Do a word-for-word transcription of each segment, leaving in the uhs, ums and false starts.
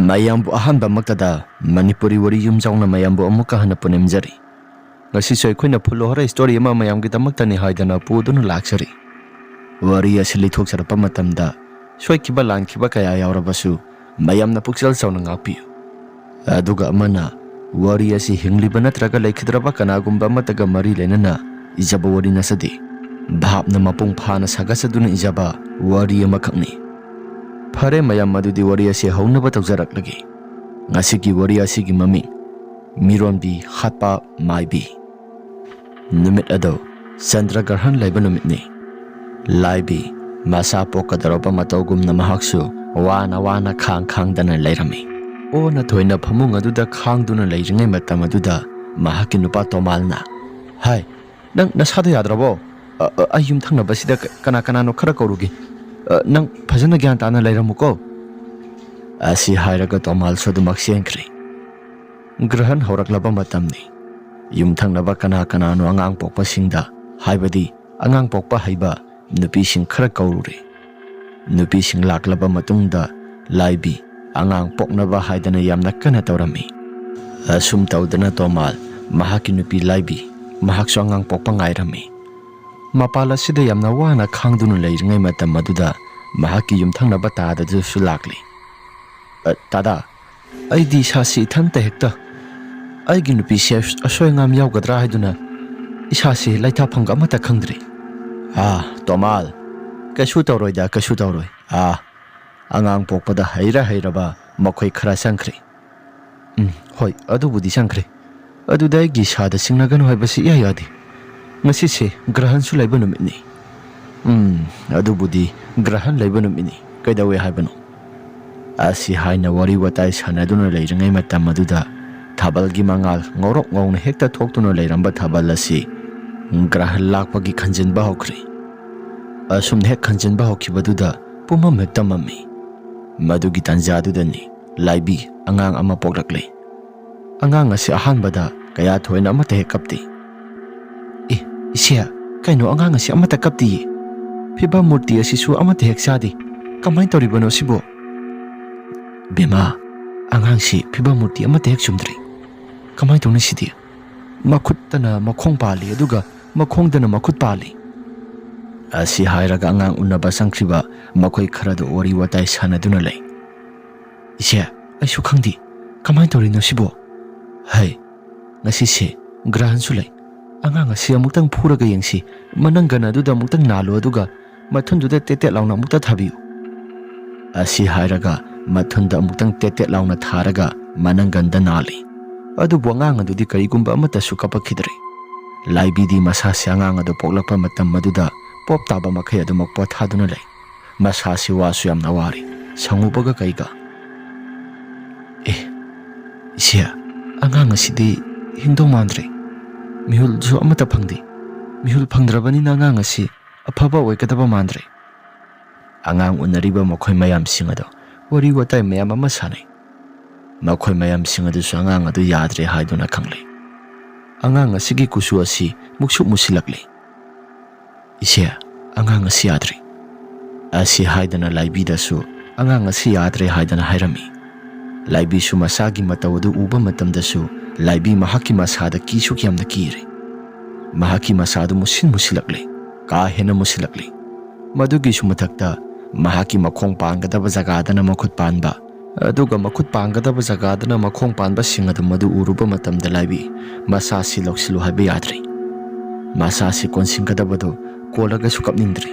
ꯃꯌꯥꯝꯕꯨ ꯑꯍꯥꯟꯕꯃꯛꯇꯗ ꯃꯅꯤꯄꯨꯔꯤ ꯋꯥꯔꯤ ꯌꯨꯝꯖꯥꯎꯅ ꯃꯌꯥꯝꯕꯨ ꯑꯃꯨꯛꯀ ꯍꯟꯅ ꯄꯨꯅꯤꯡꯖꯔꯤ꯫ ꯉꯁꯤꯁꯨ ꯑꯩꯈꯣꯏꯅ ꯐꯨꯜ ꯍꯣꯔꯔ ꯁ꯭ꯇꯣꯔꯤ ꯑꯃ ꯃꯌꯥꯝꯒꯤꯗꯃꯛꯇꯅꯤ ꯍꯥꯏꯗꯅ ꯄꯨꯗꯨꯅ ꯂꯥꯛꯆꯔꯤ꯫ ꯋꯥꯔꯤ ꯑꯁꯤ ꯂꯤꯊꯣꯛꯆꯔꯛꯄ ꯃꯇꯝꯗ ꯁꯣꯏꯈꯤꯕ ꯂꯥꯟꯈꯤꯕ ꯀꯌꯥ ꯌꯥꯎꯔꯕꯁꯨ ꯃꯌꯥꯝꯅ ꯄꯨꯛꯆꯦꯜ ꯆꯥꯎꯅ ꯉꯥꯛꯄꯤꯌꯨ꯫ ꯑꯗꯨꯒ ꯑꯃꯅ, ꯋꯥꯔꯤ ꯑꯁꯤ ꯍꯤꯡꯂꯤꯕ ꯅꯠꯇ꯭ꯔꯒ ꯂꯩꯈꯤꯗ꯭ꯔꯕ ꯀꯅꯥꯒꯨꯝꯕ ꯑꯃꯠꯇꯒ ꯃꯔꯤ ꯂꯩꯅꯅ ꯏꯖꯕ ꯋꯥꯔꯤ ꯅꯠꯆꯗꯦ꯫ ꯚꯥꯞꯅ ꯃꯄꯨꯡ ꯐꯥꯅ ꯁꯥꯒꯠꯆꯗꯨꯅ ꯏꯖꯕ ꯋꯥꯔꯤ ꯑꯃꯈꯛꯅꯤ꯫ ꯐꯔꯦ ꯃꯌꯥꯝ, ꯑꯗꯨꯗꯤ ꯋꯥꯔꯤ ꯑꯁꯤ ꯍꯧꯅꯕ ꯇꯧꯖꯔꯛꯂꯒꯦ꯫ ꯉꯁꯤꯒꯤ ꯋꯥꯔꯤ ꯑꯁꯤꯒꯤ ꯃꯃꯤꯡ, ꯃꯤꯔꯣꯟꯕꯤ ꯍꯥꯠꯄ ꯃꯥꯏꯕꯤ꯫ ꯅꯨꯃꯤꯠ ꯑꯗꯨ ꯆꯟꯗ꯭ꯔ ꯒ꯭ꯔꯍꯟ ꯂꯩꯕ ꯅꯨꯃꯤꯠꯅꯤ꯫ ꯂꯥꯏꯕꯤ ꯃꯆꯥ ꯄꯣꯛꯀꯗꯧꯔꯕ ꯃꯇꯧꯒꯨꯝꯅ ꯃꯍꯥꯛꯁꯨ ꯋꯥꯅ ꯋꯥꯅ ꯈꯥꯡ ꯈꯥꯡꯗꯅ ꯂꯩꯔꯝꯃꯤ꯫ ꯑꯣꯟꯅ ꯊꯣꯏꯅ ꯐꯃꯨꯡ ꯑꯗꯨꯗ ꯈꯥꯡꯗꯨꯅ ꯂꯩꯔꯤꯉꯩ ꯃꯇꯝ ꯑꯗꯨꯗ ꯃꯍꯥꯛꯀꯤ ꯅꯨꯄꯥ ꯇꯣꯃꯥꯜꯅ, "ꯍꯥꯏ, ꯅꯪ ꯅꯁꯥꯗꯣ ꯌꯥꯗ꯭ꯔꯕꯣ? ꯑ, ꯑ, ꯑꯩ ꯌꯨꯝꯊꯪꯅꯕꯁꯤꯗ ꯀ-, ꯀꯅꯥ ꯀꯅꯥꯅꯣ ꯈꯔ ꯀꯧꯔꯨꯒꯦ꯫ ꯑ, ꯅꯪ ꯐꯖꯅ ꯒ꯭ꯌꯥꯟ ꯇꯥꯅ ꯂꯩꯔꯝꯃꯨꯀꯣ," ꯑꯁꯤ ꯍꯥꯏꯔꯒ ꯇꯣꯃꯥꯜꯁꯨ ꯑꯗꯨꯃꯛ ꯆꯦꯟꯈ꯭ꯔꯦ꯫ ꯒ꯭ꯔꯍꯟ ꯍꯧꯔꯛꯂꯕ ꯃꯇꯝꯅꯤ꯫ ꯌꯨꯝꯊꯪꯅꯕ ꯀꯅꯥ ꯀꯅꯥꯅꯣ ꯑꯉꯥꯡ ꯄꯣꯛꯄꯁꯤꯡꯗ, ꯍꯥꯏꯕꯗꯤ ꯑꯉꯥꯡ ꯄꯣꯛꯄ ꯍꯩꯕ ꯅꯨꯄꯤꯁꯤꯡ ꯈꯔ ꯀꯧꯔꯨꯔꯦ꯫ ꯅꯨꯄꯤꯁꯤꯡ ꯂꯥꯛꯂꯕ ꯃꯇꯨꯡꯗ ꯂꯥꯏꯕꯤ ꯑꯉꯥꯡ ꯄꯣꯛꯅꯕ ꯍꯥꯏꯗꯅ ꯌꯥꯝꯅ ꯀꯟꯅ ꯇꯧꯔꯝꯃꯤ꯫ ꯑꯁꯨꯝ ꯇꯧꯗꯅ ꯇꯣꯃꯥꯜ ꯃꯍꯥꯛꯀꯤ ꯅꯨꯄꯤ ꯂꯥꯏꯕꯤ ꯃꯍꯥꯛꯁꯨ ꯑꯉꯥꯡ ꯄꯣꯛꯄ ꯉꯥꯏꯔꯝꯃꯤ꯫ ꯃꯄꯥꯜ ꯑꯁꯤꯗ ꯌꯥꯝꯅ ꯋꯥꯅ ꯈꯥꯡꯗꯨꯅ ꯂꯩꯔꯤꯉꯩ ꯃꯇꯝ ꯑꯗꯨꯗ ꯃꯍꯥꯛꯀꯤ ꯌꯨꯝꯊꯪꯅꯕ ꯇꯥꯗꯗꯨꯁꯨ ꯂꯥꯛꯂꯤ꯫ "ꯑ, ꯇꯥꯗꯥ, ꯑꯩꯗꯤ ꯏꯁꯥꯁꯤ ꯏꯊꯟꯇ ꯍꯦꯛꯇ ꯑꯩꯒꯤ ꯅꯨꯄꯤꯁꯦ ꯑꯁꯣꯏ ꯑꯉꯥꯝ ꯌꯥꯎꯒꯗ꯭ꯔꯥ ꯍꯥꯏꯗꯨꯅ ꯏꯁꯥꯁꯤ ꯂꯩꯇꯥꯐꯝꯒ ꯑꯃꯠꯇ ꯈꯪꯗ꯭ꯔꯦ꯫ ꯑꯥ, ꯇꯣꯃꯥꯜ, ꯀꯩꯁꯨ ꯇꯧꯔꯣꯏꯗ, ꯀꯩꯁꯨ ꯇꯧꯔꯣꯏ꯫ ꯑꯥ, ꯑꯉꯥꯡ ꯄꯣꯛꯄꯗ ꯍꯩꯔ ꯍꯩꯔꯕ ꯃꯈꯣꯏ ꯈꯔ ꯆꯪꯈ꯭ꯔꯦ꯫ ꯎꯝ, ꯍꯣꯏ, ꯑꯗꯨꯕꯨꯗꯤ ꯆꯪꯈ꯭ꯔꯦ꯫ ꯑꯗꯨꯗ ꯑꯩꯒꯤ ꯏꯁꯥꯗ ꯆꯤꯡꯅꯒꯅꯨ ꯍꯥꯏꯕꯁꯤ ꯏꯌꯥ ꯌꯥꯗꯦ꯫ ꯉꯁꯤꯁꯦ ꯒ꯭ꯔꯍꯟꯁꯨ ꯂꯩꯕ ꯅꯨꯃꯤꯠꯅꯤ꯫" "ꯎꯝ, ꯑꯗꯨꯕꯨꯗꯤ ꯒ꯭ꯔꯍꯟ ꯂꯩꯕ ꯅꯨꯃꯤꯠꯅꯤ꯫ ꯀꯩꯗꯧꯋꯦ ꯍꯥꯏꯕꯅꯣ?" ꯑꯁꯤ ꯍꯥꯏꯅ ꯋꯥꯔꯤ ꯋꯥꯇꯥꯏ ꯁꯥꯟꯅꯗꯨꯅ ꯂꯩꯔꯤꯉꯩ ꯃꯇꯝ ꯑꯗꯨꯗ ꯊꯥꯕꯜꯒꯤ ꯃꯉꯥꯜ ꯉꯧꯔꯣꯛ ꯉꯧꯅ ꯍꯦꯛꯇ ꯊꯣꯛꯇꯨꯅ ꯂꯩꯔꯝꯕ ꯊꯥꯕꯜ ꯑꯁꯤ ꯒ꯭ꯔꯍꯟ ꯂꯥꯛꯄꯒꯤ ꯈꯟꯖꯤꯟꯕ ꯍꯧꯈ꯭ꯔꯦ꯫ ꯑꯁꯨꯝꯅ ꯍꯦꯛ ꯈꯟꯖꯤꯟꯕ ꯍꯧꯈꯤꯕꯗꯨꯗ ꯄꯨꯝꯃꯝ ꯍꯦꯛꯇ ꯃꯝꯃꯤ꯫ ꯃꯗꯨꯒꯤ ꯇꯥꯟꯖꯥꯗꯨꯗꯅꯤ ꯂꯥꯏꯕꯤ ꯑꯉꯥꯡ ꯑꯃ ꯄꯣꯛꯂꯛꯂꯦ꯫ ꯑꯉꯥꯡ ꯑꯁꯤ ꯑꯍꯥꯟꯕꯗ ꯀꯌꯥ ꯊꯣꯏꯅ ꯑꯃꯠꯇ ꯍꯦꯛ ꯀꯞꯇꯦ꯫ "ꯑꯦ, ꯏꯆꯦ, ꯀꯩꯅꯣ ꯑꯉꯥꯡ ꯑꯁꯤ ꯑꯃꯠꯇ ꯀꯞꯇꯤꯌꯦ? ꯐꯤꯕꯝ ꯃꯨꯔꯇꯤ ꯑꯁꯤꯁꯨ ꯑꯃꯠꯇ ꯍꯦꯛ ꯆꯥꯗꯦ꯫ ꯀꯃꯥꯏꯅ ꯇꯧꯔꯤꯕꯅꯣ ꯁꯤꯕꯨ?" "ꯕꯦꯝꯃ, "ꯑꯉꯥꯡꯁꯤ ꯐꯤꯕꯝ ꯃꯨꯔꯇꯤ ꯑꯃꯠꯇ ꯍꯦꯛ ꯆꯨꯝꯗ꯭ꯔꯤ꯫ ꯀꯃꯥꯏꯅ ꯇꯧꯅꯤ ꯁꯤꯗꯤ? ꯃꯈꯨꯠꯇꯅ ꯃꯈꯣꯡ ꯄꯥꯜꯂꯤ, ꯑꯗꯨꯒ ꯃꯈꯣꯡꯗꯅ ꯃꯈꯨꯠ ꯄꯥꯜꯂꯤ"꯫ ꯑꯁꯤ ꯍꯥꯏꯔꯒ ꯑꯉꯥꯡ ꯎꯅꯕ ꯆꯪꯈ꯭ꯔꯤꯕ ꯃꯈꯣꯏ ꯈꯔꯗꯨ ꯋꯥꯔꯤ ꯋꯥꯇꯥꯏ ꯁꯥꯟꯅꯗꯨꯅ ꯂꯩ꯫ "ꯏꯆꯦ, ꯑꯩꯁꯨ ꯈꯪꯗꯦ, ꯀꯃꯥꯏꯅ ꯇꯧꯔꯤꯅꯣ ꯁꯤꯕꯣ? ꯍꯩ, ꯉꯁꯤꯁꯦ ꯒ꯭ꯔꯍꯟꯁꯨ ꯂꯩ꯫ ꯑꯉꯥꯡ ꯑꯁꯤ ꯑꯃꯨꯛꯇꯪ ꯐꯨꯔꯒ ꯌꯦꯡꯁꯤ, ꯃꯅꯪꯒꯟ ꯑꯗꯨꯗ ꯑꯃꯨꯛꯇꯪ ꯅꯥꯜꯂꯨ, ꯑꯗꯨꯒ ꯃꯊꯨꯟꯗꯨꯗ ꯇꯦꯠ ꯇꯦꯠ ꯂꯥꯎꯅ ꯑꯃꯨꯛꯇ ꯊꯥꯕꯤꯌꯨ"꯫ ꯑꯁꯤ ꯍꯥꯏꯔꯒ ꯃꯊꯨꯟꯗ ꯑꯃꯨꯛꯇꯪ ꯇꯦꯠ ꯇꯦꯠ ꯂꯥꯎꯅ ꯊꯥꯔꯒ ꯃꯅꯪꯒꯟꯗ ꯅꯥꯜꯂꯤ꯫ ꯑꯗꯨꯕꯨ ꯑꯉꯥꯡ ꯑꯗꯨꯗꯤ ꯀꯔꯤꯒꯨꯝꯕ ꯑꯃꯠꯇꯁꯨ ꯀꯞꯄꯛꯈꯤꯗ꯭ꯔꯦ꯫ ꯂꯥꯏꯕꯤꯗꯤ ꯃꯁꯥꯁꯦ ꯑꯉꯥꯡ ꯑꯗꯨ ꯄꯣꯛꯂꯛꯄ ꯃꯇꯝ ꯑꯗꯨꯗ ꯄꯣꯞ ꯇꯥꯕ ꯃꯈꯩ ꯑꯗꯨꯃꯛ ꯄꯣꯊꯥꯗꯨꯅ ꯂꯩ꯫ ꯃꯁꯥꯁꯤ ꯋꯥꯁꯨ ꯌꯥꯝꯅ ꯋꯥꯔꯤ, ꯁꯪꯉꯨꯕꯒ ꯀꯩꯒ꯫ "ꯑꯦ, ꯏꯆꯦ, ꯑꯉꯥꯡ ꯑꯁꯤꯗꯤ ꯍꯤꯡꯗꯧ ꯃꯥꯟꯗ꯭ꯔꯦ꯫ ꯃꯤꯍꯨꯜꯁꯨ ꯑꯃꯠꯇ ꯐꯪꯗꯦ꯫ ꯃꯤꯍꯨꯜ ꯐꯪꯗ꯭ꯔꯕꯅꯤꯅ ꯑꯉꯥꯡ ꯑꯁꯤ ꯑꯐꯕ ꯑꯣꯏꯒꯗꯕ ꯃꯥꯟꯗ꯭ꯔꯦ"꯫ ꯑꯉꯥꯡ ꯎꯅꯔꯤꯕ ꯃꯈꯣꯏ ꯃꯌꯥꯝꯁꯤꯡ ꯑꯗꯣ ꯋꯥꯔꯤ ꯋꯥꯇꯥꯏ ꯃꯌꯥꯝ ꯑꯃ ꯁꯥꯟꯅꯩ꯫ ꯃꯈꯣꯏ ꯃꯌꯥꯝꯁꯤꯡ ꯑꯗꯨꯁꯨ ꯑꯉꯥꯡ ꯑꯗꯨ ꯌꯥꯗ꯭ꯔꯦ ꯍꯥꯏꯗꯨꯅ ꯈꯪꯂꯦ꯫ ꯑꯉꯥꯡ ꯑꯁꯤꯒꯤ ꯀꯨꯆꯨ ꯑꯁꯤ ꯃꯨꯛꯁꯨꯛ ꯃꯨꯁꯤꯜꯂꯛꯂꯦ꯫ "ꯏꯆꯦ, ꯑꯉꯥꯡ ꯑꯁꯤ ꯌꯥꯗ꯭ꯔꯦ"꯫ ꯑꯁꯤ ꯍꯥꯏꯗꯅ ꯂꯥꯏꯕꯤꯗꯁꯨ ꯑꯉꯥꯡ ꯑꯁꯤ ꯌꯥꯗ꯭ꯔꯦ ꯍꯥꯏꯗꯅ ꯍꯥꯏꯔꯝꯃꯤ꯫ ꯂꯥꯏꯕꯤꯁꯨ ꯃꯆꯥꯒꯤ ꯃꯇꯧ ꯑꯗꯨ ꯎꯕ ꯃꯇꯝꯗꯁꯨ ꯂꯥꯏꯕꯤ ꯃꯍꯥꯛꯀꯤ ꯃꯁꯥꯗ ꯀꯤꯁꯨ ꯌꯥꯝꯅ ꯀꯤꯔꯦ꯫ ꯃꯍꯥꯛꯀꯤ ꯃꯁꯥꯗꯨ ꯃꯨꯁꯤꯟ ꯃꯨꯁꯤꯜꯂꯛꯂꯦ, ꯀꯥ ꯍꯦꯟꯅ ꯃꯨꯁꯤꯜꯂꯛꯂꯦ꯫ ꯃꯗꯨꯒꯤꯁꯨ ꯃꯊꯛꯇ ꯃꯍꯥꯛꯀꯤ ꯃꯈꯣꯡ ꯄꯥꯡꯒꯗꯕ ꯖꯒꯥꯗꯅ ꯃꯈꯨꯠ ꯄꯥꯟꯕ, ꯑꯗꯨꯒ ꯃꯈꯨꯠ ꯄꯥꯡꯒꯗꯕ ꯖꯒꯥꯗꯅ ꯃꯈꯣꯡ ꯄꯥꯟꯕꯁꯤꯡ ꯑꯗꯨ ꯃꯗꯨ ꯎꯔꯨꯕ ꯃꯇꯝꯗ ꯂꯥꯏꯕꯤ ꯃꯁꯥꯁꯤ ꯂꯧꯁꯤꯜꯂꯨ ꯍꯥꯏꯕ ꯌꯥꯗ꯭ꯔꯦ꯫ ꯃꯁꯥꯁꯤ ꯀꯣꯟꯁꯤꯟꯒꯗꯕꯗꯨ ꯀꯣꯜꯂꯒꯁꯨ ꯀꯞꯅꯤꯡꯗ꯭ꯔꯦ꯫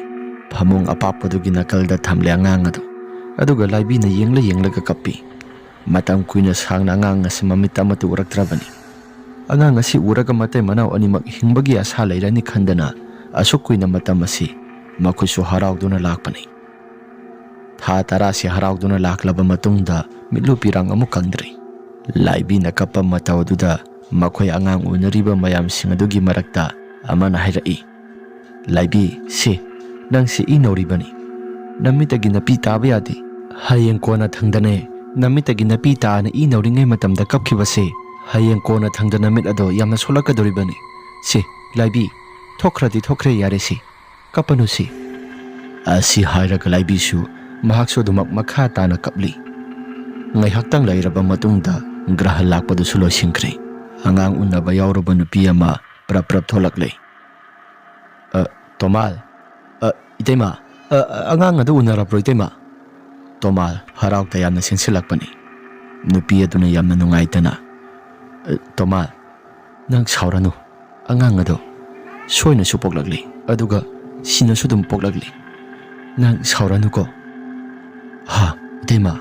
ꯐꯃꯨꯡ ꯑꯄꯥꯛꯄꯗꯨꯒꯤ ꯅꯥꯀꯜꯗ ꯊꯝꯂꯦ ꯑꯉꯥꯡ ꯑꯗꯨ, ꯑꯗꯨꯒ ꯂꯥꯏꯕꯤꯅ ꯌꯦꯡꯂ ꯌꯦꯡꯂꯒ ꯀꯞꯄꯤ꯫ ꯃꯇꯝ ꯀꯨꯏꯅ ꯁꯥꯡꯅ ꯑꯉꯥꯡ ꯑꯁꯤ ꯃꯃꯤꯠ ꯑꯃꯠꯇ ꯎꯔꯛꯇ꯭ꯔꯕꯅꯤ꯫ ꯑꯉꯥꯡ ꯑꯁꯤ ꯎꯔꯒ ꯃꯇꯩ ꯃꯅꯥꯎ ꯑꯅꯤꯃꯛ ꯍꯤꯡꯕꯒꯤ ꯑꯁꯥ ꯂꯩꯔꯅꯤ ꯈꯟꯗꯅ ꯑꯁꯨꯛ ꯀꯨꯏꯅ ꯃꯇꯝ ꯑꯁꯤ ꯃꯈꯣꯏꯁꯨ ꯍꯔꯥꯎꯗꯨꯅ ꯂꯥꯛꯄꯅꯤ꯫ ꯊꯥ ꯇꯔꯥꯁꯤ ꯍꯔꯥꯎꯗꯨꯅ ꯂꯥꯛꯂꯕ ꯃꯇꯨꯡꯗ ꯃꯤꯠꯂꯨ ꯄꯤꯔꯥꯡ ꯑꯃꯨꯛ ꯀꯪꯗ꯭ꯔꯤ꯫ ꯂꯥꯏꯕꯤꯅ ꯀꯞꯄ ꯃꯇꯧ ꯑꯗꯨꯗ ꯃꯈꯣꯏ ꯑꯉꯥꯡ ꯎꯅꯔꯤꯕ ꯃꯌꯥꯝꯁꯤꯡ ꯑꯗꯨꯒꯤ ꯃꯔꯛꯇ ꯑꯃꯅ ꯍꯥꯏꯔꯛꯏ, "ꯂꯥꯏꯕꯤ, ꯁꯦ, ꯅꯪꯁꯦ ꯏ ꯅꯧꯔꯤꯕꯅꯤ꯫ ꯅꯃꯤꯠꯇꯒꯤ ꯅꯄꯤ ꯇꯥꯕ ꯌꯥꯗꯦ꯫ ꯍꯌꯦꯡ ꯀꯣꯟꯅ ꯊꯪꯗꯅꯦ, ꯅꯃꯤꯠꯇꯒꯤ ꯅꯄꯤ ꯇꯥꯅ ꯏ ꯅꯧꯔꯤꯉꯩ ꯃꯇꯝꯗ ꯀꯞꯈꯤꯕꯁꯦ, ꯍꯌꯦꯡ ꯀꯣꯟꯅ ꯊꯪꯗꯅ ꯃꯤꯠ ꯑꯗꯣ ꯌꯥꯝꯅ ꯁꯣꯛꯂꯛꯀꯗꯧꯔꯤꯕꯅꯤ꯫ ꯁꯦ, ꯂꯥꯏꯕꯤ, ꯊꯣꯛꯈ꯭ꯔꯗꯤ ꯊꯣꯛꯈ꯭ꯔꯦ, ꯌꯥꯔꯦ ꯁꯦ, ꯀꯞꯄꯅꯨ ꯁꯦ"꯫ ꯑꯁꯤ ꯍꯥꯏꯔꯒ ꯂꯥꯏꯕꯤꯁꯨ ꯃꯍꯥꯛꯁꯨ ꯑꯗꯨꯃꯛ ꯃꯈꯥ ꯇꯥꯅ ꯀꯞꯂꯤ꯫ ꯉꯥꯏꯍꯥꯛꯇꯪ ꯂꯩꯔꯕ ꯃꯇꯨꯡꯗ ꯒ꯭ꯔꯍ ꯂꯥꯛꯄꯗꯨꯁꯨ ꯂꯣꯏꯁꯤꯟꯈ꯭ꯔꯦ꯫ ꯑꯉꯥꯡ ꯎꯅꯕ ꯌꯥꯎꯔꯕ ꯅꯨꯄꯤ ꯑꯃ ꯄ꯭ꯔꯞ ꯄ꯭ꯔꯞ ꯊꯣꯛꯂꯛꯂꯦ꯫ "ꯑ, ꯇꯣꯃꯥꯜ, ꯑ, ꯏꯇꯩꯃ, ꯑ, ꯑ, ꯑꯉꯥꯡ ꯑꯗꯨ ꯎꯅꯔꯕ꯭ꯔꯣ, ꯏꯇꯩꯃ?" ꯇꯣꯃꯥꯜ ꯍꯔꯥꯎ ꯇꯌꯥꯝꯅ ꯆꯦꯟꯁꯤꯜꯂꯛꯄꯅꯤ꯫ ꯅꯨꯄꯤ ꯑꯗꯨꯅ ꯌꯥꯝꯅ ꯅꯨꯡꯉꯥꯏꯇꯅ, "ꯑ, ꯇꯣꯃꯥꯜ, ꯅꯪ ꯁꯥꯎꯔꯅꯨ꯫ ꯑꯉꯥꯡ ꯑꯗꯣ ꯁꯣꯏꯅꯁꯨ ꯄꯣꯛꯂꯛꯂꯤ, ꯑꯗꯨꯒ ꯁꯤꯅꯁꯨ ꯑꯗꯨꯝ ꯄꯣꯛꯂꯛꯂꯤ꯫ ꯅꯪ ꯁꯥꯎꯔꯅꯨꯀꯣ꯫" "ꯍꯥ, ꯏꯇꯩꯃ,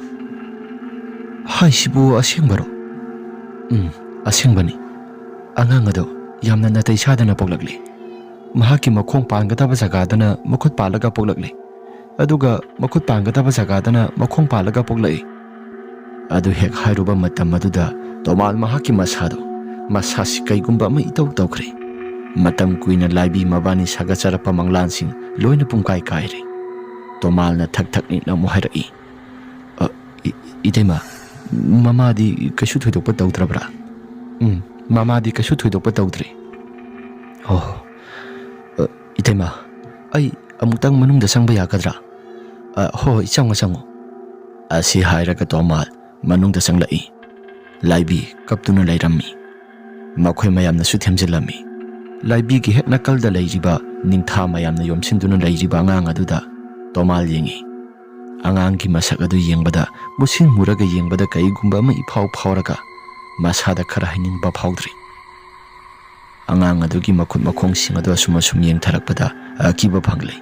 ꯍꯥꯏꯁꯤꯕꯨ ꯑꯁꯦꯡꯕꯔꯣ?" "ꯎꯝ, ꯑꯁꯦꯡꯕꯅꯤ꯫ ꯑꯉꯥꯡ ꯑꯗꯣ ꯌꯥꯝꯅ ꯅꯥꯇꯩ ꯆꯥꯗꯅ ꯄꯣꯛꯂꯛꯂꯤ꯫ ꯃꯍꯥꯛꯀꯤ ꯃꯈꯣꯡ ꯄꯥꯟꯒꯗꯕ ꯖꯒꯥꯗꯅ ꯃꯈꯨꯠ ꯄꯥꯜꯂꯒ ꯄꯣꯛꯂꯛꯂꯤ, ꯑꯗꯨꯒ ꯃꯈꯨꯠ ꯄꯥꯟꯒꯗꯕ ꯖꯒꯥꯗꯅ ꯃꯈꯣꯡ ꯄꯥꯜꯂꯒ ꯄꯣꯛꯂꯛꯏ꯫" ꯑꯗꯨ ꯍꯦꯛ ꯍꯥꯏꯔꯨꯕ ꯃꯇꯝ ꯑꯗꯨꯗ ꯇꯣꯃꯥꯜ ꯃꯍꯥꯛꯀꯤ ꯃꯁꯥꯗꯣ, ꯃꯁꯥꯁꯤ ꯀꯩꯒꯨꯝꯕ ꯑꯃ ꯏꯇꯧ ꯇꯧꯈ꯭ꯔꯦ꯫ ꯃꯇꯝ ꯀꯨꯏꯅ ꯂꯥꯏꯕꯤ ꯃꯕꯥꯅꯤ ꯁꯥꯒꯠꯆꯔꯛꯄ ꯃꯪꯂꯥꯟꯁꯤꯡ ꯂꯣꯏꯅ ꯄꯨꯡꯀꯥꯏ ꯀꯥꯏꯔꯦ꯫ ꯇꯣꯃꯥꯜꯅ ꯊꯛ ꯊꯛ ꯅꯤꯛꯅ ꯑꯃꯨꯛ ꯍꯥꯏꯔꯛꯏ, "ꯑ, ꯏ-, ꯏꯇꯩꯃ, ꯃꯃꯥꯗꯤ ꯀꯩꯁꯨ ꯊꯣꯏꯗꯣꯛꯄ ꯇꯧꯗ꯭ꯔꯕ꯭ꯔꯥ?" "ꯎꯝ, ꯃꯃꯥꯗꯤ ꯀꯩꯁꯨ ꯊꯣꯏꯗꯣꯛꯄ ꯇꯧꯗ꯭ꯔꯤ꯫" "ꯑꯣ, ꯑ, ꯏꯇꯩꯃ, ꯑꯩ ꯑꯃꯨꯛꯇꯪ ꯃꯅꯨꯡꯗ ꯆꯪꯕ ꯌꯥꯒꯗ꯭ꯔꯥ?" "ꯑ, ꯍꯣꯏ, ꯍꯣꯏ, ꯆꯪꯉꯣ, ꯆꯪꯉꯣ꯫" ꯑꯁꯤ ꯍꯥꯏꯔꯒ ꯇꯣꯃꯥꯜ ꯃꯅꯨꯡꯗ ꯆꯪꯂꯛꯏ꯫ ꯂꯥꯏꯕꯤ ꯀꯞꯇꯨꯅ ꯂꯩꯔꯝꯃꯤ꯫ ꯃꯈꯣꯏ ꯃꯌꯥꯝꯅꯁꯨ ꯊꯦꯝꯖꯤꯜꯂꯝꯃꯤ꯫ ꯂꯥꯏꯕꯤꯒꯤ ꯍꯦꯛ ꯅꯥꯀꯜꯗ ꯂꯩꯔꯤꯕ ꯅꯤꯡꯊꯥ ꯃꯌꯥꯝꯅ ꯌꯣꯝꯁꯤꯟꯗꯨꯅ ꯂꯩꯔꯤꯕ ꯑꯉꯥꯡ ꯑꯗꯨꯗ ꯇꯣꯃꯥꯜ ꯌꯦꯡꯉꯤ꯫ ꯑꯉꯥꯡꯒꯤ ꯃꯁꯛ ꯑꯗꯨ ꯌꯦꯡꯕꯗ, ꯃꯨꯁꯤꯟ ꯃꯨꯔꯒ ꯌꯦꯡꯕꯗ ꯀꯔꯤꯒꯨꯝꯕ ꯑꯃ ꯏꯐꯥꯎ ꯐꯥꯎꯔꯒ ꯃꯁꯥꯗ ꯈꯔ ꯍꯥꯏꯅꯤꯡꯕ ꯐꯥꯎꯗ꯭ꯔꯤ꯫ ꯑꯉꯥꯡ ꯑꯗꯨꯒꯤ ꯃꯈꯨꯠ ꯃꯈꯣꯡꯁꯤꯡ ꯑꯗꯨ ꯑꯁꯨꯝ ꯑꯁꯨꯝ ꯌꯦꯡꯊꯔꯛꯄꯗ ꯑꯀꯤꯕ ꯐꯪꯂꯦ꯫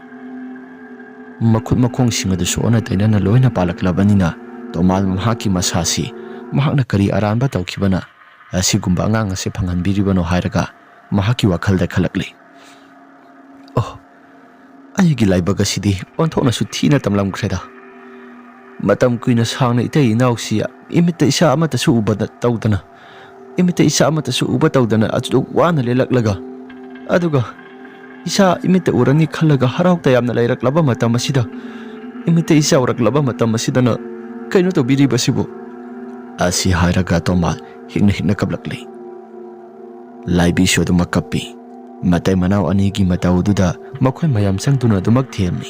ꯃꯈꯨꯠ ꯃꯈꯣꯡꯁꯤꯡ ꯑꯗꯨꯁꯨ ꯑꯣꯟꯅ ꯇꯩꯅꯅ ꯂꯣꯏꯅ ꯄꯥꯜꯂꯛꯂꯕꯅꯤꯅ, ꯇꯣꯃꯥꯜ ꯃꯍꯥꯛꯀꯤ ꯃꯁꯥꯁꯤ ꯃꯍꯥꯛꯅ ꯀꯔꯤ ꯑꯔꯥꯟꯕ ꯇꯧꯈꯤꯕꯅ ꯑꯁꯤꯒꯨꯝꯕ ꯑꯉꯥꯡ ꯑꯁꯤ ꯐꯪꯍꯟꯕꯤꯔꯤꯕꯅꯣ ꯍꯥꯏꯔꯒ ꯃꯍꯥꯛꯀꯤ ꯋꯥꯈꯜꯗ ꯈꯜꯂꯛꯂꯤ꯫ "ꯑꯣ, ꯑꯩꯒꯤ ꯂꯥꯏꯕꯛ ꯑꯁꯤꯗꯤ ꯑꯣꯟꯊꯣꯛꯅꯁꯨ ꯊꯤꯅ ꯇꯝꯂꯝꯈ꯭ꯔꯦꯗ꯫ ꯃꯇꯝ ꯀꯨꯏꯅ ꯁꯥꯡꯅ ꯏꯇꯩ ꯏꯅꯥꯎꯁꯤ ꯏꯃꯤꯠꯇ ꯏꯆꯥ ꯑꯃꯠꯇꯁꯨ ꯎꯕ ꯇꯧꯗꯅ, ꯏꯃꯤꯠꯇ ꯏꯆꯥ ꯑꯃꯠꯇꯁꯨ ꯎꯕ ꯇꯧꯗꯅ ꯑꯗꯨꯛ ꯋꯥꯅ ꯂꯦꯜꯂꯛꯂꯒ, ꯑꯗꯨꯒ ꯏꯆꯥ ꯏꯃꯤꯠꯇ ꯎꯔꯅꯤ ꯈꯜꯂꯒ ꯍꯔꯥꯎ ꯇꯌꯥꯝꯅ ꯂꯩꯔꯛꯂꯕ ꯃꯇꯝ ꯑꯁꯤꯗ, ꯏꯃꯤꯠꯇ ꯏꯆꯥ ꯎꯔꯛꯂꯕ ꯃꯇꯝ ꯑꯁꯤꯗꯅ ꯀꯩꯅꯣ ꯇꯧꯕꯤꯔꯤꯕꯁꯤꯕꯨ?" ꯑꯁꯤ ꯍꯥꯏꯔꯒ ꯇꯣꯃꯥꯜ ꯍꯤꯛꯅ ꯍꯤꯛꯅ ꯀꯞꯂꯛꯂꯤ꯫ ꯂꯥꯏꯕꯤꯁꯨ ꯑꯗꯨꯃꯛ ꯀꯞꯄꯤ꯫ ꯃꯇꯩ ꯃꯅꯥꯎ ꯑꯅꯤꯒꯤ ꯃꯇꯧꯗꯨꯗ ꯃꯈꯣꯏ ꯃꯌꯥꯝ ꯆꯪꯗꯨꯅ ꯑꯗꯨꯃꯛ ꯊꯦꯝꯃꯤ꯫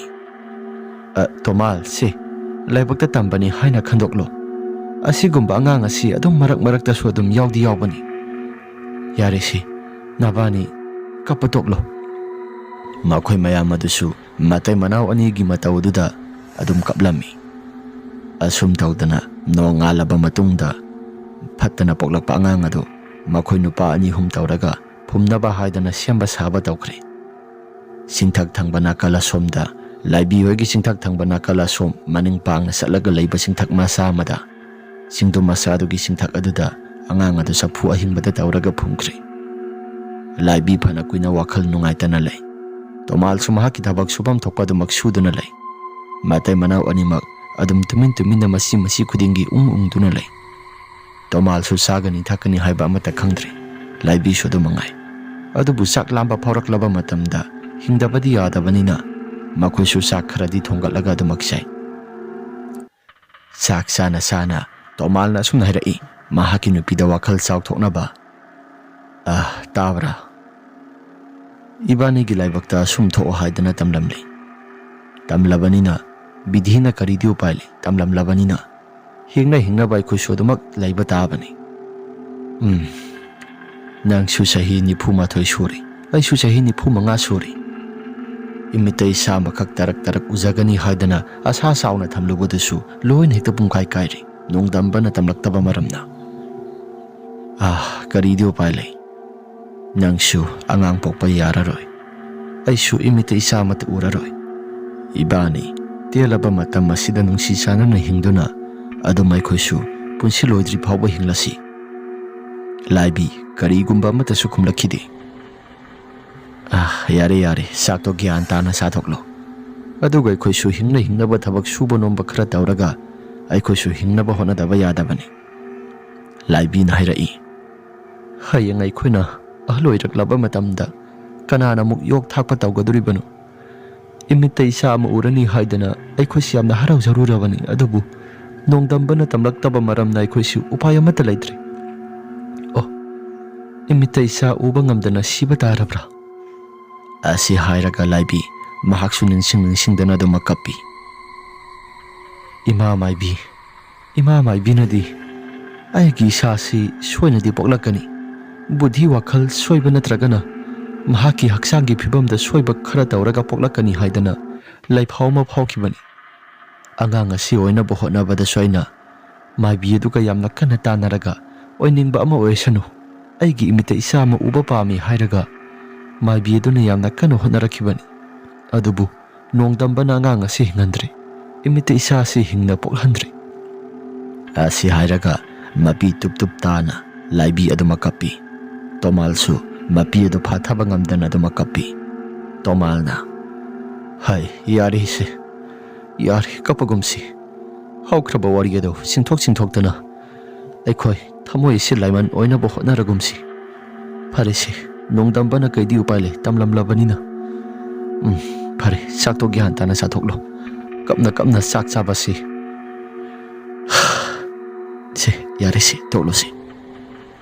"ꯑ, ꯇꯣꯃꯥꯜ, ꯁꯦ, ꯂꯥꯏꯕꯛꯇ ꯇꯝꯕꯅꯤ ꯍꯥꯏꯅ ꯈꯟꯗꯣꯛꯂꯣ꯫ ꯑꯁꯤꯒꯨꯝꯕ ꯑꯉꯥꯡ ꯑꯁꯤ ꯑꯗꯨꯝ ꯃꯔꯛ ꯃꯔꯛꯇꯁꯨ ꯑꯗꯨꯝ ꯌꯥꯎꯗꯤ ꯌꯥꯎꯕꯅꯤ꯫ ꯌꯥꯔꯦꯁꯦ, ꯅꯕꯥꯅꯤ ꯀꯞꯄ ꯇꯣꯛꯂꯣ꯫ ꯃꯈꯣꯏ ꯃꯌꯥꯝ ꯑꯗꯨꯁꯨ ꯃꯇꯩ ꯃꯅꯥꯎ ꯑꯅꯤꯒꯤ ꯃꯇꯧ ꯑꯗꯨꯗ ꯑꯗꯨꯝ ꯀꯞꯂꯝꯃꯤ꯫ ꯑꯁꯨꯝ ꯇꯧꯗꯅ ꯅꯣꯡꯉꯥꯜꯂꯕ ꯃꯇꯨꯡꯗ ꯐꯠꯇꯅ ꯄꯣꯛꯂꯛꯄ ꯑꯉꯥꯡ ꯑꯗꯨ ꯃꯈꯣꯏ ꯅꯨꯄꯥ ꯑꯅꯤ ꯑꯍꯨꯝ ꯇꯧꯔꯒ ꯐꯨꯝꯅꯕ ꯍꯥꯏꯗꯅ ꯁꯦꯝꯕ ꯁꯥꯕ ꯇꯧꯈ꯭ꯔꯦ꯫ ꯆꯤꯡꯊꯛ ꯊꯪꯕ ꯅꯥꯀꯜ ꯑꯁꯣꯝꯗ, ꯂꯥꯏꯕꯤ ꯍꯣꯏꯒꯤ ꯆꯤꯡꯊꯛ ꯊꯪꯕ ꯅꯥꯀꯜ ꯑꯁꯣꯝ ꯃꯅꯤꯡ ꯄꯥꯡꯅ ꯆꯠꯂꯒ ꯂꯩꯕ ꯆꯤꯡꯊꯛ ꯃꯆꯥ ꯑꯃꯗ, ꯆꯤꯡꯗꯨꯝ ꯃꯆꯥꯗꯨꯒꯤ ꯆꯤꯡꯊꯛ ꯑꯗꯨꯗ ꯑꯉꯥꯡ ꯑꯗꯨ ꯆꯐꯨ ꯑꯍꯤꯡꯕꯗ ꯇꯧꯔꯒ ꯐꯨꯝꯈ꯭ꯔꯦ꯫ ꯂꯥꯏꯕꯤ ꯐꯅ ꯀꯨꯏꯅ ꯋꯥꯈꯜ ꯅꯨꯡꯉꯥꯏꯇꯅ ꯂꯩ꯫ ꯇꯣꯃꯥꯜꯁꯨ ꯃꯍꯥꯛꯀꯤ ꯊꯕꯛ ꯁꯨꯐꯝ ꯊꯣꯛꯄ ꯑꯗꯨꯃꯛ ꯁꯨꯗꯨꯅ ꯂꯩ꯫ ꯃꯇꯩ ꯃꯅꯥꯎ ꯑꯅꯤꯃꯛ ꯑꯗꯨꯝ ꯇꯨꯃꯤꯟ ꯇꯨꯃꯤꯟꯅ ꯃꯁꯤ ꯃꯁꯤ ꯈꯨꯗꯤꯡꯒꯤ ꯎꯪ ꯎꯪꯗꯨꯅ ꯂꯩ꯫ ꯇꯣꯃꯥꯜꯁꯨ ꯆꯥꯒꯅꯤ ꯊꯛꯀꯅꯤ ꯍꯥꯏꯕ ꯑꯃꯠꯇ ꯈꯪꯗ꯭ꯔꯦ꯫ ꯂꯥꯏꯕꯤꯁꯨ ꯑꯗꯨ ꯃꯉꯥꯏ꯫ ꯑꯗꯨꯕꯨ ꯆꯥꯛ ꯂꯥꯝꯕ ꯐꯥꯎꯔꯛꯂꯕ ꯃꯇꯝꯗ ꯍꯤꯡꯗꯕꯗꯤ ꯌꯥꯗꯕꯅꯤꯅ ꯃꯈꯣꯏꯁꯨ ꯆꯥꯛ ꯈꯔꯗꯤ ꯊꯣꯡꯒꯠꯂꯒ ꯑꯗꯨꯃꯛ ꯆꯥꯏ꯫ ꯆꯥꯛ ꯆꯥꯅ ꯆꯥꯅ ꯇꯣꯃꯥꯜꯅ ꯑꯁꯨꯝꯅ ꯍꯥꯏꯔꯛꯏ, ꯃꯍꯥꯛꯀꯤ ꯅꯨꯄꯤꯗ ꯋꯥꯈꯜ ꯆꯥꯎꯊꯣꯛꯅꯕ, "ꯑ, ꯇꯥꯕ꯭ꯔꯥ? ꯏꯕꯥꯅꯤꯒꯤ ꯂꯥꯏꯕꯛꯇ ꯑꯁꯨꯝ ꯊꯣꯛꯑꯣ ꯍꯥꯏꯗꯅ ꯇꯝꯂꯝꯂꯤ꯫ ꯇꯝꯂꯕꯅꯤꯅ ꯕꯤꯙꯤꯅ ꯀꯔꯤꯗꯤ ꯎꯄꯥꯏ ꯂꯩ? ꯇꯝꯂꯝꯂꯕꯅꯤꯅ ꯍꯤꯡꯅ ꯍꯤꯡꯅꯕ ꯑꯩꯈꯣꯏꯁꯨ ꯑꯗꯨꯃꯛ ꯂꯩꯕ ꯇꯥꯕꯅꯤ꯫ ꯎꯝ, ꯅꯪꯁꯨ ꯆꯍꯤ ꯅꯤꯐꯨ ꯃꯥꯊꯣꯏ ꯁꯨꯔꯦ, ꯑꯩꯁꯨ ꯆꯍꯤ ꯅꯤꯐꯨ ꯃꯉꯥ ꯁꯨꯔꯦ꯫ ꯏꯃꯤꯠꯇ ꯏꯆꯥ ꯑꯃꯈꯛ ꯇꯔꯛ ꯇꯔꯛ ꯎꯖꯒꯅꯤ ꯍꯥꯏꯗꯅ ꯑꯁꯥ ꯆꯥꯎꯅ ꯊꯝꯂꯨꯕꯗꯨꯁꯨ ꯂꯣꯏꯅ ꯍꯦꯛꯇ ꯄꯨꯡꯀꯥꯏ ꯀꯥꯏꯔꯦ꯫ ꯅꯣꯡꯗꯝꯕꯅ ꯇꯝꯂꯛꯇꯕ ꯃꯔꯝꯅ꯫ ꯑꯥ, ꯀꯔꯤꯗꯤ ꯎꯄꯥꯏ ꯂꯩ? ꯅꯪꯁꯨ ꯑꯉꯥꯡ ꯄꯣꯛꯄ ꯌꯥꯔꯔꯣꯏ꯫ ꯑꯩꯁꯨ ꯏꯃꯤꯠꯇ ꯏꯆꯥ ꯑꯃꯠꯇ ꯎꯔꯔꯣꯏ꯫ ꯏꯕꯥꯅꯤ ꯇꯦꯜꯂꯕ ꯃꯇꯝ ꯑꯁꯤꯗ ꯅꯨꯡꯁꯤ ꯆꯥꯟꯅꯅ ꯍꯤꯡꯗꯨꯅ ꯑꯗꯨꯝ ꯑꯩꯈꯣꯏꯁꯨ ꯄꯨꯟꯁꯤ ꯂꯣꯏꯗ꯭ꯔꯤ ꯐꯥꯎꯕ ꯍꯤꯡꯂꯁꯤ꯫" ꯂꯥꯏꯕꯤ ꯀꯔꯤꯒꯨꯝꯕ ꯑꯃꯠꯇꯁꯨ ꯈꯨꯝꯂꯛꯈꯤꯗꯦ꯫ "ꯑꯥ, ꯌꯥꯔꯦ, ꯌꯥꯔꯦ, ꯆꯥꯛꯇꯣ ꯒ꯭ꯌꯥꯟ ꯇꯥꯅ ꯆꯥꯊꯣꯛꯂꯣ꯫ ꯑꯗꯨꯒ ꯑꯩꯈꯣꯏꯁꯨ ꯍꯤꯡꯅ ꯍꯤꯡꯅꯕ ꯊꯕꯛ ꯁꯨꯕ ꯅꯣꯝꯕ ꯈꯔ ꯇꯧꯔꯒ ꯑꯩꯈꯣꯏꯁꯨ ꯍꯤꯡꯅꯕ ꯍꯣꯠꯅꯗꯕ ꯌꯥꯗꯕꯅꯤ꯫" ꯂꯥꯏꯕꯤꯅ ꯍꯥꯏꯔꯛꯏ꯫ "ꯍꯌꯦꯡ ꯑꯩꯈꯣꯏꯅ ꯑꯍꯜ ꯑꯣꯏꯔꯛꯂꯕ ꯃꯇꯝꯗ ꯀꯅꯥꯅ ꯑꯃꯨꯛ ꯌꯣꯛ ꯊꯥꯛꯄ ꯇꯧꯒꯗꯣꯔꯤꯕꯅꯣ? ꯏꯃꯤꯠꯇ ꯏꯆꯥ ꯑꯃ ꯎꯔꯅꯤ ꯍꯥꯏꯗꯅ ꯑꯩꯈꯣꯏꯁꯤ ꯌꯥꯝꯅ ꯍꯔꯥꯎꯖꯔꯨꯔꯕꯅꯤ, ꯑꯗꯨꯕꯨ ꯅꯣꯡꯗꯝꯕꯅ ꯇꯝꯂꯛꯇꯕ ꯃꯔꯝꯅ ꯑꯩꯈꯣꯏꯁꯤ ꯎꯄꯥꯏ ꯑꯃꯠꯇ ꯂꯩꯇ꯭ꯔꯦ꯫ ꯑꯣ, ꯏꯃꯤꯠꯇ ꯏꯆꯥ ꯎꯕ ꯉꯝꯗꯅ ꯁꯤꯕ ꯇꯥꯔꯕ꯭ꯔꯥ?" ꯑꯁꯤ ꯍꯥꯏꯔꯒ ꯂꯥꯏꯕꯤ ꯃꯍꯥꯛꯁꯨ ꯅꯤꯡꯁꯤꯡ ꯅꯤꯡꯁꯤꯡꯗꯅ ꯑꯗꯨꯃꯛ ꯀꯞꯄꯤ꯫ "ꯏꯃꯥ ꯃꯥꯏꯕꯤ, ꯏꯃꯥ ꯃꯥꯏꯕꯤꯅꯗꯤ ꯑꯩꯒꯤ ꯏꯁꯥꯁꯤ ꯁꯣꯏꯅꯗꯤ ꯄꯣꯛꯂꯛꯀꯅꯤ, ꯕꯨꯙꯤ ꯋꯥꯈꯜ ꯁꯣꯏꯕ ꯅꯠꯇ꯭ꯔꯒꯅ ꯃꯍꯥꯛꯀꯤ ꯍꯛꯆꯥꯡꯒꯤ ꯐꯤꯕꯝꯗ ꯁꯣꯏꯕ ꯈꯔ ꯇꯧꯔꯒ ꯄꯣꯛꯂꯛꯀꯅꯤ ꯍꯥꯏꯗꯅ ꯂꯩꯐꯥꯎ ꯑꯃ ꯐꯥꯎꯈꯤꯕꯅꯤ꯫ ꯑꯉꯥꯡ ꯑꯁꯤ ꯑꯣꯏꯅꯕ ꯍꯣꯠꯅꯕꯗꯁꯨ ꯑꯩꯅ ꯃꯥꯏꯕꯤ ꯑꯗꯨꯒ ꯌꯥꯝꯅ ꯀꯟꯅ ꯇꯥꯟꯅꯔꯒ, "ꯑꯣꯏꯅꯤꯡꯕ ꯑꯃ ꯑꯣꯏꯁꯅꯨ, ꯑꯩꯒꯤ ꯏꯃꯤꯠꯇ ꯏꯆꯥ ꯑꯃ ꯎꯕ ꯄꯥꯝꯃꯤ" ꯍꯥꯏꯔꯒ ꯃꯥꯏꯕꯤ ꯑꯗꯨꯅ ꯌꯥꯝꯅ ꯀꯟꯅ ꯍꯣꯠꯅꯔꯛꯈꯤꯕꯅꯤ꯫ ꯑꯗꯨꯕꯨ ꯅꯣꯡꯗꯝꯕꯅ ꯑꯉꯥꯡ ꯑꯁꯤ ꯍꯤꯡꯍꯟꯗ꯭ꯔꯦ, ꯏꯃꯤꯠꯇ ꯏꯆꯥ ꯑꯁꯤ ꯍꯤꯡꯅ ꯄꯣꯛꯍꯟꯗ꯭ꯔꯦ꯫ ꯑꯁꯤ ꯍꯥꯏꯔꯒ ꯃꯄꯤ ꯇꯨꯞ ꯇꯨꯞ ꯇꯥꯅ ꯂꯥꯏꯕꯤ ꯑꯗꯨꯃꯛ ꯀꯞꯄꯤ꯫ ꯇꯣꯃꯥꯜꯁꯨ ꯃꯄꯤ ꯑꯗꯨ ꯐꯥꯊꯕ ꯉꯝꯗꯅ ꯑꯗꯨꯃꯛ ꯀꯞꯄꯤ꯫ ꯇꯣꯃꯥꯜꯅ, "ꯍꯥꯏ, ꯌꯥꯔꯦꯁꯦ, ꯌꯥꯔꯦ, ꯀꯞꯄꯒꯨꯝꯁꯤ꯫ ꯍꯧꯈ꯭ꯔꯕ ꯋꯥꯔꯤ ꯑꯗꯨ ꯆꯤꯡꯊꯣꯛ ꯆꯤꯡꯊꯣꯛꯇꯅ ꯑꯩꯈꯣꯏ ꯊꯃꯣꯏ ꯑꯁꯤ ꯂꯥꯏꯃꯟ ꯑꯣꯏꯅꯕ ꯍꯣꯠꯅꯔꯒꯨꯝꯁꯤ꯫ ꯐꯔꯦꯁꯦ, ꯅꯣꯡꯗꯝꯕꯅ ꯀꯩꯗꯤ ꯎꯄꯥꯏ ꯂꯩ, ꯇꯝꯂꯝꯂꯕꯅꯤꯅ꯫ ꯎꯝ, ꯐꯔꯦ, ꯆꯥꯛꯇꯣ ꯒ꯭ꯌꯥꯟ ꯇꯥꯅ ꯆꯥꯊꯣꯛꯂꯣ꯫ ꯀꯞꯅ ꯀꯞꯅ ꯆꯥꯛ ꯆꯥꯕꯁꯤ꯫ ꯁꯦ, ꯌꯥꯔꯦꯁꯦ, ꯇꯣꯛꯂꯣꯁꯦ"꯫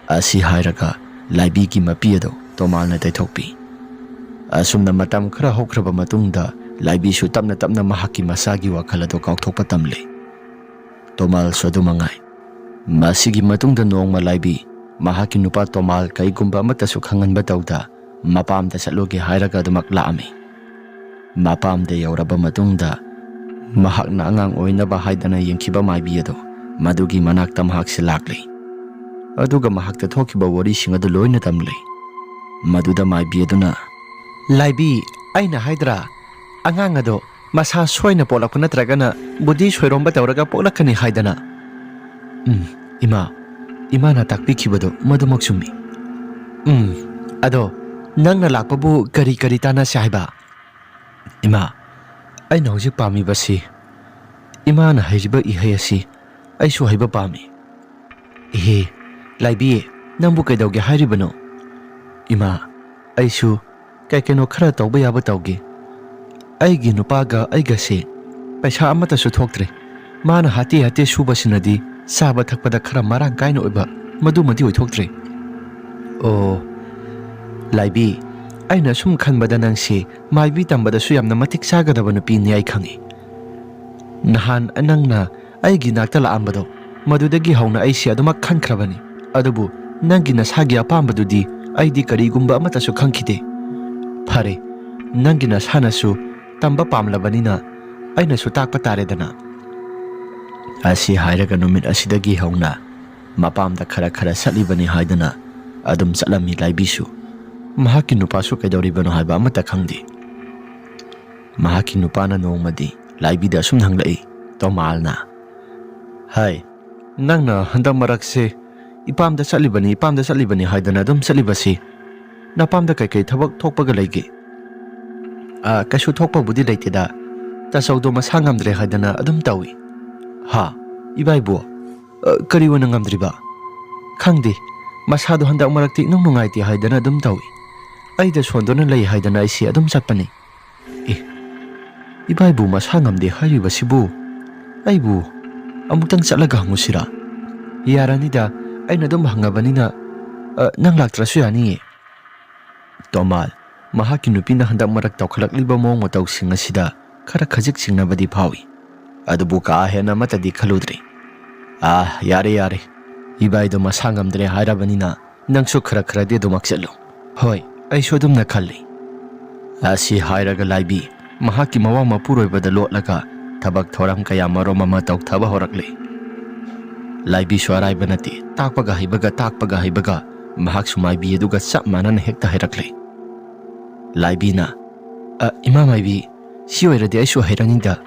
ꯑꯁꯤ ꯍꯥꯏꯔꯒ ꯂꯥꯏꯕꯤꯒꯤ ꯃꯄꯤ ꯑꯗꯨ ꯇꯣꯃꯥꯜꯅ ꯇꯩꯊꯣꯛꯄꯤ꯫ ꯑꯁꯨꯝꯅ ꯃꯇꯝ ꯈꯔ ꯍꯧꯈ꯭ꯔꯕ ꯃꯇꯨꯡꯗ ꯂꯥꯏꯕꯤꯁꯨ ꯇꯞꯅ ꯇꯞꯅ ꯃꯍꯥꯛꯀꯤ ꯃꯁꯥꯒꯤ ꯋꯥꯈꯜ ꯑꯗꯨ ꯀꯥꯎꯊꯣꯛꯄ ꯇꯝꯂꯦ꯫ ꯇꯣꯃꯥꯜꯁꯨ ꯑꯗꯨ ꯃꯉꯥꯏ꯫ ꯃꯁꯤꯒꯤ ꯃꯇꯨꯡꯗ ꯅꯣꯡꯃ ꯂꯥꯏꯕꯤ ꯃꯍꯥꯛꯀꯤ ꯅꯨꯄꯥ ꯇꯣꯃꯥꯜ ꯀꯩꯒꯨꯝꯕ ꯑꯃꯠꯇꯁꯨ ꯈꯪꯍꯟꯕ ꯇꯧꯗ ꯃꯄꯥꯝꯗ ꯆꯠꯂꯨꯒꯦ ꯍꯥꯏꯔꯒ ꯑꯗꯨꯃꯛ ꯂꯥꯛꯑꯝꯃꯤ꯫ ꯃꯄꯥꯝꯗ ꯌꯧꯔꯕ ꯃꯇꯨꯡꯗ ꯃꯍꯥꯛꯅ ꯑꯉꯥꯡ ꯑꯣꯏꯅꯕ ꯍꯥꯏꯗꯅ ꯌꯦꯡꯈꯤꯕ ꯃꯥꯏꯕꯤ ꯑꯗꯣ, ꯃꯗꯨꯒꯤ ꯃꯅꯥꯛꯇ ꯃꯍꯥꯛꯁꯦ ꯂꯥꯛꯂꯦ꯫ ꯑꯗꯨꯒ ꯃꯍꯥꯛꯇ ꯊꯣꯛꯈꯤꯕ ꯋꯥꯔꯤꯁꯤꯡ ꯑꯗꯨ ꯂꯣꯏꯅ ꯇꯝꯂꯦ꯫ ꯃꯗꯨꯗ ꯃꯥꯏꯕꯤ ꯑꯗꯨꯅ, "ꯂꯥꯏꯕꯤ, ꯑꯩꯅ ꯍꯥꯏꯗ꯭ꯔꯥ, ꯑꯉꯥꯡ ꯑꯗꯣ ꯃꯁꯥ ꯁꯣꯏꯅ ꯄꯣꯛꯂꯛꯄ ꯅꯠꯇ꯭ꯔꯒꯅ ꯕꯨꯙꯤ ꯁꯣꯏꯔꯣꯝꯕ ꯇꯧꯔꯒ ꯄꯣꯛꯂꯛꯀꯅꯤ ꯍꯥꯏꯗꯅ?" "ꯎꯝ, ꯏꯃꯥ, ꯏꯃꯥꯅ ꯇꯥꯛꯄꯤꯈꯤꯕꯗꯣ ꯃꯗꯨꯃꯛ ꯆꯨꯝꯃꯤ꯫ ꯎꯝ, ꯑꯗꯣ ꯅꯪꯅ ꯂꯥꯛꯄꯕꯨ ꯀꯔꯤ ꯀꯔꯤ ꯇꯥꯟꯅꯁꯦ ꯍꯥꯏꯕ?" "ꯏꯃꯥ, ꯑꯩꯅ ꯍꯧꯖꯤꯛ ꯄꯥꯝꯃꯤꯕꯁꯤ, ꯏꯃꯥꯅ ꯍꯩꯔꯤꯕ ꯏꯍꯩ ꯑꯁꯤ ꯑꯩꯁꯨ ꯍꯩꯕ ꯄꯥꯝꯃꯤ꯫" "ꯏꯍꯦ, ꯂꯥꯏꯕꯤ, ꯅꯪꯕꯨ ꯀꯩꯗꯧꯒꯦ ꯍꯥꯏꯔꯤꯕꯅꯣ?" "ꯏꯃꯥ, ꯑꯩꯁꯨ ꯀꯩ ꯀꯩꯅꯣ ꯈꯔ ꯇꯧꯕ ꯌꯥꯕ ꯇꯧꯒꯦ꯫ ꯑꯩꯒꯤ ꯅꯨꯄꯥꯒ ꯑꯩꯒꯁꯦ ꯄꯩꯁꯥ ꯑꯃꯠꯇꯁꯨ ꯊꯣꯛꯇ꯭ꯔꯦ꯫ ꯃꯥꯅ ꯍꯥꯇꯦ ꯍꯥꯇꯦ ꯁꯨꯕꯁꯤꯅꯗꯤ ꯆꯥꯕ ꯊꯛꯄꯗ ꯈꯔ ꯃꯔꯥꯡ ꯀꯥꯏꯅ ꯑꯣꯏꯕ, ꯃꯗꯨꯃꯗꯤ ꯑꯣꯏꯊꯣꯛꯇ꯭ꯔꯦ꯫" "ꯑꯣ, ꯂꯥꯏꯕꯤ, ꯑꯩꯅ ꯁꯨꯝ ꯈꯟꯕꯗ ꯅꯪꯁꯦ ꯃꯥꯏꯕꯤ ꯇꯝꯕꯗꯁꯨ ꯌꯥꯝꯅ ꯃꯇꯤꯛ ꯆꯥꯒꯗꯕ ꯅꯨꯄꯤꯅꯤ ꯑꯩ ꯈꯪꯉꯤ꯫ ꯅꯍꯥꯟ ꯅꯪꯅ ꯑꯩꯒꯤ ꯅꯥꯛꯇ ꯂꯥꯛꯑꯝꯕꯗꯣ, ꯃꯗꯨꯗꯒꯤ ꯍꯧꯅ ꯑꯩꯁꯦ ꯑꯗꯨꯃꯛ ꯈꯟꯈ꯭ꯔꯕꯅꯤ꯫ ꯑꯗꯨꯕꯨ ꯅꯪꯒꯤ ꯅꯁꯥꯒꯤ ꯑꯄꯥꯝꯕꯗꯨꯗꯤ ꯑꯩꯗꯤ ꯀꯔꯤꯒꯨꯝꯕ ꯑꯃꯠꯇꯁꯨ ꯈꯪꯈꯤꯗꯦ꯫ ꯐꯔꯦ, ꯅꯪꯒꯤ ꯅꯁꯥꯅꯁꯨ ꯇꯝꯕ ꯄꯥꯝꯂꯕꯅꯤꯅ ꯑꯩꯅꯁꯨ ꯇꯥꯛꯄ ꯇꯥꯔꯦꯗꯅ꯫ ꯑꯁꯤ ꯍꯥꯏꯔꯒ ꯅꯨꯃꯤꯠ ꯑꯁꯤꯗꯒꯤ ꯍꯧꯅ ꯃꯄꯥꯝꯗ ꯈꯔ ꯈꯔ ꯆꯠꯂꯤꯕꯅꯤ ꯍꯥꯏꯗꯨꯅ ꯑꯗꯨꯝ ꯆꯠꯂꯝꯃꯤ ꯂꯥꯏꯕꯤꯁꯨ꯫ ꯃꯍꯥꯛꯀꯤ ꯅꯨꯄꯥꯁꯨ ꯀꯩꯗꯧꯔꯤꯕꯅꯣ ꯍꯥꯏꯕ ꯑꯃꯠꯇ ꯈꯪꯗꯦ꯫ ꯃꯍꯥꯛꯀꯤ ꯅꯨꯄꯥꯅ ꯅꯣꯡꯃꯗꯤ ꯂꯥꯏꯕꯤꯗ ꯑꯁꯨꯝ ꯍꯪꯂꯛꯏ, ꯇꯣꯃꯥꯜꯅ, "ꯍꯥꯏ, ꯅꯪꯅ ꯍꯟꯗꯛ ꯃꯔꯛꯁꯦ ꯏꯄꯥꯝꯗ ꯆꯠꯂꯤꯕꯅꯤ, ꯏꯄꯥꯝꯗ ꯆꯠꯂꯤꯕꯅꯤ ꯍꯥꯏꯗꯅ ꯑꯗꯨꯝ ꯆꯠꯂꯤꯕꯁꯤ ꯅꯄꯥꯝꯗ ꯀꯩꯀꯩ ꯊꯕꯛ ꯊꯣꯛꯄꯒ ꯂꯩꯒꯦ?" "ꯑ, ꯀꯩꯁꯨ ꯊꯣꯛꯄꯕꯨꯗꯤ ꯂꯩꯇꯦꯗ꯫ ꯇꯥꯆꯧꯗꯣ ꯃꯁꯥ ꯉꯝꯗ꯭ꯔꯦ ꯍꯥꯏꯗꯅ ꯑꯗꯨꯝ ꯇꯧꯏ꯫" "ꯍꯥ? ꯏꯕꯥꯏꯕꯨ? ꯑ, ꯀꯔꯤ ꯑꯣꯏꯅ ꯉꯝꯗ꯭ꯔꯤꯕ?" "ꯈꯪꯗꯦ꯫ ꯃꯁꯥꯗꯣ ꯍꯟꯗꯛ ꯃꯔꯛꯇꯤ ꯏꯅꯨꯡ ꯅꯨꯡꯉꯥꯏꯇꯦ ꯍꯥꯏꯗꯅ ꯑꯗꯨꯝ ꯇꯧꯏ꯫ ꯑꯩꯗ ꯁꯣꯟꯗꯨꯅ ꯂꯩ ꯍꯥꯏꯗꯅ ꯑꯩꯁꯦ ꯑꯗꯨꯝ ꯆꯠꯄꯅꯤ꯫" "ꯑꯦ, ꯏꯕꯥꯏꯕꯨ ꯃꯁꯥ ꯉꯝꯗꯦ ꯍꯥꯏꯔꯤꯕꯁꯤꯕꯨ ꯑꯩꯕꯨ ꯑꯃꯨꯛꯇꯪ ꯆꯠꯂꯒ ꯍꯪꯉꯨꯁꯤꯔꯥ?" "ꯌꯥꯔꯅꯤꯗ, ꯑꯩꯅ ꯑꯗꯨꯝ ꯍꯪꯉꯕꯅꯤꯅ, ꯑ, ꯅꯪ ꯂꯥꯛꯇ꯭ꯔꯁꯨ ꯌꯥꯅꯤꯌꯦ꯫" ꯇꯣꯃꯥꯜ, ꯃꯍꯥꯛꯀꯤ ꯅꯨꯄꯤꯅ ꯍꯟꯗꯛ ꯃꯔꯛ ꯇꯧꯈꯠꯂꯛꯂꯤꯕ ꯃꯑꯣꯡ ꯃꯇꯧꯁꯤꯡ ꯑꯁꯤꯗ ꯈꯔ ꯈꯖꯤꯛ ꯆꯤꯡꯅꯕꯗꯤ ꯐꯥꯎꯏ꯫ ꯑꯗꯨꯕꯨ ꯀꯥ ꯍꯦꯟꯅ ꯑꯃꯠꯇꯗꯤ ꯈꯜꯂꯨꯗ꯭ꯔꯦ꯫ "ꯑꯥ, ꯌꯥꯔꯦ, ꯌꯥꯔꯦ꯫ ꯏꯕꯥꯏꯗꯣ ꯃꯁꯥ ꯉꯝꯗ꯭ꯔꯦ ꯍꯥꯏꯔꯕꯅꯤꯅ ꯅꯪꯁꯨ ꯈꯔ ꯈꯔꯗꯤ ꯑꯗꯨꯃꯛ ꯆꯠꯂꯨ꯫" "ꯍꯣꯏ, ꯑꯩꯁꯨ ꯑꯗꯨꯝꯅ ꯈꯜꯂꯤ꯫" ꯑꯁꯤ ꯍꯥꯏꯔꯒ ꯂꯥꯏꯕꯤ ꯃꯍꯥꯛꯀꯤ ꯃꯋꯥ ꯃꯄꯨꯔꯣꯏꯕꯗ ꯂꯣꯠꯂꯒ ꯊꯕꯛ ꯊꯧꯔꯝ ꯀꯌꯥ ꯃꯔꯨꯝ ꯑꯃ ꯇꯧꯊꯕ ꯍꯧꯔꯛꯂꯦ꯫ ꯂꯥꯏꯕꯤꯁꯨ ꯑꯔꯥꯏꯕ ꯅꯠꯇꯦ, ꯇꯥꯛꯄꯒ ꯍꯩꯕꯒ, ꯇꯥꯛꯄꯒ ꯍꯩꯕꯒ ꯃꯍꯥꯛꯁꯨ ꯃꯥꯏꯕꯤ ꯑꯗꯨꯒ ꯆꯞ ꯃꯥꯟꯅꯅ ꯍꯦꯛꯇ ꯍꯩꯔꯛꯂꯦ꯫ ꯂꯥꯏꯕꯤꯅ, "ꯑ, ꯏꯃꯥ ꯃꯥꯏꯕꯤ, ꯁꯤ ꯑꯣꯏꯔꯗꯤ ꯑꯩꯁꯨ ꯍꯩꯔꯅꯤꯗ꯫"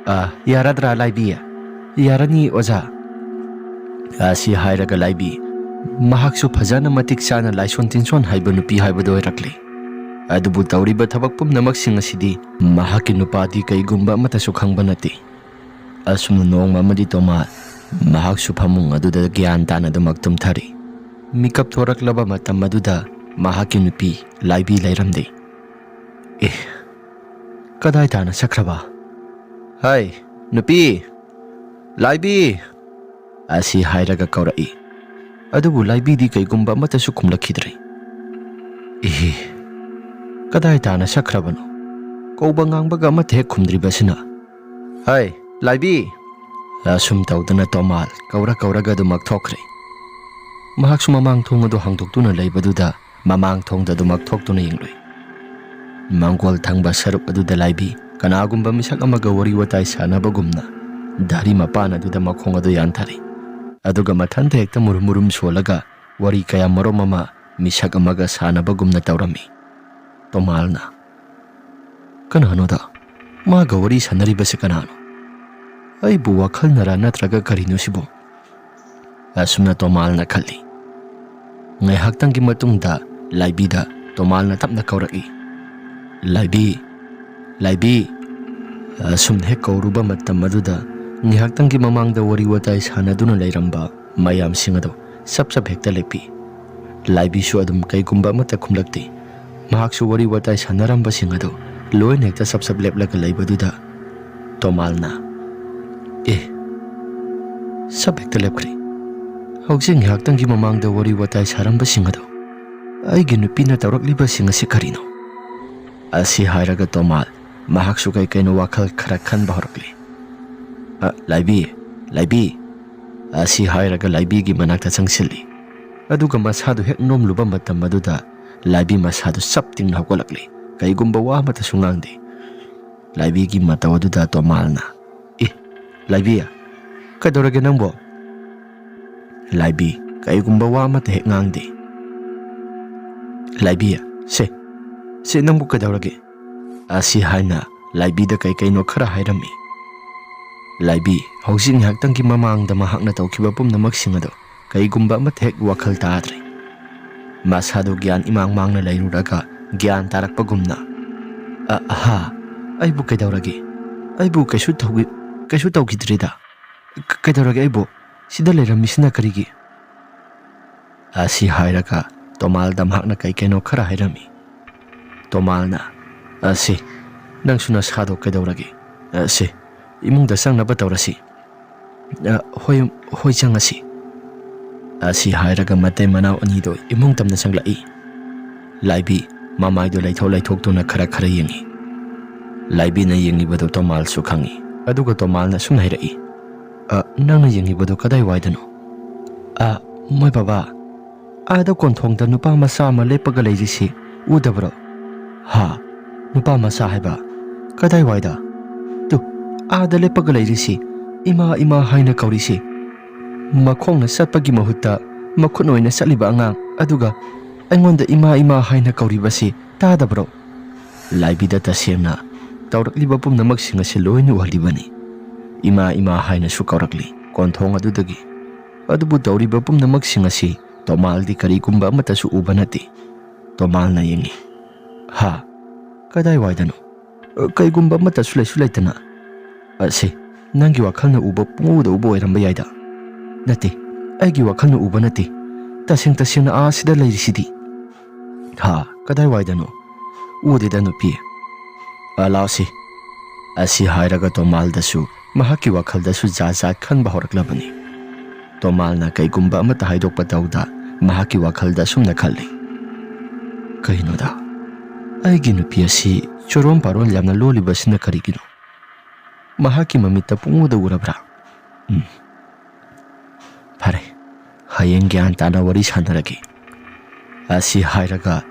"ꯑ, ꯌꯥꯔꯗ꯭ꯔꯥ ꯂꯥꯏꯕꯤ?" "ꯌꯥꯔꯅꯤ ꯑꯣꯖꯥ꯫" ꯑꯁꯤ ꯍꯥꯏꯔꯒ ꯂꯥꯏꯕꯤ ꯃꯍꯥꯛꯁꯨ ꯐꯖꯅ ꯃꯇꯤꯛ ꯆꯥꯅ ꯂꯥꯏꯁꯣꯟ ꯇꯤꯟꯁꯣꯟ ꯍꯩꯕ ꯅꯨꯄꯤ ꯍꯥꯏꯕꯗꯨ ꯑꯣꯏꯔꯛꯂꯦ꯫ ꯑꯗꯨꯕꯨ ꯇꯧꯔꯤꯕ ꯊꯕꯛ ꯄꯨꯝꯅꯃꯛꯁꯤꯡ ꯑꯁꯤꯗꯤ ꯃꯍꯥꯛꯀꯤ ꯅꯨꯄꯥꯗꯤ ꯀꯩꯒꯨꯝꯕ ꯑꯃꯠꯇꯁꯨ ꯈꯪꯕ ꯅꯠꯇꯦ꯫ ꯑꯁꯨꯝꯅ ꯅꯣꯡꯃ ꯑꯃꯗꯤ ꯇꯣꯃꯥ ꯃꯍꯥꯛꯁꯨ ꯐꯃꯨꯡ ꯑꯗꯨꯗ ꯒ꯭ꯌꯥꯟ ꯇꯥꯅ ꯑꯗꯨꯃꯛ ꯇꯨꯝꯊꯔꯤ꯫ ꯃꯤꯀꯞ ꯊꯣꯔꯛꯂꯕ ꯃꯇꯝ ꯑꯗꯨꯗ ꯃꯍꯥꯛꯀꯤ ꯅꯨꯄꯤ ꯂꯥꯏꯕꯤ ꯂꯩꯔꯝꯗꯦ꯫ "ꯑꯦ, ꯀꯗꯥꯏ ꯇꯥꯅ ꯆꯠꯈ꯭ꯔꯕ? ꯍꯥꯏ, ꯅꯨꯄꯤ! ꯂꯥꯏꯕꯤ!" ꯑꯁꯤ ꯍꯥꯏꯔꯒ ꯀꯧꯔꯛꯏ꯫ ꯑꯗꯨꯕꯨ ꯂꯥꯏꯕꯤꯗꯤ ꯀꯩꯒꯨꯝꯕ ꯑꯃꯠꯇꯁꯨ ꯈꯨꯝꯂꯛꯈꯤꯗ꯭ꯔꯦ꯫ "ꯏꯍꯤ, ꯀꯗꯥꯏ ꯇꯥꯅ ꯆꯠꯈ꯭ꯔꯕꯅꯣ? ꯀꯧꯕ ꯉꯥꯡꯕꯒ ꯑꯃꯠꯇ ꯍꯦꯛ ꯈꯨꯝꯗ꯭ꯔꯤꯕꯁꯤꯅ꯫ ꯍꯥꯏ, ꯂꯥꯏꯕꯤ!" ꯑꯁꯨꯝ ꯇꯧꯗꯅ ꯇꯣꯃꯥꯜ ꯀꯧꯔ ꯀꯧꯔꯒ ꯑꯗꯨꯃꯛ ꯊꯣꯛꯈ꯭ꯔꯦ꯫ ꯃꯍꯥꯛꯁꯨ ꯃꯃꯥꯡ ꯊꯣꯡ ꯑꯗꯨ ꯍꯥꯡꯗꯣꯛꯇꯨꯅ ꯂꯩꯕꯗꯨꯗ ꯃꯃꯥꯡ ꯊꯣꯡꯗ ꯑꯗꯨꯃꯛ ꯊꯣꯛꯇꯨꯅ ꯌꯦꯡꯂꯨꯏ꯫ ꯃꯥꯡꯒꯣꯜ ꯊꯪꯕ ꯁꯔꯨꯛ ꯑꯗꯨꯗ ꯂꯥꯏꯕꯤ ꯀꯅꯥꯒꯨꯝꯕ ꯃꯤꯁꯛ ꯑꯃꯒ ꯋꯥꯔꯤ ꯋꯥꯇꯥꯏ ꯁꯥꯟꯅꯕꯒꯨꯝꯅ ꯙꯥꯔꯤ ꯃꯄꯥꯟ ꯑꯗꯨꯗ ꯃꯈꯣꯡ ꯑꯗꯨ ꯌꯥꯟꯊꯔꯤ꯫ ꯑꯗꯨꯒ ꯃꯊꯟꯇ ꯍꯦꯛꯇ ꯃꯨꯔꯨꯝ ꯃꯨꯔꯨꯝ ꯁꯣꯜꯂꯒ ꯋꯥꯔꯤ ꯀꯌꯥ ꯃꯔꯨꯝ ꯑꯃ ꯃꯤꯁꯛ ꯑꯃꯒ ꯁꯥꯟꯅꯕꯒꯨꯝꯅ ꯇꯧꯔꯝꯃꯤ꯫ ꯇꯣꯃꯥꯜꯅ, "ꯀꯅꯥꯅꯣꯗ? ꯃꯥꯒ ꯋꯥꯔꯤ ꯁꯥꯟꯅꯔꯤꯕꯁꯤ ꯀꯅꯥꯅꯣ? ꯑꯩꯕꯨ ꯋꯥꯈꯜꯅꯔꯥ ꯅꯠꯇ꯭ꯔꯒ ꯀꯔꯤꯅꯣ ꯁꯤꯕꯣ?" ꯑꯁꯨꯝꯅ ꯇꯣꯃꯥꯜꯅ ꯈꯜꯂꯤ꯫ ꯉꯥꯏꯍꯥꯛꯇꯪꯒꯤ ꯃꯇꯨꯡꯗ ꯂꯥꯏꯕꯤꯗ ꯇꯣꯃꯥꯜꯅ ꯇꯞꯅ ꯀꯧꯔꯛꯏ, "ꯂꯥꯏꯕꯤ, ꯂꯥꯏꯕꯤ!" ꯑꯁꯨꯝ ꯍꯦꯛ ꯀꯧꯔꯨꯕ ꯃꯇꯝ ꯑꯗꯨꯗ ꯉꯥꯏꯍꯥꯛꯇꯪꯒꯤ ꯃꯃꯥꯡꯗ ꯋꯥꯔꯤ ꯋꯥꯇꯥꯏ ꯁꯥꯟꯅꯗꯨꯅ ꯂꯩꯔꯝꯕ ꯃꯌꯥꯝꯁꯤꯡ ꯑꯗꯨ ꯆꯞ ꯆꯞ ꯍꯦꯛꯇ ꯂꯦꯞꯄꯤ꯫ ꯂꯥꯏꯕꯤꯁꯨ ꯑꯗꯨꯝ ꯀꯩꯒꯨꯝꯕ ꯑꯃꯠꯇ ꯈꯨꯝꯂꯛꯇꯦ꯫ ꯃꯍꯥꯛꯁꯨ ꯋꯥꯔꯤ ꯋꯥꯇꯥꯏ ꯁꯥꯟꯅꯔꯝꯕꯁꯤꯡ ꯑꯗꯨ ꯂꯣꯏꯅ ꯍꯦꯛꯇ ꯆꯞ ꯆꯞ ꯂꯦꯞꯂꯒ ꯂꯩꯕꯗꯨꯗ ꯇꯣꯃꯥꯜꯅ, "ꯑꯦ, ꯆꯞ ꯍꯦꯛꯇ ꯂꯦꯞꯈ꯭ꯔꯦ꯫ ꯍꯧꯖꯤꯛ ꯉꯥꯏꯍꯥꯛꯇꯪꯒꯤ ꯃꯃꯥꯡꯗ ꯋꯥꯔꯤ ꯋꯥꯇꯥꯏ ꯁꯥꯔꯝꯕꯁꯤꯡ ꯑꯗꯣ ꯑꯩꯒꯤ ꯅꯨꯄꯤꯅ ꯇꯧꯔꯛꯂꯤꯕꯁꯤꯡ ꯑꯁꯤ ꯀꯔꯤꯅꯣ?" ꯑꯁꯤ ꯍꯥꯏꯔꯒ ꯇꯣꯃꯥꯜ ꯃꯍꯥꯛꯁꯨ ꯀꯩ ꯀꯩꯅꯣ ꯋꯥꯈꯜ ꯈꯔ ꯈꯟꯕ ꯍꯧꯔꯛꯂꯤ꯫ "ꯑ, ꯂꯥꯏꯕꯤ, ꯂꯥꯏꯕꯤ!" ꯑꯁꯤ ꯍꯥꯏꯔꯒ ꯂꯥꯏꯕꯤꯒꯤ ꯃꯅꯥꯛꯇ ꯆꯪꯁꯤꯜꯂꯤ꯫ ꯑꯗꯨꯒ ꯃꯁꯥꯗꯨ ꯍꯦꯛ ꯅꯣꯝꯂꯨꯕ ꯃꯇꯝ ꯑꯗꯨꯗ ꯂꯥꯏꯕꯤ ꯃꯁꯥꯗꯨ ꯆꯞ ꯇꯤꯡꯅ ꯍꯧꯒꯠꯂꯛꯂꯤ꯫ ꯀꯩꯒꯨꯝꯕ ꯋꯥ ꯑꯃꯠꯇꯁꯨ ꯉꯥꯡꯗꯦ꯫ ꯂꯥꯏꯕꯤꯒꯤ ꯃꯇꯧ ꯑꯗꯨꯗ ꯇꯣꯃꯥꯜꯅ, "ꯑꯦ, ꯂꯥꯏꯕꯤ, ꯀꯩꯗꯧꯔꯒꯦ ꯅꯪꯕꯣ?" ꯂꯥꯏꯕꯤ ꯀꯩꯒꯨꯝꯕ ꯋꯥ ꯑꯃꯠꯇ ꯍꯦꯛ ꯉꯥꯡꯗꯦ꯫ "ꯂꯥꯏꯕꯤ, ꯁꯦ, ꯁꯦ, ꯅꯪꯕꯨ ꯀꯩꯗꯧꯔꯒꯦ?" ꯑꯁꯤ ꯍꯥꯏꯅ ꯂꯥꯏꯕꯤꯗ ꯀꯩ ꯀꯩꯅꯣ ꯈꯔ ꯍꯥꯏꯔꯝꯃꯤ꯫ ꯂꯥꯏꯕꯤ, ꯍꯧꯖꯤꯛ ꯉꯥꯏꯍꯥꯛꯇꯪꯒꯤ ꯃꯃꯥꯡꯗ ꯃꯍꯥꯛꯅ ꯇꯧꯈꯤꯕ ꯄꯨꯝꯅꯃꯛꯁꯤꯡ ꯑꯗꯣ ꯀꯩꯒꯨꯝꯕ ꯑꯃꯠꯇ ꯍꯦꯛ ꯋꯥꯈꯜ ꯇꯥꯗ꯭ꯔꯦ꯫ ꯃꯁꯥꯗꯨ ꯒ꯭ꯌꯥꯟ ꯏꯃꯥꯡ ꯃꯥꯡꯅ ꯂꯩꯔꯨꯔꯒ ꯒ꯭ꯌꯥꯟ ꯇꯥꯔꯛꯄꯒꯨꯝꯅ, "ꯑ-, ꯑꯍꯥ, ꯑꯩꯕꯨ ꯀꯩꯗꯧꯔꯒꯦ? ꯑꯩꯕꯨ ꯀꯩꯁꯨ ꯇꯧꯒꯤ-, ꯀꯩꯁꯨ ꯇꯧꯈꯤꯗ꯭ꯔꯤꯗ꯫ ꯀ-, ꯀꯩꯗꯧꯔꯒꯦ ꯑꯩꯕꯨ? ꯁꯤꯗ ꯂꯩꯔꯝꯃꯤꯁꯤꯅ ꯀꯔꯤꯒꯤ?" ꯑꯁꯤ ꯍꯥꯏꯔꯒ ꯇꯣꯃꯥꯜꯗ ꯃꯍꯥꯛꯅ ꯀꯩ ꯀꯩꯅꯣ ꯈꯔ ꯍꯥꯏꯔꯝꯃꯤ꯫ ꯇꯣꯃꯥꯜꯅ, "ꯑꯁꯤ, ꯅꯪꯁꯨ ꯅꯁꯥꯗꯣ ꯀꯩꯗꯧꯔꯒꯦ? ꯑꯁꯤ, ꯏꯃꯨꯡꯗ ꯆꯪꯅꯕ ꯇꯧꯔꯁꯤ꯫ ꯑ, ꯍꯣꯏ, ꯍꯣꯏ, ꯆꯪꯉꯁꯤ꯫" ꯑꯁꯤ ꯍꯥꯏꯔꯒ ꯃꯇꯩ ꯃꯅꯥꯎ ꯑꯅꯤꯗꯣ ꯏꯃꯨꯡ ꯇꯝꯅ ꯆꯪꯂꯛꯏ꯫ ꯂꯥꯏꯕꯤ ꯃꯃꯥꯏꯗꯣ ꯂꯩꯊꯣꯛ ꯂꯩꯊꯣꯛꯇꯨꯅ ꯈꯔ ꯈꯔ ꯌꯦꯡꯉꯤ꯫ ꯂꯥꯏꯕꯤꯅ ꯌꯦꯡꯉꯤꯕꯗꯨ ꯇꯣꯃꯥꯜꯁꯨ ꯈꯪꯉꯤ꯫ ꯑꯗꯨꯒ ꯇꯣꯃꯥꯜꯅ ꯁꯨꯝ ꯍꯥꯏꯔꯛꯏ, ꯑ, ꯅꯪꯅ ꯌꯦꯡꯉꯤꯕꯗꯨ ꯀꯗꯥꯏꯋꯥꯏꯗꯅꯣ? ꯑ, ꯃꯣꯏ ꯕꯕꯥ, ꯑꯥꯗ ꯀꯣꯟꯊꯣꯡꯗ ꯅꯨꯄꯥ ꯃꯆꯥ ꯑꯃ ꯂꯦꯞꯄꯒ ꯂꯩꯔꯤꯁꯤ ꯎꯗꯕ꯭ꯔꯣ? ꯍꯥ? ꯅꯨꯄꯥ ꯃꯆꯥ ꯍꯥꯏꯕ? ꯀꯗꯥꯏꯋꯥꯏꯗ? ꯇꯨ, ꯑꯥꯗ ꯂꯦꯞꯄꯒ ꯂꯩꯔꯤꯁꯤ, ꯏꯃꯥ, ꯏꯃꯥ ꯍꯥꯏꯅ ꯀꯧꯔꯤꯁꯤ꯫ ꯃꯈꯣꯡꯅ ꯆꯠꯄꯒꯤ ꯃꯍꯨꯠꯇ ꯃꯈꯨꯠꯅ ꯑꯣꯏꯅ ꯆꯠꯂꯤꯕ ꯑꯉꯥꯡ ꯑꯗꯨꯒ ꯑꯩꯉꯣꯟꯗ ꯏꯃꯥ, ꯏꯃꯥ ꯍꯥꯏꯅ ꯀꯧꯔꯤꯕꯁꯤ ꯇꯥꯗꯕ꯭ꯔꯣ? ꯂꯥꯏꯕꯤꯗ ꯇꯁꯦꯡꯅ ꯇꯧꯔꯛꯂꯤꯕ ꯄꯨꯝꯅꯃꯛꯁꯤꯡ ꯑꯁꯤ ꯂꯣꯏꯅ ꯎꯍꯜꯂꯤꯕꯅꯤ꯫ ꯏꯃꯥ, ꯏꯃꯥ ꯍꯥꯏꯅꯁꯨ ꯀꯧꯔꯛꯂꯤ ꯀꯣꯟꯊꯣꯡ ꯑꯗꯨꯗꯒꯤ꯫ ꯑꯗꯨꯕꯨ ꯇꯧꯔꯤꯕ ꯄꯨꯝꯅꯃꯛꯁꯤꯡ ꯑꯁꯤ ꯇꯣꯃꯥꯜꯗꯤ ꯀꯔꯤꯒꯨꯝꯕ ꯑꯃꯠꯇꯁꯨ ꯎꯕ ꯅꯠꯇꯦ꯫ ꯇꯣꯃꯥꯜꯅ ꯌꯦꯡꯉꯤ꯫ ꯍꯥ? ꯀꯗꯥꯏꯋꯥꯏꯗꯅꯣ? ꯑ, ꯀꯩꯒꯨꯝꯕ ꯑꯃꯠꯇꯁꯨ ꯂꯩꯁꯨ ꯂꯩꯇꯅ꯫ ꯑꯁꯦ, ꯅꯪꯒꯤ ꯋꯥꯈꯜꯅ ꯎꯕ ꯄꯨꯡꯎꯗ ꯎꯕ ꯑꯣꯏꯔꯝꯕ ꯌꯥꯏꯗ꯫ ꯅꯠꯇꯦ, ꯑꯩꯒꯤ ꯋꯥꯈꯜꯅ ꯎꯕ ꯅꯠꯇꯦ꯫ ꯇꯁꯦꯡ ꯇꯁꯦꯡꯅ ꯑꯥꯁꯤꯗ ꯂꯩꯔꯤꯁꯤꯗꯤ꯫ ꯍꯥ, ꯀꯗꯥꯏꯋꯥꯏꯗꯅꯣ? ꯎꯗꯦꯗ ꯅꯨꯄꯤ꯫ ꯑ, ꯂꯥꯎꯁꯤ꯫ ꯑꯁꯤ ꯍꯥꯏꯔꯒ ꯇꯣꯃꯥꯜꯗꯁꯨ, ꯃꯍꯥꯛꯀꯤ ꯋꯥꯈꯜꯗꯁꯨ ꯖꯥꯠ ꯖꯥꯠ ꯈꯟꯕ ꯍꯧꯔꯛꯂꯕꯅꯤ꯫ ꯇꯣꯃꯥꯜꯅ ꯀꯩꯒꯨꯝꯕ ꯑꯃꯠꯇ ꯍꯥꯏꯗꯣꯛꯄ ꯇꯧꯗ ꯃꯍꯥꯛꯀꯤ ꯋꯥꯈꯜꯗ ꯑꯁꯨꯝꯅ ꯈꯜꯂꯤ, "ꯀꯩꯅꯣꯗ, ꯑꯩꯒꯤ ꯅꯨꯄꯤ ꯑꯁꯤ ꯆꯨꯔꯣꯟ ꯄꯥꯔꯣꯟ ꯌꯥꯝꯅ ꯂꯣꯜꯂꯤꯕꯁꯤꯅ ꯀꯔꯤꯒꯤꯅꯣ? ꯃꯍꯥꯛꯀꯤ ꯃꯃꯤꯠꯇ ꯄꯨꯡꯎꯗ ꯎꯔꯕ꯭ꯔꯥ? ꯎꯝ, ꯐꯔꯦ, ꯍꯌꯦꯡ ꯒ꯭ꯌꯥꯟ ꯇꯥꯅ ꯋꯥꯔꯤ ꯁꯥꯟꯅꯔꯒꯦ"꯫ ꯑꯁꯤ ꯍꯥꯏꯔꯒ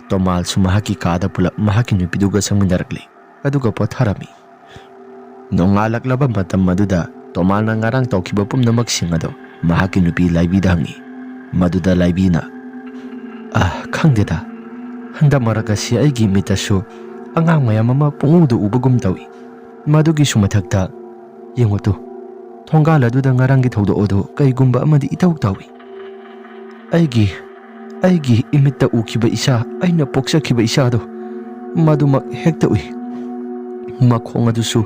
ꯇꯣꯃꯥꯜꯁꯨ ꯃꯍꯥꯛꯀꯤ ꯀꯥꯗ ꯄꯨꯂꯞ ꯃꯍꯥꯛꯀꯤ ꯅꯨꯄꯤꯗꯨꯒ ꯆꯪꯃꯤꯟꯅꯔꯛꯂꯤ꯫ ꯑꯗꯨꯒ ꯄꯣꯊꯥꯔꯝꯃꯤ꯫ ꯅꯣꯡꯉꯥꯜꯂꯛꯂꯕ ꯃꯇꯝ ꯑꯗꯨꯗ ꯇꯣꯃꯥꯜꯅ ꯉꯔꯥꯡ ꯇꯧꯈꯤꯕ ꯄꯨꯝꯅꯃꯛꯁꯤꯡ ꯑꯗꯨ ꯃꯍꯥꯛꯀꯤ ꯅꯨꯄꯤ ꯂꯥꯏꯕꯤꯗ ꯍꯪꯉꯤ꯫ ꯃꯗꯨꯗ ꯂꯥꯏꯕꯤꯅ, "ꯑ, ꯈꯪꯗꯦꯗ, ꯍꯟꯗꯛ ꯃꯔꯛ ꯑꯁꯤ ꯑꯩꯒꯤ ꯃꯤꯠꯇꯁꯨ ꯑꯉꯥꯡ ꯃꯌꯥꯝ ꯑꯃ ꯄꯨꯡꯎꯗ ꯎꯕꯒꯨꯝ ꯇꯧꯏ꯫ ꯃꯗꯨꯒꯤꯁꯨ ꯃꯊꯛꯇ, ꯌꯦꯡꯉꯨ ꯇꯨ, ꯊꯣꯡꯒꯥꯜ ꯑꯗꯨꯗ ꯉꯔꯥꯡꯒꯤ ꯊꯧꯗꯣꯛ ꯑꯗꯨ ꯀꯩꯒꯨꯝꯕ ꯑꯃꯗꯤ ꯏꯇꯧ ꯇꯧꯏ꯫ ꯑꯩꯒꯤ, ꯑꯩꯒꯤ ꯏꯃꯤꯠꯇ ꯎꯈꯤꯕ ꯏꯆꯥ, ꯑꯩꯅ ꯄꯣꯛꯆꯈꯤꯕ ꯏꯆꯥꯗꯣ, ꯃꯗꯨꯃꯛ ꯍꯦꯛꯇ ꯎꯏ꯫ ꯃꯈꯣꯡ ꯑꯗꯨꯁꯨ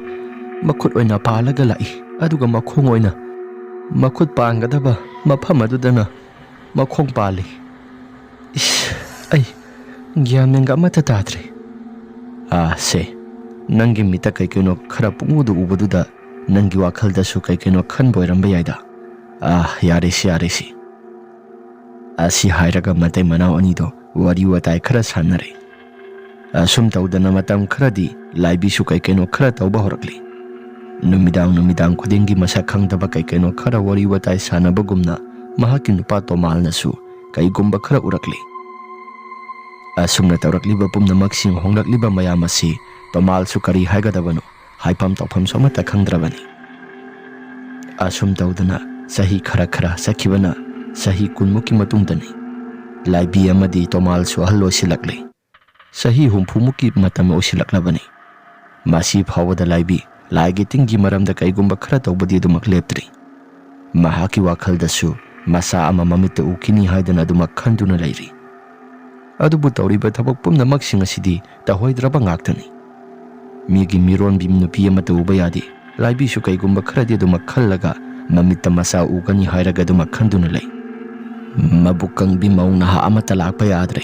ꯃꯈꯨꯠ ꯑꯣꯏꯅ ꯄꯥꯜꯂꯒ ꯂꯥꯛꯏ, ꯑꯗꯨꯒ ꯃꯈꯣꯡ ꯑꯣꯏꯅ ꯃꯈꯨꯠ ꯄꯥꯟꯒꯗꯕ ꯃꯐꯝ ꯑꯗꯨꯗꯅ ꯃꯈꯣꯡ ꯄꯥꯜꯂꯤ꯫ ꯏꯁ, ꯑꯩ ꯒ꯭ꯌꯥꯟ ꯃꯦꯟꯒ ꯑꯃꯠꯇ ꯇꯥꯗ꯭ꯔꯦ"꯫ "ꯑꯥ, ꯁꯦ, ꯅꯪꯒꯤ ꯃꯤꯠꯇ ꯀꯩ ꯀꯩꯅꯣ ꯈꯔ ꯄꯨꯡꯎꯗ ꯎꯕꯗꯨꯗ ꯅꯪꯒꯤ ꯋꯥꯈꯜꯗꯁꯨ ꯀꯩ ꯀꯩꯅꯣ ꯈꯟꯕ ꯑꯣꯏꯔꯝꯕ ꯌꯥꯏꯗ꯫ ꯑꯥ, ꯌꯥꯔꯦꯁꯤ, ꯌꯥꯔꯦꯁꯤ"꯫ ꯑꯁꯤ ꯍꯥꯏꯔꯒ ꯃꯇꯩ ꯃꯅꯥꯎ ꯑꯅꯤꯗꯣ ꯋꯥꯔꯤ ꯋꯥꯇꯥꯏ ꯈꯔ ꯁꯥꯟꯅꯔꯦ꯫ ꯑꯁꯨꯝ ꯇꯧꯗꯅ ꯃꯇꯝ ꯈꯔꯗꯤ ꯂꯥꯏꯕꯤꯁꯨ ꯀꯩ ꯀꯩꯅꯣ ꯈꯔ ꯇꯧꯕ ꯍꯧꯔꯛꯂꯤ꯫ ꯅꯨꯃꯤꯗꯥꯡ ꯅꯨꯃꯤꯗꯥꯡ ꯈꯨꯗꯤꯡꯒꯤ ꯃꯁꯛ ꯈꯪꯗꯕ ꯀꯩ ꯀꯩꯅꯣ ꯈꯔ ꯋꯥꯔꯤ ꯋꯥꯇꯥꯏ ꯁꯥꯟꯅꯕꯒꯨꯝꯅ ꯃꯍꯥꯛꯀꯤ ꯅꯨꯄꯥ ꯇꯣꯃꯥꯜꯅꯁꯨ ꯀꯩꯒꯨꯝꯕ ꯈꯔ ꯎꯔꯛꯂꯤ꯫ ꯑꯁꯨꯝꯅ ꯇꯧꯔꯛꯂꯤꯕ ꯄꯨꯝꯅꯃꯛꯁꯤꯡ, ꯍꯣꯡꯂꯛꯂꯤꯕ ꯃꯌꯥꯝ ꯑꯁꯤ ꯇꯣꯃꯥꯜꯁꯨ ꯀꯔꯤ ꯍꯥꯏꯒꯗꯕꯅꯣ, ꯍꯥꯏꯐꯝ ꯇꯧꯐꯝꯁꯨ ꯑꯃꯠꯇ ꯈꯪꯗ꯭ꯔꯕꯅꯤ꯫ ꯑꯁꯨꯝ ꯇꯧꯗꯅ ꯆꯍꯤ ꯈꯔ ꯈꯔ ꯆꯠꯈꯤꯕꯅ ꯆꯍꯤ ꯀꯨꯟꯃꯨꯛꯀꯤ ꯃꯇꯨꯡꯗꯅꯤ꯫ ꯂꯥꯏꯕꯤ ꯑꯃꯗꯤ ꯇꯣꯃꯥꯜꯁꯨ ꯑꯍꯜ ꯑꯣꯏꯁꯤꯜꯂꯛꯂꯤ꯫ ꯆꯍꯤ ꯍꯨꯝꯐꯨꯃꯨꯛꯀꯤ ꯃꯇꯝ ꯑꯣꯏꯁꯤꯜꯂꯛꯂꯕꯅꯤ꯫ ꯃꯁꯤ ꯐꯥꯎꯕꯗ ꯂꯥꯏꯕꯤ ꯂꯥꯏꯒꯤ ꯇꯤꯟꯒꯤ ꯃꯔꯝꯗ ꯀꯩꯒꯨꯝꯕ ꯈꯔ ꯇꯧꯕꯗꯤ ꯑꯗꯨꯃꯛ ꯂꯦꯞꯇ꯭ꯔꯤ꯫ ꯃꯍꯥꯛꯀꯤ ꯋꯥꯈꯜꯗꯁꯨ ꯃꯆꯥ ꯑꯃ ꯃꯃꯤꯠꯇ ꯎꯈꯤꯅꯤ ꯍꯥꯏꯗꯅ ꯑꯗꯨꯃꯛ ꯈꯟꯗꯨꯅ ꯂꯩꯔꯤ꯫ ꯑꯗꯨꯕꯨ ꯇꯧꯔꯤꯕ ꯊꯕꯛ ꯄꯨꯝꯅꯃꯛꯁꯤꯡ ꯑꯁꯤꯗꯤ ꯇꯧꯍꯩꯗ꯭ꯔꯕ ꯉꯥꯛꯇꯅꯤ꯫ ꯃꯤꯒꯤ ꯃꯤꯔꯣꯟꯕꯤ ꯅꯨꯄꯤ ꯑꯃꯠꯇ ꯎꯕ ꯌꯥꯗꯦ꯫ ꯂꯥꯏꯕꯤꯁꯨ ꯀꯩꯒꯨꯝꯕ ꯈꯔꯗꯤ ꯑꯗꯨꯃꯛ ꯈꯜꯂꯒ ꯃꯃꯤꯠꯇ ꯃꯆꯥ ꯎꯒꯅꯤ ꯍꯥꯏꯔꯒ ꯑꯗꯨꯃꯛ ꯈꯟꯗꯨꯅ ꯂꯩ꯫ ꯃꯕꯨꯛ ꯀꯪꯕꯤ ꯃꯧ ꯅꯍꯥ ꯑꯃꯠꯇ ꯂꯥꯛꯄ ꯌꯥꯗ꯭ꯔꯦ꯫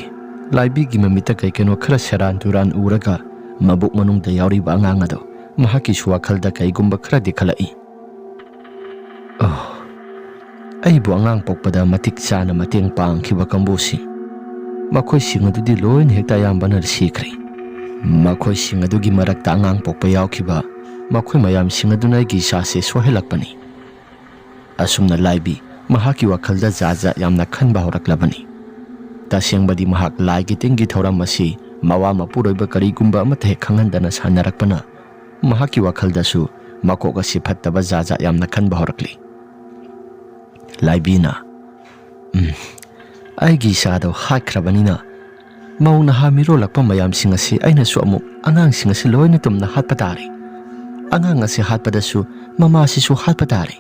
ꯂꯥꯏꯕꯤꯒꯤ ꯃꯃꯤꯠꯇ ꯀꯩ ꯀꯩꯅꯣ ꯈꯔ ꯁꯦꯔꯥꯟ ꯇꯨꯔꯥꯟ ꯎꯔꯒ ꯃꯕꯨꯛ ꯃꯅꯨꯡꯗ ꯌꯥꯎꯔꯤꯕ ꯑꯉꯥꯡ ꯑꯗꯣ ꯃꯍꯥꯛꯀꯤꯁꯨ ꯋꯥꯈꯜꯗ ꯀꯩꯒꯨꯝꯕ ꯈꯔꯗꯤ ꯈꯜꯂꯛꯏ꯫ ꯑꯣ, ꯑꯩꯕꯨ ꯑꯉꯥꯡ ꯄꯣꯛꯄꯗ ꯃꯇꯤꯛ ꯆꯥꯅ ꯃꯇꯦꯡ ꯄꯥꯡꯈꯤꯕ ꯀꯥꯡꯕꯨꯁꯤꯡ, ꯃꯈꯣꯏꯁꯤꯡ ꯑꯗꯨꯗꯤ ꯂꯣꯏꯅ ꯍꯦꯛꯇ ꯑꯌꯥꯝꯕꯅ ꯁꯤꯈ꯭ꯔꯦ꯫ ꯃꯈꯣꯏꯁꯤꯡ ꯑꯗꯨꯒꯤ ꯃꯔꯛꯇ ꯑꯉꯥꯡ ꯄꯣꯛꯄ ꯌꯥꯎꯈꯤꯕ ꯃꯈꯣꯏ ꯃꯌꯥꯝꯁꯤꯡ ꯑꯗꯨꯅ ꯑꯩꯒꯤ ꯏꯆꯥꯁꯦ ꯁꯣꯏꯍꯜꯂꯛꯄꯅꯤ꯫ ꯑꯁꯨꯝꯅ ꯂꯥꯏꯕꯤ ꯃꯍꯥꯛꯀꯤ ꯋꯥꯈꯜꯗ ꯖꯥꯠ ꯖꯥꯠ ꯌꯥꯝꯅ ꯈꯟꯕ ꯍꯧꯔꯛꯂꯕꯅꯤ꯫ ꯇꯁꯦꯡꯕꯗꯤ ꯃꯍꯥꯛ ꯂꯥꯏꯒꯤ ꯇꯤꯟꯒꯤ ꯊꯧꯔꯝ ꯑꯁꯤ ꯃꯋꯥ ꯃꯄꯨꯔꯣꯏꯕ ꯀꯔꯤꯒꯨꯝꯕ ꯑꯃꯠꯇ ꯍꯦꯛ ꯈꯪꯍꯟꯗꯅ ꯁꯥꯟꯅꯔꯛꯄꯅ ꯃꯍꯥꯛꯀꯤ ꯋꯥꯈꯜꯗꯁꯨ ꯃꯀꯣꯛ ꯑꯁꯤ ꯐꯠꯇꯕ ꯖꯥꯠ ꯖꯥꯠ ꯌꯥꯝꯅ ꯈꯟꯕ ꯍꯧꯔꯛꯂꯤ꯫ ꯂꯥꯏꯕꯤꯅ, "ꯎꯝ, ꯑꯩꯒꯤ ꯏꯆꯥꯗꯣ ꯍꯥꯠꯈ꯭ꯔꯕꯅꯤꯅ ꯃꯧ ꯅꯍꯥ ꯃꯤꯔꯣꯜꯂꯛꯄ ꯃꯌꯥꯝꯁꯤꯡ ꯑꯁꯤ ꯑꯩꯅꯁꯨ ꯑꯃꯨꯛ ꯑꯉꯥꯡꯁꯤꯡ ꯑꯁꯤ ꯂꯣꯏꯅ ꯇꯨꯝꯅ ꯍꯥꯠꯄ ꯇꯥꯔꯦ꯫ ꯑꯉꯥꯡ ꯑꯁꯤ ꯍꯥꯠꯄꯗꯁꯨ ꯃꯃꯥꯁꯤꯁꯨ ꯍꯥꯠꯄ ꯇꯥꯔꯦ"꯫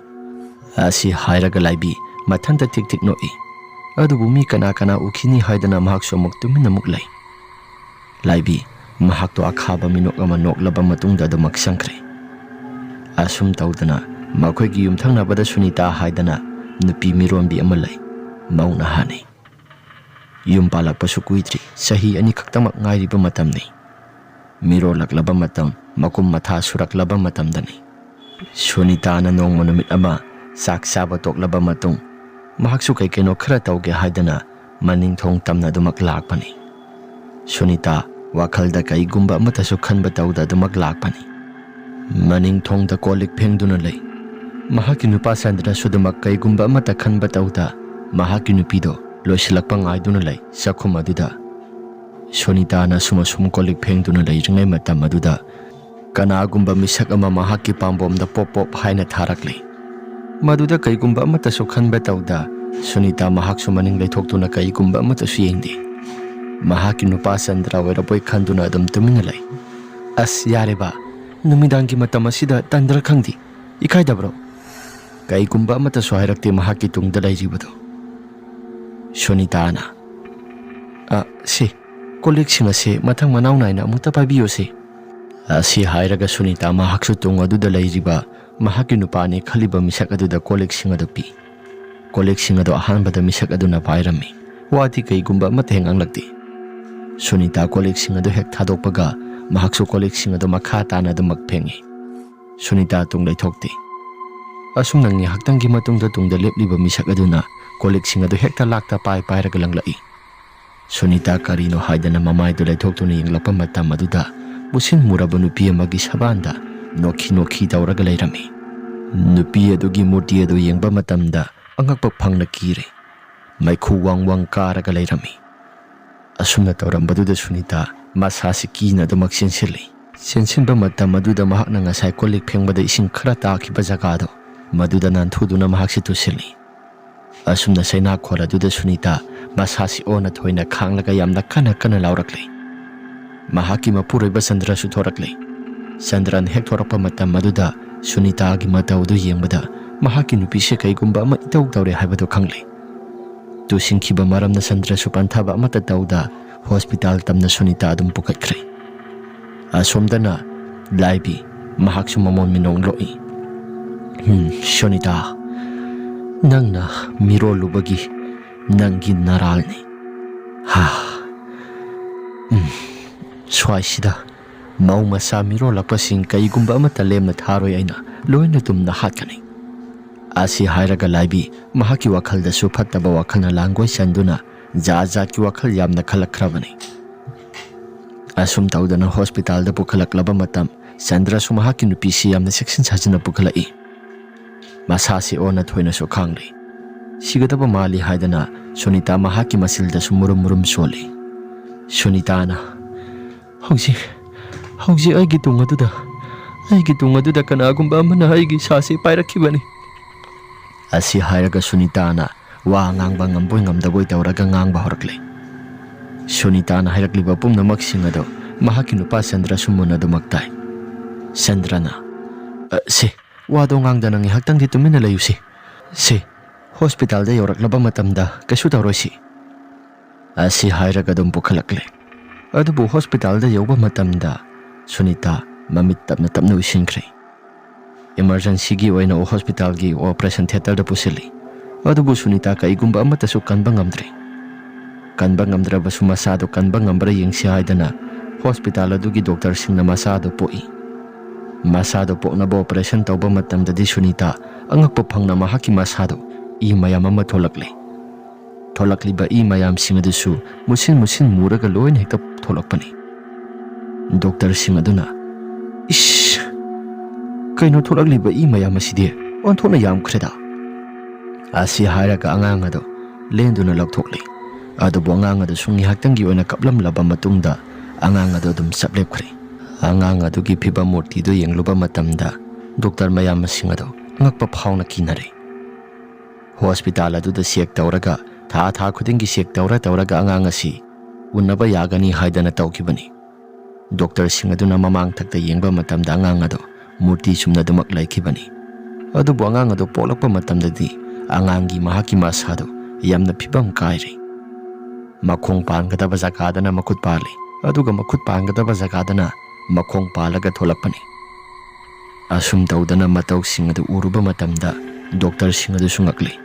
ꯑꯁꯤ ꯍꯥꯏꯔꯒ ꯂꯥꯏꯕꯤ ꯃꯊꯟꯇ ꯊꯤꯛ ꯊꯤꯛ ꯅꯣꯛꯏ꯫ ꯑꯗꯨꯕꯨ ꯃꯤ ꯀꯅꯥ ꯀꯅꯥ ꯎꯈꯤꯅꯤ ꯍꯥꯏꯗꯅ ꯃꯍꯥꯛꯁꯨ ꯑꯃꯨꯛ ꯇꯨꯃꯤꯟꯅ ꯑꯃꯨꯛ ꯂꯩ꯫ ꯂꯥꯏꯕꯤ ꯃꯍꯥꯛꯇꯣ ꯑꯈꯥꯕ ꯃꯤꯅꯣꯛ ꯑꯃ ꯅꯣꯛꯂꯕ ꯃꯇꯨꯡꯗ ꯑꯗꯨꯃꯛ ꯆꯪꯈ꯭ꯔꯦ꯫ ꯑꯁꯨꯝ ꯇꯧꯗꯅ ꯃꯈꯣꯏꯒꯤ ꯌꯨꯝꯊꯪꯅꯕꯗ ꯁꯨꯅꯤꯇꯥ ꯍꯥꯏꯗꯅ ꯅꯨꯄꯤ ꯃꯤꯔꯣꯟꯕꯤ ꯑꯃ ꯂꯩ꯫ ꯃꯧ ꯅꯍꯥꯅꯤ꯫ ꯌꯨꯝ ꯄꯥꯜꯂꯛꯄꯁꯨ ꯀꯨꯏꯗ꯭ꯔꯤ, ꯆꯍꯤ ꯑꯅꯤꯈꯛꯇꯃꯛ ꯉꯥꯏꯔꯤꯕ ꯃꯇꯝꯅꯤ꯫ ꯃꯤꯔꯣꯜꯂꯛꯂꯕ ꯃꯇꯝ, ꯃꯀꯨꯝ ꯃꯊꯥ ꯁꯨꯔꯛꯂꯕ ꯃꯇꯝꯗꯅꯤ꯫ ꯁꯨꯅꯤꯇꯥꯅ ꯅꯣꯡꯃ ꯅꯨꯃꯤꯠ ꯑꯃ ꯆꯥꯛ ꯆꯥꯕ ꯇꯣꯛꯂꯕ ꯃꯇꯨꯡ, ꯃꯍꯥꯛꯁꯨ ꯀꯩ ꯀꯩꯅꯣ ꯈꯔ ꯇꯧꯒꯦ ꯍꯥꯏꯗꯅ ꯃꯅꯤꯡ ꯊꯣꯡ ꯇꯝꯅ ꯑꯗꯨꯃꯛ ꯂꯥꯛꯄꯅꯤ꯫ ꯁꯨꯅꯤꯇꯥ ꯋꯥꯈꯜꯗ ꯀꯩꯒꯨꯝꯕ ꯑꯃꯠꯇꯁꯨ ꯈꯟꯕ ꯇꯧꯗ ꯑꯗꯨꯃꯛ ꯂꯥꯛꯄꯅꯤ꯫ ꯃꯅꯤꯡ ꯊꯣꯡꯗ ꯀꯣꯜ ꯂꯤꯛ ꯐꯦꯡꯗꯨꯅ ꯂꯩ꯫ ꯃꯍꯥꯛꯀꯤ ꯅꯨꯄꯥ ꯆꯟꯗ꯭ꯔꯁꯨ ꯑꯗꯨꯃꯛ ꯀꯩꯒꯨꯝꯕ ꯑꯃꯠꯇ ꯈꯟꯕ ꯇꯧꯗ ꯃꯍꯥꯛꯀꯤ ꯅꯨꯄꯤꯗꯣ ꯂꯣꯏꯁꯤꯜꯂꯛꯄ ꯉꯥꯏꯗꯨꯅ ꯂꯩ꯫ ꯆꯥꯛꯈꯨꯝ ꯑꯗꯨꯗ ꯁꯣꯅꯤꯇꯥꯅ ꯑꯁꯨꯝ ꯑꯁꯨꯝ ꯀꯣꯜ ꯂꯤꯛ ꯐꯦꯡꯗꯨꯅ ꯂꯩꯔꯤꯉꯩ ꯃꯇꯝ ꯑꯗꯨꯗ ꯀꯅꯥꯒꯨꯝꯕ ꯃꯤꯁꯛ ꯑꯃ ꯃꯍꯥꯛꯀꯤ ꯄꯥꯝꯕꯣꯝꯗ ꯄꯣꯞ ꯄꯣꯞ ꯍꯥꯏꯅ ꯊꯥꯔꯛꯂꯤ꯫ ꯃꯗꯨꯗ ꯀꯩꯒꯨꯝꯕ ꯑꯃꯠꯇꯁꯨ ꯈꯟꯕ ꯇꯧꯗ ꯁꯨꯅꯤꯇꯥ ꯃꯍꯥꯛꯁꯨ ꯃꯅꯤꯡ ꯂꯩꯊꯣꯛꯇꯨꯅ ꯀꯩꯒꯨꯝꯕ ꯑꯃꯠꯇꯁꯨ ꯌꯦꯡꯗꯦ꯫ ꯃꯍꯥꯛꯀꯤ ꯅꯨꯄꯥ ꯆꯟꯗ꯭ꯔ ꯑꯣꯏꯔꯕꯣꯏ ꯈꯟꯗꯨꯅ ꯑꯗꯨꯝ ꯇꯨꯃꯤꯟꯅ ꯂꯩ꯫ "ꯑꯁ, ꯌꯥꯔꯦꯕ, ꯅꯨꯃꯤꯗꯥꯡꯒꯤ ꯃꯇꯝ ꯑꯁꯤꯗ ꯇꯟꯗ꯭ꯔ ꯈꯪꯗꯦ, ꯏꯀꯥꯏꯗꯕ꯭ꯔꯣ?" ꯀꯩꯒꯨꯝꯕ ꯑꯃꯠꯇꯁꯨ ꯍꯥꯏꯔꯛꯇꯦ ꯃꯍꯥꯛꯀꯤ ꯇꯨꯡꯗ ꯂꯩꯔꯤꯕꯗꯨ꯫ ꯁꯨꯅꯤꯇꯥꯅ, "ꯑ, ꯁꯤ, ꯀꯣꯜ ꯂꯤꯛꯁꯤꯡ ꯑꯁꯤ ꯃꯊꯪ ꯃꯅꯥꯎ ꯅꯥꯏꯅ ꯑꯃꯨꯛꯇ ꯄꯥꯏꯕꯤꯌꯨꯁꯤ꯫" ꯑꯁꯤ ꯍꯥꯏꯔꯒ ꯁꯨꯅꯤꯇꯥ ꯃꯍꯥꯛꯁꯨ ꯇꯨꯡ ꯑꯗꯨꯗ ꯂꯩꯔꯤꯕ ꯃꯍꯥꯛꯀꯤ ꯅꯨꯄꯥꯅꯤ ꯈꯜꯂꯤꯕ ꯃꯤꯁꯛ ꯑꯗꯨꯗ ꯀꯣꯜ ꯂꯤꯛꯁꯤꯡ ꯑꯗꯨ ꯄꯤ꯫ ꯀꯣꯜ ꯂꯤꯛꯁꯤꯡ ꯑꯗꯨ ꯑꯍꯥꯟꯕꯗ ꯃꯤꯁꯛ ꯑꯗꯨꯅ ꯄꯥꯏꯔꯝꯃꯤ꯫ ꯋꯥꯗꯤ ꯀꯩꯒꯨꯝꯕ ꯑꯃꯠꯇ ꯍꯦꯛ ꯉꯥꯡꯂꯛꯇꯦ꯫ ꯁꯨꯅꯤꯇꯥ ꯀꯣꯜ ꯂꯤꯛꯁꯤꯡ ꯑꯗꯨ ꯍꯦꯛ ꯊꯥꯗꯣꯛꯄꯒ ꯃꯍꯥꯛꯁꯨ ꯀꯣꯜ ꯂꯤꯛꯁꯤꯡ ꯑꯗꯨ ꯃꯈꯥ ꯇꯥꯅ ꯑꯗꯨꯃꯛ ꯐꯦꯡꯉꯤ꯫ ꯁꯨꯅꯤꯇꯥ ꯇꯨꯡ ꯂꯩꯊꯣꯛꯇꯦ꯫ ꯑꯁꯨꯝꯅ ꯉꯥꯏꯍꯥꯛꯇꯪꯒꯤ ꯃꯇꯨꯡꯗ ꯇꯨꯡꯗ ꯂꯦꯞꯂꯤꯕ ꯃꯤꯁꯛ ꯑꯗꯨꯅ ꯀꯣꯜ ꯂꯤꯛꯁꯤꯡ ꯑꯗꯨ ꯍꯦꯛꯇ ꯂꯥꯛꯇ ꯄꯥꯏ ꯄꯥꯏꯔꯒ ꯂꯪꯂꯛꯏ꯫ ꯁꯨꯅꯤꯇꯥ ꯀꯔꯤꯅꯣ ꯍꯥꯏꯗꯅ ꯃꯃꯥꯏꯗꯨ ꯂꯩꯊꯣꯛꯇꯨꯅ ꯌꯦꯡꯂꯛꯄ ꯃꯇꯝ ꯑꯗꯨꯗ ꯃꯨꯁꯤꯟ ꯃꯨꯔꯕ ꯅꯨꯄꯤ ꯑꯃꯒꯤ ꯁꯕꯥꯟꯗ ꯅꯣꯛꯈꯤ ꯅꯣꯛꯈꯤ ꯇꯧꯔꯒ ꯂꯩꯔꯝꯃꯤ꯫ ꯅꯨꯄꯤ ꯑꯗꯨꯒꯤ ꯃꯨꯔꯇꯤ ꯑꯗꯨ ꯌꯦꯡꯕ ꯃꯇꯝꯗ ꯑꯉꯛꯄ ꯐꯪꯅ ꯀꯤꯔꯦ꯫ ꯃꯩꯈꯨ ꯋꯥꯡ ꯋꯥꯡ ꯀꯥꯔꯒ ꯂꯩꯔꯝꯃꯤ꯫ ꯑꯁꯨꯝꯅ ꯇꯧꯔꯝꯕꯗꯨꯗ ꯁꯨꯅꯤꯇꯥ ꯃꯁꯥꯁꯤ ꯀꯤꯅ ꯑꯗꯨꯃꯛ ꯆꯦꯟꯁꯤꯜꯂꯤ꯫ ꯆꯦꯟꯁꯤꯟꯕ ꯃꯇꯝ ꯑꯗꯨꯗ ꯃꯍꯥꯛꯅ ꯉꯁꯥꯏ ꯀꯣꯜ ꯂꯤꯛ ꯐꯦꯡꯕꯗ ꯏꯁꯤꯡ ꯈꯔ ꯇꯥꯈꯤꯕ ꯖꯒꯥꯗꯣ, ꯃꯗꯨꯗ ꯅꯥꯟꯊꯨꯗꯨꯅ ꯃꯍꯥꯛꯁꯤ ꯇꯨꯁꯤꯜꯂꯤ꯫ ꯑꯁꯨꯝꯅ ꯆꯩꯅꯥꯈꯣꯜ ꯑꯗꯨꯗ ꯁꯨꯅꯤꯇꯥ ꯃꯁꯥꯁꯤ ꯑꯣꯟꯅ ꯊꯣꯏꯅ ꯈꯥꯡꯂꯒ ꯌꯥꯝꯅ ꯀꯟꯅ ꯀꯟꯅ ꯂꯥꯎꯔꯛꯂꯤ꯫ ꯃꯍꯥꯛꯀꯤ ꯃꯄꯨꯔꯣꯏꯕ ꯆꯟꯗ꯭ꯔꯁꯨ ꯊꯣꯔꯛꯂꯤ꯫ ꯆꯟꯗ꯭ꯔꯅ ꯍꯦꯛ ꯊꯣꯔꯛꯄ ꯃꯇꯝ ꯑꯗꯨꯗ ꯁꯨꯅꯤꯇꯥꯒꯤ ꯃꯇꯧ ꯑꯗꯨ ꯌꯦꯡꯕꯗ ꯃꯍꯥꯛꯀꯤ ꯅꯨꯄꯤꯁꯦ ꯀꯩꯒꯨꯝꯕ ꯑꯃ ꯏꯇꯧ ꯇꯧꯔꯦ ꯍꯥꯏꯕꯗꯨ ꯈꯪꯂꯦ꯫ ꯇꯨꯁꯤꯟꯈꯤꯕ ꯃꯔꯝꯅ ꯆꯟꯗ꯭ꯔꯁꯨ ꯄꯟꯊꯕ ꯑꯃꯠꯇ ꯇꯧꯗ ꯍꯣꯁꯄꯤꯇꯥꯜ ꯇꯝꯅ ꯁꯨꯅꯤꯇꯥ ꯑꯗꯨꯝ ꯄꯨꯈꯠꯈ꯭ꯔꯦ꯫ ꯑꯁꯣꯝꯗꯅ ꯂꯥꯏꯕꯤ ꯃꯍꯥꯛꯁꯨ ꯃꯃꯣꯟ ꯃꯤꯅꯣꯡ ꯂꯣꯛꯏ꯫ "ꯎꯝ, ꯁꯨꯅꯤꯇꯥ, ꯅꯪꯅ ꯃꯤꯔꯣꯜꯂꯨꯕꯒꯤ ꯅꯪꯒꯤ ꯅꯔꯥꯜꯅꯤ꯫ ꯍꯥ, ꯎꯝ, ꯁ꯭ꯋꯥꯏꯁꯤꯗ ꯃꯧ ꯃꯆꯥ ꯃꯤꯔꯣꯜꯂꯛꯄꯁꯤꯡ ꯀꯩꯒꯨꯝꯕ ꯑꯃꯠꯇ ꯂꯦꯝꯅ ꯊꯥꯔꯣꯏ, ꯑꯩꯅ ꯂꯣꯏꯅ ꯇꯨꯝꯅ ꯍꯥꯠꯀꯅꯤ꯫" ꯑꯁꯤ ꯍꯥꯏꯔꯒ ꯂꯥꯏꯕꯤ ꯃꯍꯥꯛꯀꯤ ꯋꯥꯈꯜꯗꯁꯨ ꯐꯠꯇꯕ ꯋꯥꯈꯜꯅ ꯂꯥꯡꯒꯣꯏ ꯆꯟꯗꯨꯅ ꯖꯥꯠ ꯖꯥꯠꯀꯤ ꯋꯥꯈꯜ ꯌꯥꯝꯅ ꯈꯜꯂꯛꯈ꯭ꯔꯕꯅꯤ꯫ ꯑꯁꯨꯝ ꯇꯧꯗꯅ ꯍꯣꯁꯄꯤꯇꯥꯜꯗ ꯄꯨꯈꯠꯂꯛꯂꯕ ꯃꯇꯝ ꯆꯟꯗ꯭ꯔꯁꯨ ꯃꯍꯥꯛꯀꯤ ꯅꯨꯄꯤꯁꯤ ꯌꯥꯝꯅ ꯆꯦꯛꯁꯤꯟ ꯁꯥꯖꯤꯟꯅ ꯄꯨꯈꯠꯂꯛꯏ꯫ ꯃꯁꯥꯁꯤ ꯑꯣꯟꯅ ꯊꯣꯏꯅꯁꯨ ꯈꯥꯡꯂꯤ꯫ ꯁꯤꯒꯗꯕ ꯃꯥꯜꯂꯤ ꯍꯥꯏꯗꯅ ꯁꯨꯅꯤꯇꯥ ꯃꯍꯥꯛꯀꯤ ꯃꯁꯤꯜꯗꯁꯨ ꯃꯨꯔꯨꯝ ꯃꯨꯔꯨꯝ ꯁꯣꯜꯂꯤ꯫ ꯁꯨꯅꯤꯇꯥꯅ, "ꯍꯧꯖꯤꯛ, ꯍꯧꯖꯤꯛ ꯑꯩꯒꯤ ꯇꯨꯡ ꯑꯗꯨꯗ, ꯑꯩꯒꯤ ꯇꯨꯡ ꯑꯗꯨꯗ ꯀꯅꯥꯒꯨꯝꯕ ꯑꯃꯅ ꯑꯩꯒꯤ ꯁꯥꯁꯤ ꯄꯥꯏꯔꯛꯈꯤꯕꯅꯤ" ꯑꯁꯤ ꯍꯥꯏꯔꯒ ꯁꯨꯅꯤꯇꯥꯅ ꯋꯥ ꯉꯥꯡꯕ ꯉꯝꯕꯣꯏ ꯉꯝꯗꯕꯣꯏ ꯇꯧꯔꯒ ꯉꯥꯡꯕ ꯍꯧꯔꯛꯂꯦ꯫ ꯁꯨꯅꯤꯇꯥꯅ ꯍꯥꯏꯔꯛꯂꯤꯕ ꯄꯨꯝꯅꯃꯛꯁꯤꯡ ꯑꯗꯨ ꯃꯍꯥꯛꯀꯤ ꯅꯨꯄꯥ ꯆꯟꯗ꯭ꯔꯁꯨ ꯃꯨꯟꯅ ꯑꯗꯨꯃꯛ ꯇꯥꯏ꯫ ꯆꯟꯗ꯭ꯔꯅ, "ꯑ, ꯁꯦ, ꯋꯥꯗꯣ ꯉꯥꯡꯗꯅ ꯉꯥꯏꯍꯥꯛꯇꯪꯗꯤ ꯇꯨꯃꯤꯟꯅ ꯂꯩꯌꯨꯁꯤ꯫ ꯁꯦ, ꯍꯣꯁꯄꯤꯇꯥꯜꯗ ꯌꯧꯔꯛꯂꯕ ꯃꯇꯝꯗ ꯀꯩꯁꯨ ꯇꯧꯔꯣꯏꯁꯤ" ꯑꯁꯤ ꯍꯥꯏꯔꯒ ꯑꯗꯨꯝ ꯄꯨꯈꯠꯂꯛꯂꯦ꯫ ꯑꯗꯨꯕꯨ ꯍꯣꯁꯄꯤꯇꯥꯜꯗ ꯌꯧꯕ ꯃꯇꯝꯗ ꯁꯨꯅꯤꯇꯥ ꯃꯃꯤꯠ ꯇꯞꯅ ꯇꯞꯅ ꯎꯏꯁꯤꯟꯈ꯭ꯔꯦ꯫ ꯏꯃꯔꯖꯦꯟꯁꯤꯒꯤ ꯑꯣꯏꯅ ꯍꯣꯁꯄꯤꯇꯥꯜꯒꯤ ꯑꯣꯄꯔꯦꯁꯟ ꯊꯤꯌꯦꯇꯔꯗ ꯄꯨꯁꯤꯜꯂꯤ꯫ ꯑꯗꯨꯕꯨ ꯁꯨꯅꯤꯇꯥ ꯀꯩꯒꯨꯝꯕ ꯑꯃꯠꯇꯁꯨ ꯀꯟꯕ ꯉꯝꯗ꯭ꯔꯦ꯫ ꯀꯟꯕ ꯉꯝꯗ꯭ꯔꯕꯁꯨ ꯃꯁꯥꯗꯣ ꯀꯟꯕ ꯉꯝꯕ꯭ꯔꯥ ꯌꯦꯡꯁꯤ ꯍꯥꯏꯗꯅ ꯍꯣꯁꯄꯤꯇꯥꯜ ꯑꯗꯨꯒꯤ ꯗꯣꯛꯇꯔꯁꯤꯡꯅ ꯃꯁꯥꯗꯣ ꯄꯣꯛꯏ꯫ ꯃꯁꯥꯗꯣ ꯄꯣꯛꯅꯕ ꯑꯣꯄꯔꯦꯁꯟ ꯇꯧꯕ ꯃꯇꯝꯗꯗꯤ ꯁꯨꯅꯤꯇꯥ ꯑꯉꯛꯄ ꯐꯪꯅ ꯃꯍꯥꯛꯀꯤ ꯃꯁꯥꯗꯣ ꯏ ꯃꯌꯥꯝ ꯑꯃ ꯊꯣꯛꯂꯛꯂꯦ꯫ ꯊꯣꯛꯂꯛꯂꯤꯕ ꯏ ꯃꯌꯥꯝꯁꯤꯡ ꯑꯗꯨꯁꯨ ꯃꯨꯁꯤꯟ ꯃꯨꯁꯤꯟ ꯃꯨꯔꯒ ꯂꯣꯏꯅ ꯍꯦꯛꯇ ꯊꯣꯛꯂꯛꯄꯅꯤ꯫ ꯗꯣꯛꯇꯔꯁꯤꯡ ꯑꯗꯨꯅ, "ꯏꯁ, ꯀꯩꯅꯣ ꯊꯣꯛꯂꯛꯂꯤꯕ ꯏ ꯃꯌꯥꯝ ꯑꯁꯤꯗꯤ? ꯑꯣꯟꯊꯣꯛꯅ ꯌꯥꯝꯈ꯭ꯔꯦꯗ!" ꯑꯁꯤ ꯍꯥꯏꯔꯒ ꯑꯉꯥꯡ ꯑꯗꯨ ꯂꯦꯟꯗꯨꯅ ꯂꯧꯊꯣꯛꯂꯤ꯫ ꯑꯗꯨꯕꯨ ꯑꯉꯥꯡ ꯑꯗꯨꯁꯨ ꯉꯥꯏꯍꯥꯛꯇꯪꯒꯤ ꯑꯣꯏꯅ ꯀꯞꯂꯝꯂꯕ ꯃꯇꯨꯡꯗ ꯑꯉꯥꯡ ꯑꯗꯨ ꯑꯗꯨꯝ ꯆꯞ ꯂꯦꯞꯈ꯭ꯔꯦ꯫ ꯑꯉꯥꯡ ꯑꯗꯨꯒꯤ ꯐꯤꯕꯝ ꯃꯨꯔꯇꯤꯗꯨ ꯌꯦꯡꯂꯨꯕ ꯃꯇꯝꯗ ꯗꯣꯛꯇꯔ ꯃꯌꯥꯝꯁꯤꯡ ꯑꯗꯨ ꯑꯉꯛꯄ ꯐꯥꯎꯅ ꯀꯤꯅꯔꯦ꯫ ꯍꯣꯁꯄꯤꯇꯥꯜ ꯑꯗꯨꯗ ꯆꯦꯛ ꯇꯧꯔꯒ, ꯊꯥ ꯊꯥ ꯈꯨꯗꯤꯡꯒꯤ ꯆꯦꯛ ꯇꯧꯔ ꯇꯧꯔꯒ ꯑꯉꯥꯡ ꯑꯁꯤ ꯎꯅꯕ ꯌꯥꯒꯅꯤ ꯍꯥꯏꯗꯅ ꯇꯧꯈꯤꯕꯅꯤ꯫ ꯗꯣꯛꯇꯔꯁꯤꯡ ꯑꯗꯨꯅ ꯃꯃꯥꯡ ꯊꯛꯇ ꯌꯦꯡꯕ ꯃꯇꯝꯗ ꯑꯉꯥꯡ ꯑꯗꯨ ꯃꯨꯔꯇꯤ ꯆꯨꯝꯅ ꯑꯗꯨꯃꯛ ꯂꯩꯈꯤꯕꯅꯤ꯫ ꯑꯗꯨꯕꯨ ꯑꯉꯥꯡ ꯑꯗꯨ ꯄꯣꯛꯂꯛꯄ ꯃꯇꯝꯗꯗꯤ ꯑꯉꯥꯡꯒꯤ ꯃꯍꯥꯛꯀꯤ ꯃꯁꯥꯗꯨ ꯌꯥꯝꯅ ꯐꯤꯕꯝ ꯀꯥꯏꯔꯦ꯫ ꯃꯈꯣꯡ ꯄꯥꯟꯒꯗꯕ ꯖꯒꯥꯗꯅ ꯃꯈꯨꯠ ꯄꯥꯜꯂꯤ, ꯑꯗꯨꯒ ꯃꯈꯨꯠ ꯄꯥꯟꯒꯗꯕ ꯖꯒꯥꯗꯅ ꯃꯈꯣꯡ ꯄꯥꯜꯂꯒ ꯊꯣꯛꯂꯛꯄꯅꯤ꯫ ꯑꯁꯨꯝ ꯇꯧꯗꯅ ꯃꯇꯧꯁꯤꯡ ꯑꯗꯨ ꯎꯔꯨꯕ ꯃꯇꯝꯗ ꯗꯣꯛꯇꯔꯁꯤꯡ ꯑꯗꯨꯁꯨ ꯉꯛꯂꯤ꯫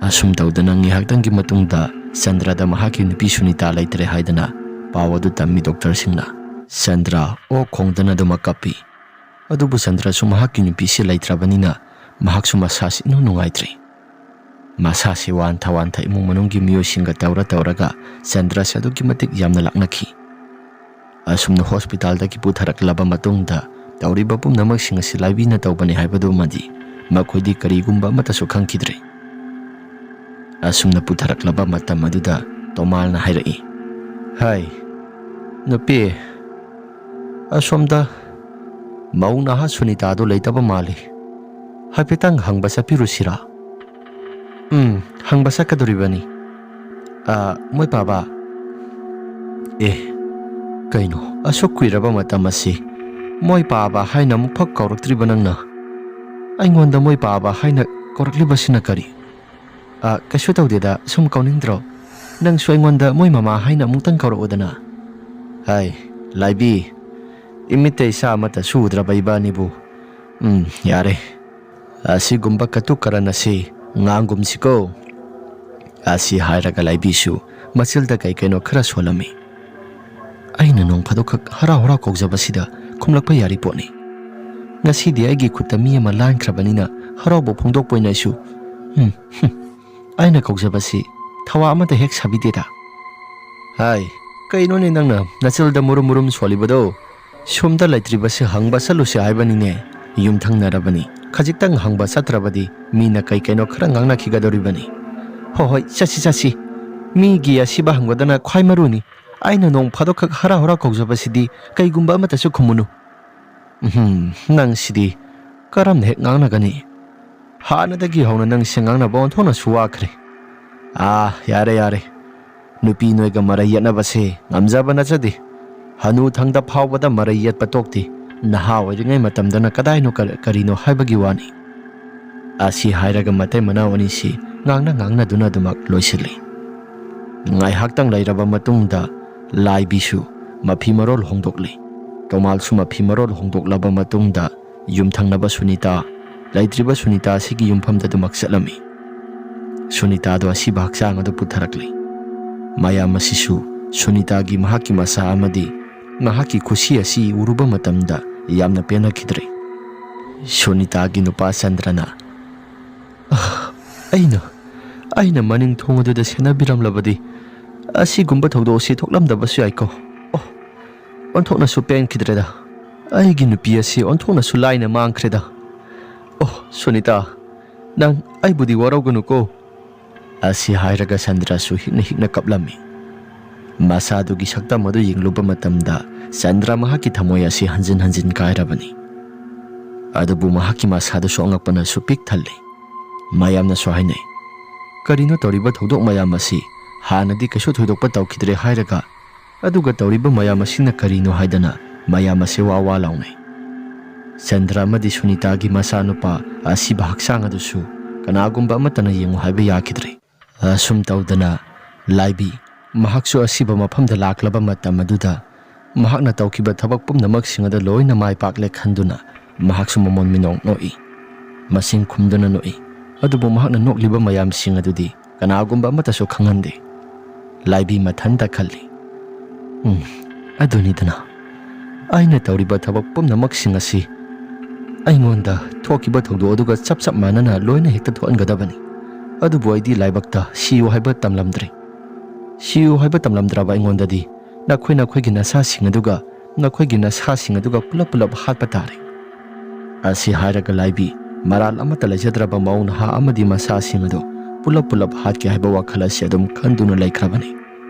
ꯑꯁꯨꯝ ꯇꯧꯗꯅ ꯉꯥꯏꯍꯥꯛꯇꯪꯒꯤ ꯃꯇꯨꯡꯗ ꯆꯟꯗ꯭ꯔꯗ ꯃꯍꯥꯛꯀꯤ ꯅꯨꯄꯤ ꯁꯨꯅꯤꯇꯥ ꯂꯩꯇ꯭ꯔꯦ ꯍꯥꯏꯗꯅ ꯄꯥꯎ ꯑꯗꯨ ꯇꯝꯃꯤ ꯗꯣꯛꯇꯔꯁꯤꯡꯅ꯫ ꯆꯟꯗ꯭ꯔ ꯑꯣꯛ ꯈꯣꯡꯗꯅ ꯑꯗꯨꯃꯛ ꯀꯞꯄꯤ꯫ ꯑꯗꯨꯕꯨ ꯆꯟꯗ꯭ꯔꯁꯨ ꯃꯍꯥꯛꯀꯤ ꯅꯨꯄꯤꯁꯤ ꯂꯩꯇ꯭ꯔꯕꯅꯤꯅ ꯃꯍꯥꯛꯁꯨ ꯃꯁꯥꯁꯤ ꯏꯅꯨꯡ ꯅꯨꯡꯉꯥꯏꯇ꯭ꯔꯦ꯫ ꯃꯁꯥꯁꯤ ꯋꯥꯟꯊ ꯋꯥꯟꯊ ꯏꯃꯨꯡ ꯃꯅꯨꯡꯒꯤ ꯃꯤꯑꯣꯏꯁꯤꯡꯒ ꯇꯧꯔ ꯇꯧꯔꯒ ꯆꯟꯗ꯭ꯔꯁꯤ ꯑꯗꯨꯛꯀꯤ ꯃꯇꯤꯛ ꯌꯥꯝꯅ ꯂꯥꯛꯅꯈꯤ꯫ ꯑꯁꯨꯝꯅ ꯍꯣꯁꯄꯤꯇꯥꯜꯗꯒꯤ ꯄꯨꯊꯔꯛꯂꯕ ꯃꯇꯨꯡꯗ ꯇꯧꯔꯤꯕ ꯄꯨꯝꯅꯃꯛꯁꯤꯡ ꯑꯁꯤ ꯂꯥꯏꯕꯤꯅ ꯇꯧꯕꯅꯤ ꯍꯥꯏꯕꯗꯨꯃꯗꯤ ꯃꯈꯣꯏꯗꯤ ꯀꯔꯤꯒꯨꯝꯕ ꯑꯃꯠꯇꯁꯨ ꯈꯪꯈꯤꯗ꯭ꯔꯦ꯫ ꯑꯁꯨꯝꯅ ꯄꯨꯊꯔꯛꯂꯕ ꯃꯇꯝ ꯑꯗꯨꯗ ꯇꯣꯃꯥꯜꯅ ꯍꯥꯏꯔꯛꯏ, "ꯍꯥꯏ, ꯅꯨꯄꯤ, ꯑꯁꯣꯝꯗ ꯃꯧ ꯅꯍꯥ ꯁꯨꯅꯤꯇꯥꯗꯣ ꯂꯩꯇꯕ ꯃꯥꯜꯂꯤ꯫ ꯍꯥꯏꯐꯦꯠꯇꯪ ꯍꯪꯕ ꯆꯠꯄꯤꯔꯨꯁꯤꯔꯥ?" "ꯎꯝ, ꯍꯪꯕ ꯆꯠꯀꯗꯣꯔꯤꯕꯅꯤ꯫ ꯑ, ꯃꯣꯏ ꯄꯥꯕ?" "ꯑꯦ, ꯀꯩꯅꯣ, ꯑꯁꯨꯛ ꯀꯨꯏꯔꯕ ꯃꯇꯝ ꯑꯁꯤ ꯃꯣꯏ ꯄꯥꯕ ꯍꯥꯏꯅ ꯑꯃꯨꯛꯐꯥꯎ ꯀꯧꯔꯛꯇ꯭ꯔꯤꯕ ꯅꯪꯅ? ꯑꯩꯉꯣꯟꯗ ꯃꯣꯏ ꯄꯥꯕ ꯍꯥꯏꯅ ꯀꯧꯔꯛꯂꯤꯕꯁꯤꯅ ꯀꯔꯤ?" "ꯑ, ꯀꯩꯁꯨ ꯇꯧꯗꯦꯗ, ꯁꯨꯝ ꯀꯧꯅꯤꯡꯗ꯭ꯔꯣ? ꯅꯪꯁꯨ ꯑꯩꯉꯣꯟꯗ ꯃꯣꯏ ꯃꯃꯥ ꯍꯥꯏꯅ ꯑꯃꯨꯛꯇꯪ ꯀꯧꯔꯛꯎꯗꯅ꯫" "ꯍꯥꯏ, ꯂꯥꯏꯕꯤ, ꯏꯃꯤꯠꯇ ꯏꯆꯥ ꯑꯃꯠꯇꯁꯨ ꯎꯗ꯭ꯔꯕ ꯏꯕꯥꯅꯤꯕꯨ꯫ ꯎꯝ, ꯌꯥꯔꯦ꯫ ꯑꯁꯤꯒꯨꯝꯕ ꯀꯇꯨ ꯀꯔꯟ ꯑꯁꯤ ꯉꯥꯡꯒꯨꯝꯁꯤꯀꯣ꯫" ꯑꯁꯤ ꯍꯥꯏꯔꯒ ꯂꯥꯏꯕꯤꯁꯨ ꯃꯆꯤꯜꯗ ꯀꯩ ꯀꯩꯅꯣ ꯈꯔ ꯁꯣꯜꯂꯝꯃꯤ꯫ ꯑꯩꯅ ꯅꯣꯡ ꯐꯥꯗꯣꯛꯈꯛ ꯍꯔꯥꯎ ꯍꯔꯥꯎ ꯀꯧꯖꯕꯁꯤꯗ ꯈꯨꯝꯂꯛꯄ ꯌꯥꯔꯤ ꯄꯣꯠꯅꯤ꯫ ꯉꯁꯤꯗꯤ ꯑꯩꯒꯤ ꯈꯨꯠꯇ ꯃꯤ ꯑꯃ ꯂꯥꯟꯈ꯭ꯔꯕꯅꯤꯅ ꯍꯔꯥꯎꯕ ꯐꯣꯡꯗꯣꯛꯄ ꯑꯣꯏꯅ ꯑꯩꯁꯨ, ꯎꯝ, ꯍꯨꯝ, ꯑꯩꯅ ꯀꯧꯖꯕꯁꯤ ꯊꯋꯥ ꯑꯃꯠꯇ ꯍꯦꯛ ꯁꯥꯕꯤꯗꯦꯗ꯫ "ꯍꯥꯏ, ꯀꯩꯅꯣꯅꯦ ꯅꯪꯅ ꯅꯆꯤꯜꯗ ꯃꯨꯔꯨꯝ ꯃꯨꯔꯨꯝ ꯁꯣꯜꯂꯤꯕꯗꯣ? ꯁꯣꯝꯗ ꯂꯩꯇ꯭ꯔꯤꯕꯁꯤ ꯍꯪꯕ ꯆꯠꯂꯨꯁꯤ ꯍꯥꯏꯕꯅꯤꯅꯦ꯫ ꯌꯨꯝꯊꯪꯅꯔꯕꯅꯤ, ꯈꯖꯤꯛꯇꯪ ꯍꯪꯕ ꯆꯠꯇ꯭ꯔꯕꯗꯤ ꯃꯤꯅ ꯀꯩ ꯀꯩꯅꯣ ꯈꯔ ꯉꯥꯡꯅꯈꯤꯒꯗꯧꯔꯤꯕꯅꯤ꯫ ꯍꯣ ꯍꯣꯏ, ꯆꯠꯁꯤ ꯆꯠꯁꯤ꯫ ꯃꯤꯒꯤ ꯑꯁꯤꯕ ꯍꯪꯕꯗꯅ ꯈ꯭ꯋꯥꯏ ꯃꯔꯨꯅꯤ꯫ ꯑꯩꯅ ꯅꯣꯡ ꯐꯥꯗꯣꯛꯈꯛ ꯍꯔꯥꯎ ꯍꯔꯥꯎ ꯀꯧꯖꯕꯁꯤꯗꯤ ꯀꯩꯒꯨꯝꯕ ꯑꯃꯠꯇꯁꯨ ꯈꯨꯝꯃꯨꯅꯨ꯫" "ꯎꯝꯍꯨꯝ, ꯅꯪꯁꯤꯗꯤ ꯀꯔꯝꯅ ꯍꯦꯛ ꯉꯥꯡꯅꯒꯅꯤ? ꯍꯥꯟꯅꯗꯒꯤ ꯍꯧꯅ ꯅꯪꯁꯦ ꯉꯥꯡꯅꯕ ꯑꯣꯟꯊꯣꯛꯅꯁꯨ ꯋꯥꯈ꯭ꯔꯦ꯫ ꯑꯥ, ꯌꯥꯔꯦ, ꯌꯥꯔꯦ꯫ ꯅꯨꯄꯤ ꯅꯣꯏꯒ ꯃꯔꯩ ꯌꯦꯠꯅꯕꯁꯦ ꯉꯝꯖꯕ ꯅꯠꯆꯗꯦ꯫ ꯍꯅꯨ ꯊꯪꯗ ꯐꯥꯎꯕꯗ ꯃꯔꯩ ꯌꯦꯠꯄ ꯇꯣꯛꯇꯦ꯫ ꯅꯍꯥ ꯑꯣꯏꯔꯤꯉꯩ ꯃꯇꯝꯗꯅ ꯀꯗꯥꯏꯅꯣ ꯀꯔ-, ꯀꯔꯤꯅꯣ ꯍꯥꯏꯕꯒꯤ ꯋꯥꯅꯤ꯫" ꯑꯁꯤ ꯍꯥꯏꯔꯒ ꯃꯇꯩ ꯃꯅꯥꯎ ꯑꯅꯤꯁꯤ ꯉꯥꯡꯅ ꯉꯥꯡꯅꯗꯨꯅ ꯑꯗꯨꯃꯛ ꯂꯣꯏꯁꯤꯜꯂꯤ꯫ ꯉꯥꯏꯍꯥꯛꯇꯪ ꯂꯩꯔꯕ ꯃꯇꯨꯡꯗ ꯂꯥꯏꯕꯤꯁꯨ ꯃꯐꯤ ꯃꯔꯣꯜ ꯍꯣꯡꯗꯣꯛꯂꯤ꯫ ꯇꯣꯃꯥꯜꯁꯨ ꯃꯐꯤ ꯃꯔꯣꯜ ꯍꯣꯡꯗꯣꯛꯂꯕ ꯃꯇꯨꯡꯗ ꯌꯨꯝꯊꯪꯅꯕ ꯁꯨꯅꯤꯇꯥ, ꯂꯩꯇ꯭ꯔꯤꯕ ꯁꯨꯅꯤꯇꯥ ꯑꯁꯤꯒꯤ ꯌꯨꯝꯐꯝꯗ ꯑꯗꯨꯃꯛ ꯆꯠꯂꯝꯃꯤ꯫ ꯁꯨꯅꯤꯇꯥꯗꯣ ꯑꯁꯤꯕ ꯍꯛꯆꯥꯡ ꯑꯗꯨ ꯄꯨꯊꯔꯛꯂꯤ꯫ ꯃꯌꯥꯝ ꯑꯁꯤꯁꯨ ꯁꯨꯅꯤꯇꯥꯒꯤ ꯃꯍꯥꯛꯀꯤ ꯃꯆꯥ ꯑꯃꯗꯤ ꯃꯍꯥꯛꯀꯤ ꯈꯨꯁꯤ ꯑꯁꯤ ꯎꯔꯨꯕ ꯃꯇꯝꯗ ꯌꯥꯝꯅ ꯄꯦꯟꯅꯈꯤꯗ꯭ꯔꯦ꯫ ꯁꯨꯅꯤꯇꯥꯒꯤ ꯅꯨꯄꯥ ꯆꯟꯗ꯭ꯔꯅ, "ꯑꯥ, ꯑꯩꯅ, ꯑꯩꯅ ꯃꯅꯤꯡ ꯊꯣꯡ ꯑꯗꯨꯗ ꯁꯦꯟꯅꯕꯤꯔꯝꯂꯕꯗꯤ ꯑꯁꯤꯒꯨꯝꯕ ꯊꯧꯗꯣꯛ ꯑꯁꯤ ꯊꯣꯛꯂꯝꯗꯕꯁꯨ ꯌꯥꯏꯀꯣ꯫ ꯑꯣ, ꯑꯣꯟꯊꯣꯛꯅꯁꯨ ꯄꯦꯟꯈꯤꯗ꯭ꯔꯦꯗ꯫ ꯑꯩꯒꯤ ꯅꯨꯄꯤ ꯑꯁꯤ ꯑꯣꯟꯊꯣꯛꯅꯁꯨ ꯂꯥꯏꯅ ꯃꯥꯡꯈ꯭ꯔꯦꯗ꯫ ꯑꯣ, ꯁꯨꯅꯤꯇꯥ, ꯅꯪ ꯑꯩꯕꯨꯗꯤ ꯋꯥꯔꯧꯒꯅꯨꯀꯣ꯫" ꯑꯁꯤ ꯍꯥꯏꯔꯒ ꯁꯟꯗ꯭ꯔꯁꯨ ꯍꯤꯛꯅ ꯍꯤꯛꯅ ꯀꯞꯂꯝꯃꯤ꯫ ꯃꯁꯥꯗꯨꯒꯤ ꯁꯛꯇꯝ ꯑꯗꯨ ꯌꯦꯡꯂꯨꯕ ꯃꯇꯝꯗ ꯆꯟꯗ꯭ꯔ ꯃꯍꯥꯛꯀꯤ ꯊꯃꯣꯏ ꯑꯁꯤ ꯍꯟꯖꯤꯟ ꯍꯟꯖꯤꯟ ꯀꯥꯏꯔꯕꯅꯤ꯫ ꯑꯗꯨꯕꯨ ꯃꯍꯥꯛꯀꯤ ꯃꯁꯥꯗꯨꯁꯨ ꯑꯉꯛꯄꯅꯁꯨ ꯄꯤꯛ ꯊꯜꯂꯤ꯫ ꯃꯌꯥꯝꯅꯁꯨ ꯍꯥꯏꯅꯩ, "ꯀꯔꯤꯅꯣ ꯇꯧꯔꯤꯕ ꯊꯧꯗꯣꯛ ꯃꯌꯥꯝ ꯑꯁꯤ? ꯍꯥꯟꯅꯗꯤ ꯀꯩꯁꯨ ꯊꯣꯏꯗꯣꯛꯄ ꯇꯧꯈꯤꯗ꯭ꯔꯦ ꯍꯥꯏꯔꯒ, ꯑꯗꯨꯒ ꯇꯧꯔꯤꯕ ꯃꯌꯥꯝ ꯑꯁꯤꯅ ꯀꯔꯤꯅꯣ?" ꯍꯥꯏꯗꯅ ꯃꯌꯥꯝ ꯑꯁꯤ ꯋꯥ ꯋꯥ ꯂꯥꯎꯅꯩ꯫ ꯆꯟꯗ꯭ꯔ ꯑꯃꯗꯤ ꯁꯨꯅꯤꯇꯥꯒꯤ ꯃꯆꯥꯅꯨꯄꯥ ꯑꯁꯤꯕ ꯍꯛꯆꯥꯡ ꯑꯗꯨꯁꯨ ꯀꯅꯥꯒꯨꯝꯕ ꯑꯃꯠꯇꯅ ꯌꯦꯡꯉꯨ ꯍꯥꯏꯕ ꯌꯥꯈꯤꯗ꯭ꯔꯦ꯫ ꯑꯁꯨꯝ ꯇꯧꯗꯅ ꯂꯥꯏꯕꯤ ꯃꯍꯥꯛꯁꯨ ꯑꯁꯤꯕ ꯃꯐꯝꯗ ꯂꯥꯛꯂꯕ ꯃꯇꯝ ꯑꯗꯨꯗ ꯃꯍꯥꯛꯅ ꯇꯧꯈꯤꯕ ꯊꯕꯛ ꯄꯨꯝꯅꯃꯛꯁꯤꯡ ꯑꯗꯨ ꯂꯣꯏꯅ ꯃꯥꯏ ꯄꯥꯛꯂꯦ ꯈꯟꯗꯨꯅ ꯃꯍꯥꯛꯁꯨ ꯃꯃꯣꯟ ꯃꯤꯅꯣꯛ ꯅꯣꯛꯏ꯫ ꯃꯁꯤꯡ ꯈꯨꯝꯗꯨꯅ ꯅꯣꯛꯏ꯫ ꯑꯗꯨꯕꯨ ꯃꯍꯥꯛꯅ ꯅꯣꯛꯂꯤꯕ ꯃꯌꯥꯝꯁꯤꯡ ꯑꯗꯨꯗꯤ ꯀꯅꯥꯒꯨꯝꯕ ꯑꯃꯠꯇꯁꯨ ꯈꯪꯍꯟꯗꯦ꯫ ꯂꯥꯏꯕꯤ ꯃꯊꯟꯇ ꯈꯜꯂꯤ, "ꯎꯝ, ꯑꯗꯨꯅꯤꯗꯅ, ꯑꯩꯅ ꯇꯧꯔꯤꯕ ꯊꯕꯛ ꯄꯨꯝꯅꯃꯛꯁꯤꯡ ꯑꯁꯤ ꯑꯩꯉꯣꯟꯗ ꯊꯣꯛꯈꯤꯕ ꯊꯧꯗꯣꯛ ꯑꯗꯨꯒ ꯆꯞ ꯆꯞ ꯃꯥꯟꯅꯅ ꯂꯣꯏꯅ ꯍꯦꯛꯇ ꯊꯣꯛꯍꯟꯒꯗꯕꯅꯤ꯫ ꯑꯗꯨꯕꯨ ꯑꯩꯗꯤ ꯂꯥꯏꯕꯛꯇ ꯁꯤꯌꯨ ꯍꯥꯏꯕ ꯇꯝꯂꯝꯗ꯭ꯔꯦ꯫ ꯁꯤꯌꯨ ꯍꯥꯏꯕ ꯇꯝꯂꯝꯗ꯭ꯔꯕ ꯑꯩꯉꯣꯟꯗꯗꯤ ꯅꯈꯣꯏ ꯅꯈꯣꯏꯒꯤ ꯅꯁꯥꯁꯤꯡ ꯑꯗꯨꯒ ꯅꯈꯣꯏꯒꯤ ꯅꯁꯥꯁꯤꯡ ꯑꯗꯨꯒ ꯄꯨꯂꯞ ꯄꯨꯂꯞ ꯍꯥꯠꯄ ꯇꯥꯔꯦ꯫" ꯑꯁꯤ ꯍꯥꯏꯔꯒ ꯂꯥꯏꯕꯤ ꯃꯔꯥꯜ ꯑꯃꯠꯇ ꯂꯩꯖꯗ꯭ꯔꯕ ꯃꯧ ꯅꯍꯥ ꯑꯃꯗꯤ ꯃꯆꯥꯁꯤꯡ ꯑꯗꯨ ꯄꯨꯂꯞ ꯄꯨꯂꯞ ꯍꯥꯠꯀꯦ ꯍꯥꯏꯕ ꯋꯥꯈꯜ ꯑꯁꯤ ꯑꯗꯨꯝ ꯈꯟꯗꯨꯅ ꯂꯩꯈ꯭ꯔꯕꯅꯤ꯫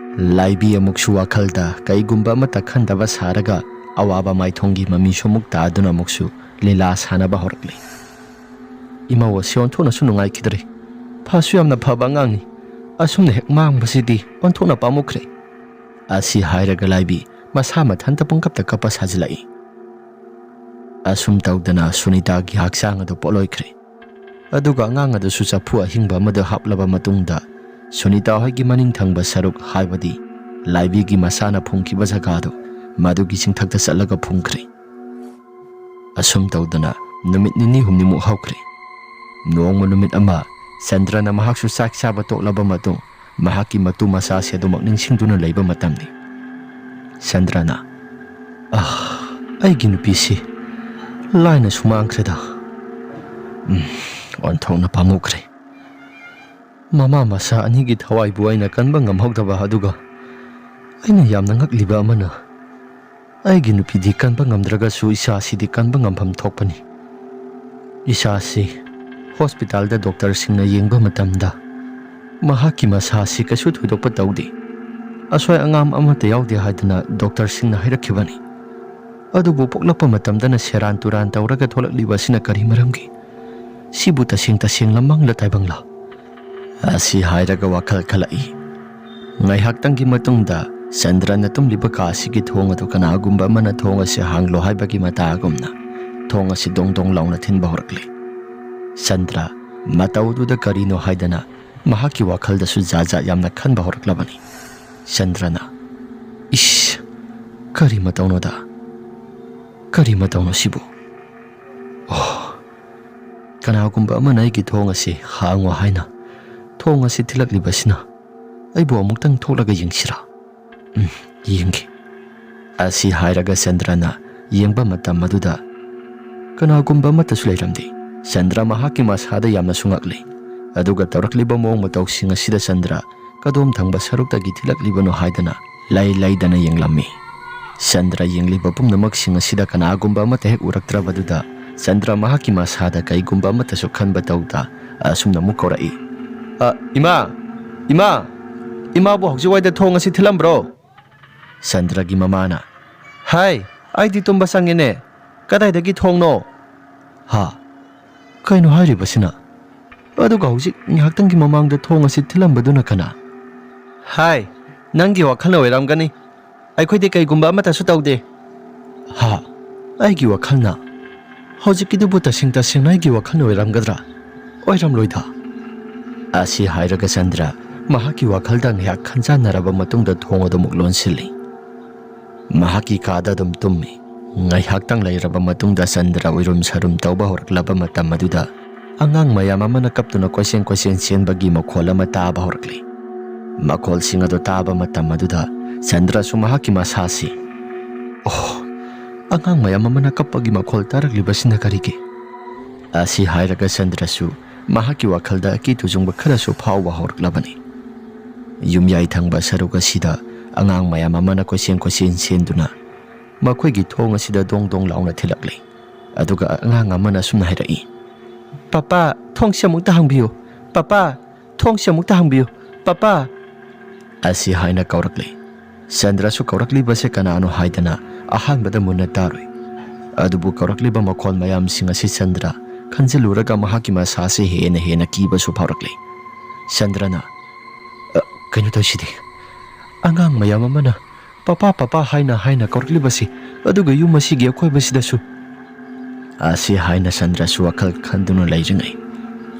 ꯂꯥꯏꯕꯤ ꯑꯃꯨꯛꯁꯨ ꯋꯥꯈꯜꯗ ꯀꯩꯒꯨꯝꯕ ꯑꯃꯠꯇ ꯈꯟꯗꯕ ꯁꯥꯔꯒ ꯑꯋꯥꯕ ꯃꯥꯏꯊꯣꯡꯒꯤ ꯃꯃꯤꯁꯨ ꯑꯃꯨꯛ ꯇꯥꯗꯨꯅ ꯑꯃꯨꯛꯁꯨ ꯂꯤꯂꯥ ꯁꯥꯟꯅꯕ ꯍꯧꯔꯛꯂꯤ꯫ "ꯏꯃꯧ ꯑꯁꯤ ꯑꯣꯟꯊꯣꯛꯅꯁꯨ ꯅꯨꯡꯉꯥꯏꯈꯤꯗ꯭ꯔꯦ꯫ ꯐꯁꯨ ꯌꯥꯝꯅ ꯐꯕ ꯑꯉꯥꯡꯅꯤ꯫ ꯑꯁꯨꯝꯅ ꯍꯦꯛ ꯃꯥꯡꯕꯁꯤꯗꯤ ꯑꯣꯟꯊꯣꯛꯅ ꯄꯥꯝꯃꯨꯈ꯭ꯔꯦ꯫" ꯑꯁꯤ ꯍꯥꯏꯔꯒ ꯂꯥꯏꯕꯤ ꯃꯁꯥ ꯃꯊꯟꯇ ꯄꯨꯡꯀꯞꯇ ꯀꯞꯄ ꯁꯥꯖꯤꯜꯂꯛꯏ꯫ ꯑꯁꯨꯝ ꯇꯧꯗꯅ ꯁꯨꯅꯤꯇꯥꯒꯤ ꯍꯛꯆꯥꯡ ꯑꯗꯨ ꯄꯣꯠꯂꯣꯏꯈ꯭ꯔꯦ꯫ ꯑꯗꯨꯒ ꯑꯉꯥꯡ ꯑꯗꯨꯁꯨ ꯆꯐꯨ ꯑꯍꯤꯡꯕ ꯑꯃꯗ ꯍꯥꯞꯂꯕ ꯃꯇꯨꯡꯗ ꯁꯨꯅꯤꯇꯥ ꯍꯣꯏꯒꯤ ꯃꯅꯤꯡ ꯊꯪꯕ ꯁꯔꯨꯛ, ꯍꯥꯏꯕꯗꯤ ꯂꯥꯏꯕꯤꯒꯤ ꯃꯁꯥꯅ ꯐꯨꯝꯈꯤꯕ ꯖꯒꯥꯗꯨ, ꯃꯗꯨꯒꯤ ꯆꯤꯡꯊꯛꯇ ꯆꯠꯂꯒ ꯐꯨꯝꯈ꯭ꯔꯦ꯫ ꯑꯁꯨꯝ ꯇꯧꯗꯅ ꯅꯨꯃꯤꯠ ꯅꯤꯅꯤ ꯍꯨꯝꯅꯤꯃꯨꯛ ꯍꯧꯈ꯭ꯔꯦ꯫ ꯅꯣꯡꯃ ꯅꯨꯃꯤꯠ ꯑꯃ ꯆꯟꯗ꯭ꯔꯅ ꯃꯍꯥꯛꯁꯨ ꯆꯥꯛ ꯆꯥꯕ ꯇꯣꯛꯂꯕ ꯃꯇꯨꯡ ꯃꯍꯥꯛꯀꯤ ꯃꯇꯨ ꯃꯆꯥꯁꯦ ꯑꯗꯨꯃꯛ ꯅꯤꯡꯁꯤꯡꯗꯨꯅ ꯂꯩꯕ ꯃꯇꯝꯅꯤ꯫ ꯆꯟꯗ꯭ꯔꯅ, "ꯑꯥ, ꯑꯩꯒꯤ ꯅꯨꯄꯤꯁꯤ ꯂꯥꯏꯅ ꯁꯨꯃꯥꯡꯈ꯭ꯔꯦꯗ꯫ ꯎꯝ, ꯑꯣꯟꯊꯣꯛꯅ ꯄꯥꯝꯃꯨꯈ꯭ꯔꯦ꯫ ꯃꯃꯥ ꯃꯆꯥ ꯑꯅꯤꯒꯤ ꯊꯋꯥꯏꯕꯨ ꯑꯩꯅ ꯀꯟꯕ ꯉꯝꯍꯧꯗꯕ ꯑꯗꯨꯒ ꯑꯩꯅ ꯌꯥꯝꯅ ꯉꯛꯂꯤꯕ ꯑꯃꯅ, ꯑꯩꯒꯤ ꯅꯨꯄꯤꯗꯤ ꯀꯟꯕ ꯉꯝꯗ꯭ꯔꯒꯁꯨ ꯏꯆꯥꯁꯤꯗꯤ ꯀꯟꯕ ꯉꯝꯐꯝ ꯊꯣꯛꯄꯅꯤ꯫ ꯏꯆꯥꯁꯤ ꯍꯣꯁꯄꯤꯇꯥꯜꯗ ꯗꯣꯛꯇꯔꯁꯤꯡꯅ ꯌꯦꯡꯕ ꯃꯇꯝꯗ ꯃꯍꯥꯛꯀꯤ ꯃꯁꯥꯁꯤ ꯀꯩꯁꯨ ꯊꯣꯏꯗꯣꯛꯄ ꯇꯧꯗꯦ, ꯑꯁꯣꯏ ꯑꯉꯥꯝ ꯑꯃꯠꯇ ꯌꯥꯎꯗꯦ ꯍꯥꯏꯗꯅ ꯗꯣꯛꯇꯔꯁꯤꯡꯅ ꯍꯥꯏꯔꯛꯈꯤꯕꯅꯤ꯫ ꯑꯗꯨꯕꯨ ꯄꯣꯛꯂꯛꯄ ꯃꯇꯝꯗꯅ ꯁꯦꯔꯥꯟ ꯇꯨꯔꯥꯟ ꯇꯧꯔꯒ ꯊꯣꯛꯂꯛꯂꯤꯕ ꯑꯁꯤꯅ ꯀꯔꯤ ꯃꯔꯝꯒꯤ? ꯁꯤꯕꯨ ꯇꯁꯦꯡ ꯇꯁꯦꯡꯂ ꯃꯪꯂ ꯇꯥꯏꯕꯪꯂ? ꯑꯁꯤ ꯍꯥꯏꯔꯒ ꯋꯥꯈꯜ ꯈꯜꯂꯛꯏ꯫ ꯉꯥꯏꯍꯥꯛꯇꯪꯒꯤ ꯃꯇꯨꯡꯗ ꯆꯟꯗ꯭ꯔꯅ ꯇꯨꯝꯂꯤꯕ ꯀꯥ ꯑꯁꯤꯒꯤ ꯊꯣꯡ ꯑꯗꯨ ꯀꯅꯥꯒꯨꯝꯕ ꯑꯃꯅ ꯊꯣꯡ ꯑꯁꯤ ꯍꯥꯡꯂꯣ ꯍꯥꯏꯕꯒꯤ ꯃꯇꯥꯒꯨꯝꯅ ꯊꯣꯡ ꯑꯁꯤ ꯗꯣꯡ ꯗꯣꯡ ꯂꯥꯎꯅ ꯊꯤꯟꯕ ꯍꯧꯔꯛꯂꯤ꯫ ꯆꯟꯗ꯭ꯔ ꯃꯇꯧꯗꯨꯗ ꯀꯔꯤꯅꯣ ꯍꯥꯏꯗꯅ ꯃꯍꯥꯛꯀꯤ ꯋꯥꯈꯜꯗꯁꯨ ꯖꯥꯠ ꯖꯥꯠ ꯌꯥꯝꯅ ꯈꯟꯕ ꯍꯧꯔꯛꯂꯕꯅꯤ꯫ ꯆꯟꯗ꯭ꯔꯅ, "ꯏꯁ, ꯀꯔꯤ ꯃꯇꯧꯅꯣꯗ? ꯀꯔꯤ ꯃꯇꯧꯅꯣ ꯁꯤꯕꯨ? ꯑꯣ, ꯀꯅꯥꯒꯨꯝꯕ ꯑꯃꯅ ꯑꯩꯒꯤ ꯊꯣꯡ ꯑꯁꯤ ꯍꯥꯡꯉꯣ ꯍꯥꯏꯅ ꯊꯣꯡ ꯑꯁꯤ ꯊꯤꯜꯂꯛꯂꯤꯕꯁꯤꯅ ꯑꯩꯕꯨ ꯑꯃꯨꯛꯇꯪ ꯊꯣꯛꯂꯒ ꯌꯦꯡꯁꯤꯔꯥ? ꯎꯝ, ꯌꯦꯡꯒꯦ"꯫ ꯑꯁꯤ ꯍꯥꯏꯔꯒ ꯆꯟꯗ꯭ꯔꯅ ꯌꯦꯡꯕ ꯃꯇꯝ ꯑꯗꯨꯗ ꯀꯅꯥꯒꯨꯝꯕ ꯑꯃꯠꯇꯁꯨ ꯂꯩꯔꯝꯗꯦ꯫ ꯆꯟꯗ꯭ꯔ ꯃꯍꯥꯛꯀꯤ ꯃꯁꯥꯗ ꯌꯥꯝꯅꯁꯨ ꯉꯛꯂꯤ꯫ ꯑꯗꯨꯒ ꯇꯧꯔꯛꯂꯤꯕ ꯃꯑꯣꯡ ꯃꯇꯧꯁꯤꯡ ꯑꯁꯤꯗ ꯆꯟꯗ꯭ꯔ ꯀꯗꯣꯝ ꯊꯪꯕ ꯁꯔꯨꯛꯇꯒꯤ ꯊꯤꯜꯂꯛꯂꯤꯕꯅꯣ ꯍꯥꯏꯗꯅ ꯂꯩ ꯂꯩꯗꯅ ꯌꯦꯡꯂꯝꯃꯤ꯫ ꯆꯟꯗ꯭ꯔ ꯌꯦꯡꯂꯤꯕ ꯄꯨꯝꯅꯃꯛꯁꯤꯡ ꯑꯁꯤꯗ ꯀꯅꯥꯒꯨꯝꯕ ꯑꯃꯠꯇ ꯍꯦꯛ ꯎꯔꯛꯇ꯭ꯔꯕꯗꯨꯗ ꯆꯟꯗ꯭ꯔ ꯃꯍꯥꯛꯀꯤ ꯃꯁꯥꯗ ꯀꯩꯒꯨꯝꯕ ꯑꯃꯠꯇꯁꯨ ꯈꯟꯕ ꯇꯧꯗ ꯑꯁꯨꯝꯅ ꯑꯃꯨꯛ ꯀꯧꯔꯛꯏ, "ꯑ, ꯏꯃꯥ! ꯏꯃꯥ! ꯏꯃꯥꯕꯨ ꯍꯧꯖꯤꯛꯋꯥꯏꯗ ꯊꯣꯡ ꯑꯁꯤ ꯊꯤꯜꯂꯝꯕ꯭ꯔꯣ?" ꯆꯟꯗ꯭ꯔꯒꯤ ꯃꯃꯥꯅ, "ꯍꯥꯏ, ꯑꯩꯗꯤ ꯇꯨꯝꯕ ꯆꯪꯉꯦꯅꯦ꯫ ꯀꯗꯥꯏꯗꯒꯤ ꯊꯣꯡꯅꯣ?" "ꯍꯥ? ꯀꯩꯅꯣ ꯍꯥꯏꯔꯤꯕꯁꯤꯅ? ꯑꯗꯨꯒ ꯍꯧꯖꯤꯛ ꯉꯥꯏꯍꯥꯛꯇꯪꯒꯤ ꯃꯃꯥꯡꯗ ꯊꯣꯡ ꯑꯁꯤ ꯊꯤꯜꯂꯝꯕꯗꯨꯅ ꯀꯅꯥ?" "ꯍꯥꯏ, ꯅꯪꯒꯤ ꯋꯥꯈꯜꯅ ꯑꯣꯏꯔꯝꯒꯅꯤ꯫ ꯑꯩꯈꯣꯏꯗꯤ ꯀꯩꯒꯨꯝꯕ ꯑꯃꯠꯇꯁꯨ ꯇꯧꯗꯦ"꯫ "ꯍꯥ? ꯑꯩꯒꯤ ꯋꯥꯈꯜꯅ? ꯍꯧꯖꯤꯛꯀꯤꯗꯨꯕꯨ ꯇꯁꯦꯡ ꯇꯁꯦꯡꯅ ꯑꯩꯒꯤ ꯋꯥꯈꯜꯅ ꯑꯣꯏꯔꯝꯒꯗ꯭ꯔꯥ? ꯑꯣꯏꯔꯝꯂꯣꯏꯗ"꯫ ꯑꯁꯤ ꯍꯥꯏꯔꯒ ꯆꯟꯗ꯭ꯔ ꯃꯍꯥꯛꯀꯤ ꯋꯥꯈꯜꯗ ꯉꯥꯏꯍꯥꯛ ꯈꯟꯖꯥꯟꯅꯔꯕ ꯃꯇꯨꯡꯗ ꯊꯣꯡ ꯑꯗꯨ ꯑꯃꯨꯛ ꯂꯣꯟꯁꯤꯜꯂꯤ꯫ ꯃꯍꯥꯛꯀꯤ ꯀꯥꯗ ꯑꯗꯨꯝ ꯇꯨꯝꯃꯤ꯫ ꯉꯥꯏꯍꯥꯛꯇꯪ ꯂꯩꯔꯕ ꯃꯇꯨꯡꯗ ꯆꯟꯗ꯭ꯔ ꯎꯏꯔꯨꯝ ꯁꯔꯨꯝ ꯇꯧꯕ ꯍꯧꯔꯛꯂꯕ ꯃꯇꯝ ꯑꯗꯨꯗ ꯑꯉꯥꯡ ꯃꯌꯥꯝ ꯑꯃꯅ ꯀꯞꯇꯨꯅ ꯀꯣꯏꯆꯦꯟ ꯀꯣꯏꯆꯦꯟ ꯆꯦꯟꯕꯒꯤ ꯃꯈꯣꯜ ꯑꯃ ꯇꯥꯕ ꯍꯧꯔꯛꯂꯤ꯫ ꯃꯈꯣꯜꯁꯤꯡ ꯑꯗꯨ ꯇꯥꯕ ꯃꯇꯝ ꯑꯗꯨꯗ ꯆꯟꯗ꯭ꯔꯁꯨ ꯃꯍꯥꯛꯀꯤ ꯃꯁꯥꯁꯤ, "ꯑꯣ, ꯑꯉꯥꯡ ꯃꯌꯥꯝ ꯑꯃꯅ ꯀꯞꯄꯒꯤ ꯃꯈꯣꯜ ꯇꯥꯔꯛꯂꯤꯕꯁꯤꯅ ꯀꯔꯤꯒꯤ?" ꯑꯁꯤ ꯍꯥꯏꯔꯒ ꯆꯟꯗ꯭ꯔꯁꯨ ꯃꯍꯥꯛꯀꯤ ꯋꯥꯈꯜꯗ ꯑꯀꯤ ꯇꯨꯖꯨꯡꯕ ꯈꯔꯁꯨ ꯐꯥꯎꯕ ꯍꯧꯔꯛꯂꯕꯅꯤ꯫ ꯌꯨꯝꯌꯥꯏ ꯊꯪꯕ ꯁꯔꯨꯛ ꯑꯁꯤꯗ ꯑꯉꯥꯡ ꯃꯌꯥꯝ ꯑꯃꯅ ꯀꯣꯏꯆꯦꯟ ꯀꯣꯏꯆꯦꯟ ꯆꯦꯟꯗꯨꯅ ꯃꯈꯣꯏꯒꯤ ꯊꯣꯡ ꯑꯁꯤꯗ ꯗꯣꯡ ꯗꯣꯡ ꯂꯥꯎꯅ ꯊꯤꯜꯂꯛꯂꯤ꯫ ꯑꯗꯨꯒ ꯑꯉꯥꯡ ꯑꯃꯅ ꯑꯁꯨꯝꯅ ꯍꯥꯏꯔꯛꯏ, "ꯄꯄꯥ, ꯊꯣꯡꯁꯦ ꯑꯃꯨꯛꯇ ꯍꯥꯡꯕꯤꯌꯨ꯫ ꯄꯄꯥ, ꯊꯣꯡꯁꯦ ꯑꯃꯨꯛꯇ ꯍꯥꯡꯕꯤꯌꯨ꯫ ꯄꯄꯥ!" ꯑꯁꯤ ꯍꯥꯏꯅ ꯀꯧꯔꯛꯂꯤ꯫ ꯆꯟꯗ꯭ꯔꯁꯨ ꯀꯧꯔꯛꯂꯤꯕꯁꯦ ꯀꯅꯥꯅꯣ ꯍꯥꯏꯗꯅ ꯑꯍꯥꯟꯕꯗ ꯃꯨꯟꯅ ꯇꯥꯔꯨꯏ꯫ ꯑꯗꯨꯕꯨ ꯀꯧꯔꯛꯂꯤꯕ ꯃꯈꯣꯜ ꯃꯌꯥꯝꯁꯤꯡ ꯑꯁꯤ ꯆꯟꯗ꯭ꯔ ꯈꯟꯖꯤꯜꯂꯨꯔꯒ ꯃꯍꯥꯛꯀꯤ ꯃꯁꯥꯁꯦ ꯍꯦꯟꯅ ꯍꯦꯟꯅ ꯀꯤꯕꯁꯨ ꯐꯥꯎꯔꯛꯂꯤ꯫ ꯆꯟꯗ꯭ꯔꯅ, "ꯑ, ꯀꯩꯅꯣ ꯇꯧꯁꯤꯗꯤ? ꯑꯉꯥꯡ ꯃꯌꯥꯝ ꯑꯃꯅ 'ꯄꯄꯥ, ꯄꯄꯥ' ꯍꯥꯏꯅ ꯍꯥꯏꯅ ꯀꯧꯔꯛꯂꯤꯕꯁꯤ, ꯑꯗꯨꯒ ꯌꯨꯝ ꯑꯁꯤꯒꯤ ꯑꯀꯣꯏꯕꯁꯤꯗꯁꯨ?" ꯑꯁꯤ ꯍꯥꯏꯅ ꯆꯟꯗ꯭ꯔꯁꯨ ꯋꯥꯈꯜ ꯈꯟꯗꯨꯅ ꯂꯩꯔꯤꯉꯩ,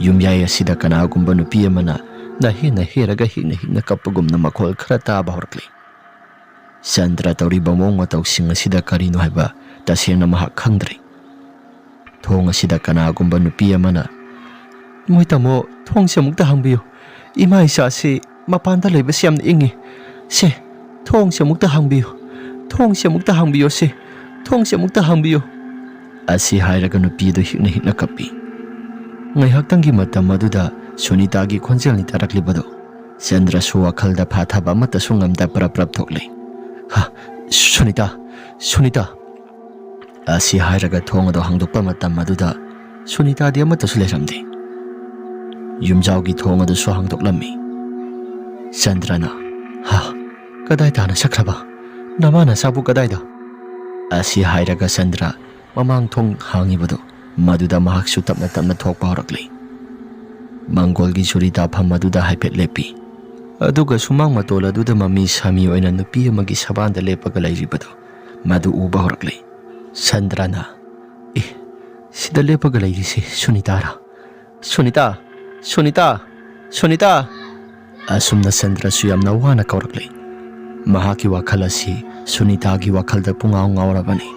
ꯌꯨꯝꯌꯥꯏ ꯑꯁꯤꯗ ꯀꯅꯥꯒꯨꯝꯕ ꯅꯨꯄꯤ ꯑꯃꯅ ꯅꯍꯦ ꯅꯍꯦꯔꯒ ꯍꯤꯛꯅ ꯍꯤꯛꯅ ꯀꯞꯄꯒꯨꯝꯅ ꯃꯈꯣꯜ ꯈꯔ ꯇꯥꯕ ꯍꯧꯔꯛꯂꯤ꯫ ꯆꯟꯗ꯭ꯔ ꯇꯧꯔꯤꯕ ꯃꯑꯣꯡ ꯃꯇꯧꯁꯤꯡ ꯑꯁꯤꯗ ꯀꯔꯤꯅꯣ ꯍꯥꯏꯕ ꯇꯁꯦꯡꯅ ꯃꯍꯥꯛ ꯈꯪꯗ꯭ꯔꯦ꯫ ꯊꯣꯡ ꯑꯁꯤꯗ ꯀꯅꯥꯒꯨꯝꯕ ꯅꯨꯄꯤ ꯑꯃꯅ, "ꯃꯣꯏ ꯇꯥꯃꯣ, ꯊꯣꯡꯁꯦ ꯑꯃꯨꯛꯇ ꯍꯥꯡꯕꯤꯌꯨ꯫ ꯏꯃꯥ ꯏꯆꯥꯁꯤ ꯃꯄꯥꯟꯗ ꯂꯩꯕꯁꯤ ꯌꯥꯝꯅ ꯏꯪꯉꯤ꯫ ꯁꯦ, ꯊꯣꯡꯁꯦ ꯑꯃꯨꯛꯇ ꯍꯥꯡꯕꯤꯌꯨ꯫ ꯊꯣꯡꯁꯦ ꯑꯃꯨꯛꯇ ꯍꯥꯡꯕꯤꯌꯨ, ꯁꯦ꯫ ꯊꯣꯡꯁꯦ ꯑꯃꯨꯛꯇ ꯍꯥꯡꯕꯤꯌꯨ"꯫ ꯑꯁꯤ ꯍꯥꯏꯔꯒ ꯅꯨꯄꯤ ꯑꯗꯨ ꯍꯤꯛꯅ ꯍꯤꯛꯅ ꯀꯞꯄꯤ꯫ ꯉꯥꯏꯍꯥꯛꯇꯪꯒꯤ ꯃꯇꯝ ꯑꯗꯨꯗ ꯁꯨꯅꯤꯇꯥꯒꯤ ꯈꯣꯟꯖꯦꯜꯅꯤ ꯇꯥꯔꯛꯂꯤꯕꯗꯨ꯫ ꯆꯟꯗ꯭ꯔꯁꯨ ꯋꯥꯈꯜꯗ ꯐꯥꯊꯕ ꯑꯃꯠꯇꯁꯨ ꯉꯝꯗ ꯄ꯭ꯔꯞ ꯄ꯭ꯔꯞ ꯊꯣꯛꯂꯤ꯫ "ꯍꯥ, ꯁꯨꯅꯤꯇꯥ, ꯁꯨꯅꯤꯇꯥ!" ꯑꯁꯤ ꯍꯥꯏꯔꯒ ꯊꯣꯡ ꯑꯗꯨ ꯍꯥꯡꯗꯣꯛꯄ ꯃꯇꯝ ꯑꯗꯨꯗ ꯁꯨꯅꯤꯇꯥꯗꯤ ꯑꯃꯠꯇꯁꯨ ꯂꯩꯔꯝꯗꯦ꯫ ꯌꯨꯝꯖꯥꯎꯒꯤ ꯊꯣꯡ ꯑꯗꯨꯁꯨ ꯍꯥꯡꯗꯣꯛꯂꯝꯃꯤ꯫ ꯆꯟꯗ꯭ꯔꯅ, "ꯍꯥ, ꯀꯗꯥꯏ ꯇꯥꯅ ꯆꯠꯈ꯭ꯔꯕ? ꯅꯃꯥ ꯅꯆꯥꯕꯨ ꯀꯗꯥꯏꯗ?" ꯑꯁꯤ ꯍꯥꯏꯔꯒ ꯆꯟꯗ꯭ꯔ ꯃꯃꯥꯡ ꯊꯣꯡ ꯍꯥꯡꯉꯤꯕꯗꯨ, ꯃꯗꯨꯗ ꯃꯍꯥꯛꯁꯨ ꯇꯞꯅ ꯇꯞꯅ ꯊꯣꯛꯄ ꯍꯧꯔꯛꯂꯤ꯫ ꯃꯪꯒꯣꯜꯒꯤ ꯆꯨꯔꯤ ꯇꯥꯐꯝ ꯑꯗꯨꯗ ꯍꯥꯏꯐꯦꯠ ꯂꯦꯞꯄꯤ꯫ ꯑꯗꯨꯒ ꯁꯨꯃꯥꯡ ꯃꯇꯣꯜ ꯑꯗꯨꯗ ꯃꯃꯤ ꯁꯥꯃꯤ ꯑꯣꯏꯅ ꯅꯨꯄꯤ ꯑꯃꯒꯤ ꯁꯕꯥꯟꯗ ꯂꯦꯞꯄꯒ ꯂꯩꯔꯤꯕꯗꯨ, ꯃꯗꯨ ꯎꯕ ꯍꯧꯔꯛꯂꯤ꯫ ꯆꯟꯗ꯭ꯔꯅ, "ꯑꯦ, ꯁꯤꯗ ꯂꯦꯞꯄꯒ ꯂꯩꯔꯤꯁꯤ ꯁꯨꯅꯤꯇꯥꯔꯥ? ꯁꯨꯅꯤꯇꯥ! ꯁꯨꯅꯤꯇꯥ! ꯁꯨꯅꯤꯇꯥ!" ꯑꯁꯨꯝꯅ ꯆꯟꯗ꯭ꯔꯁꯨ ꯌꯥꯝꯅ ꯋꯥꯅ ꯀꯧꯔꯛꯂꯤ꯫ ꯃꯍꯥꯛꯀꯤ ꯋꯥꯈꯜ ꯑꯁꯤ ꯁꯨꯅꯤꯇꯥꯒꯤ ꯋꯥꯈꯜꯗ ꯄꯨꯡꯉꯥꯎ ꯉꯥꯎꯔꯕꯅꯤ꯫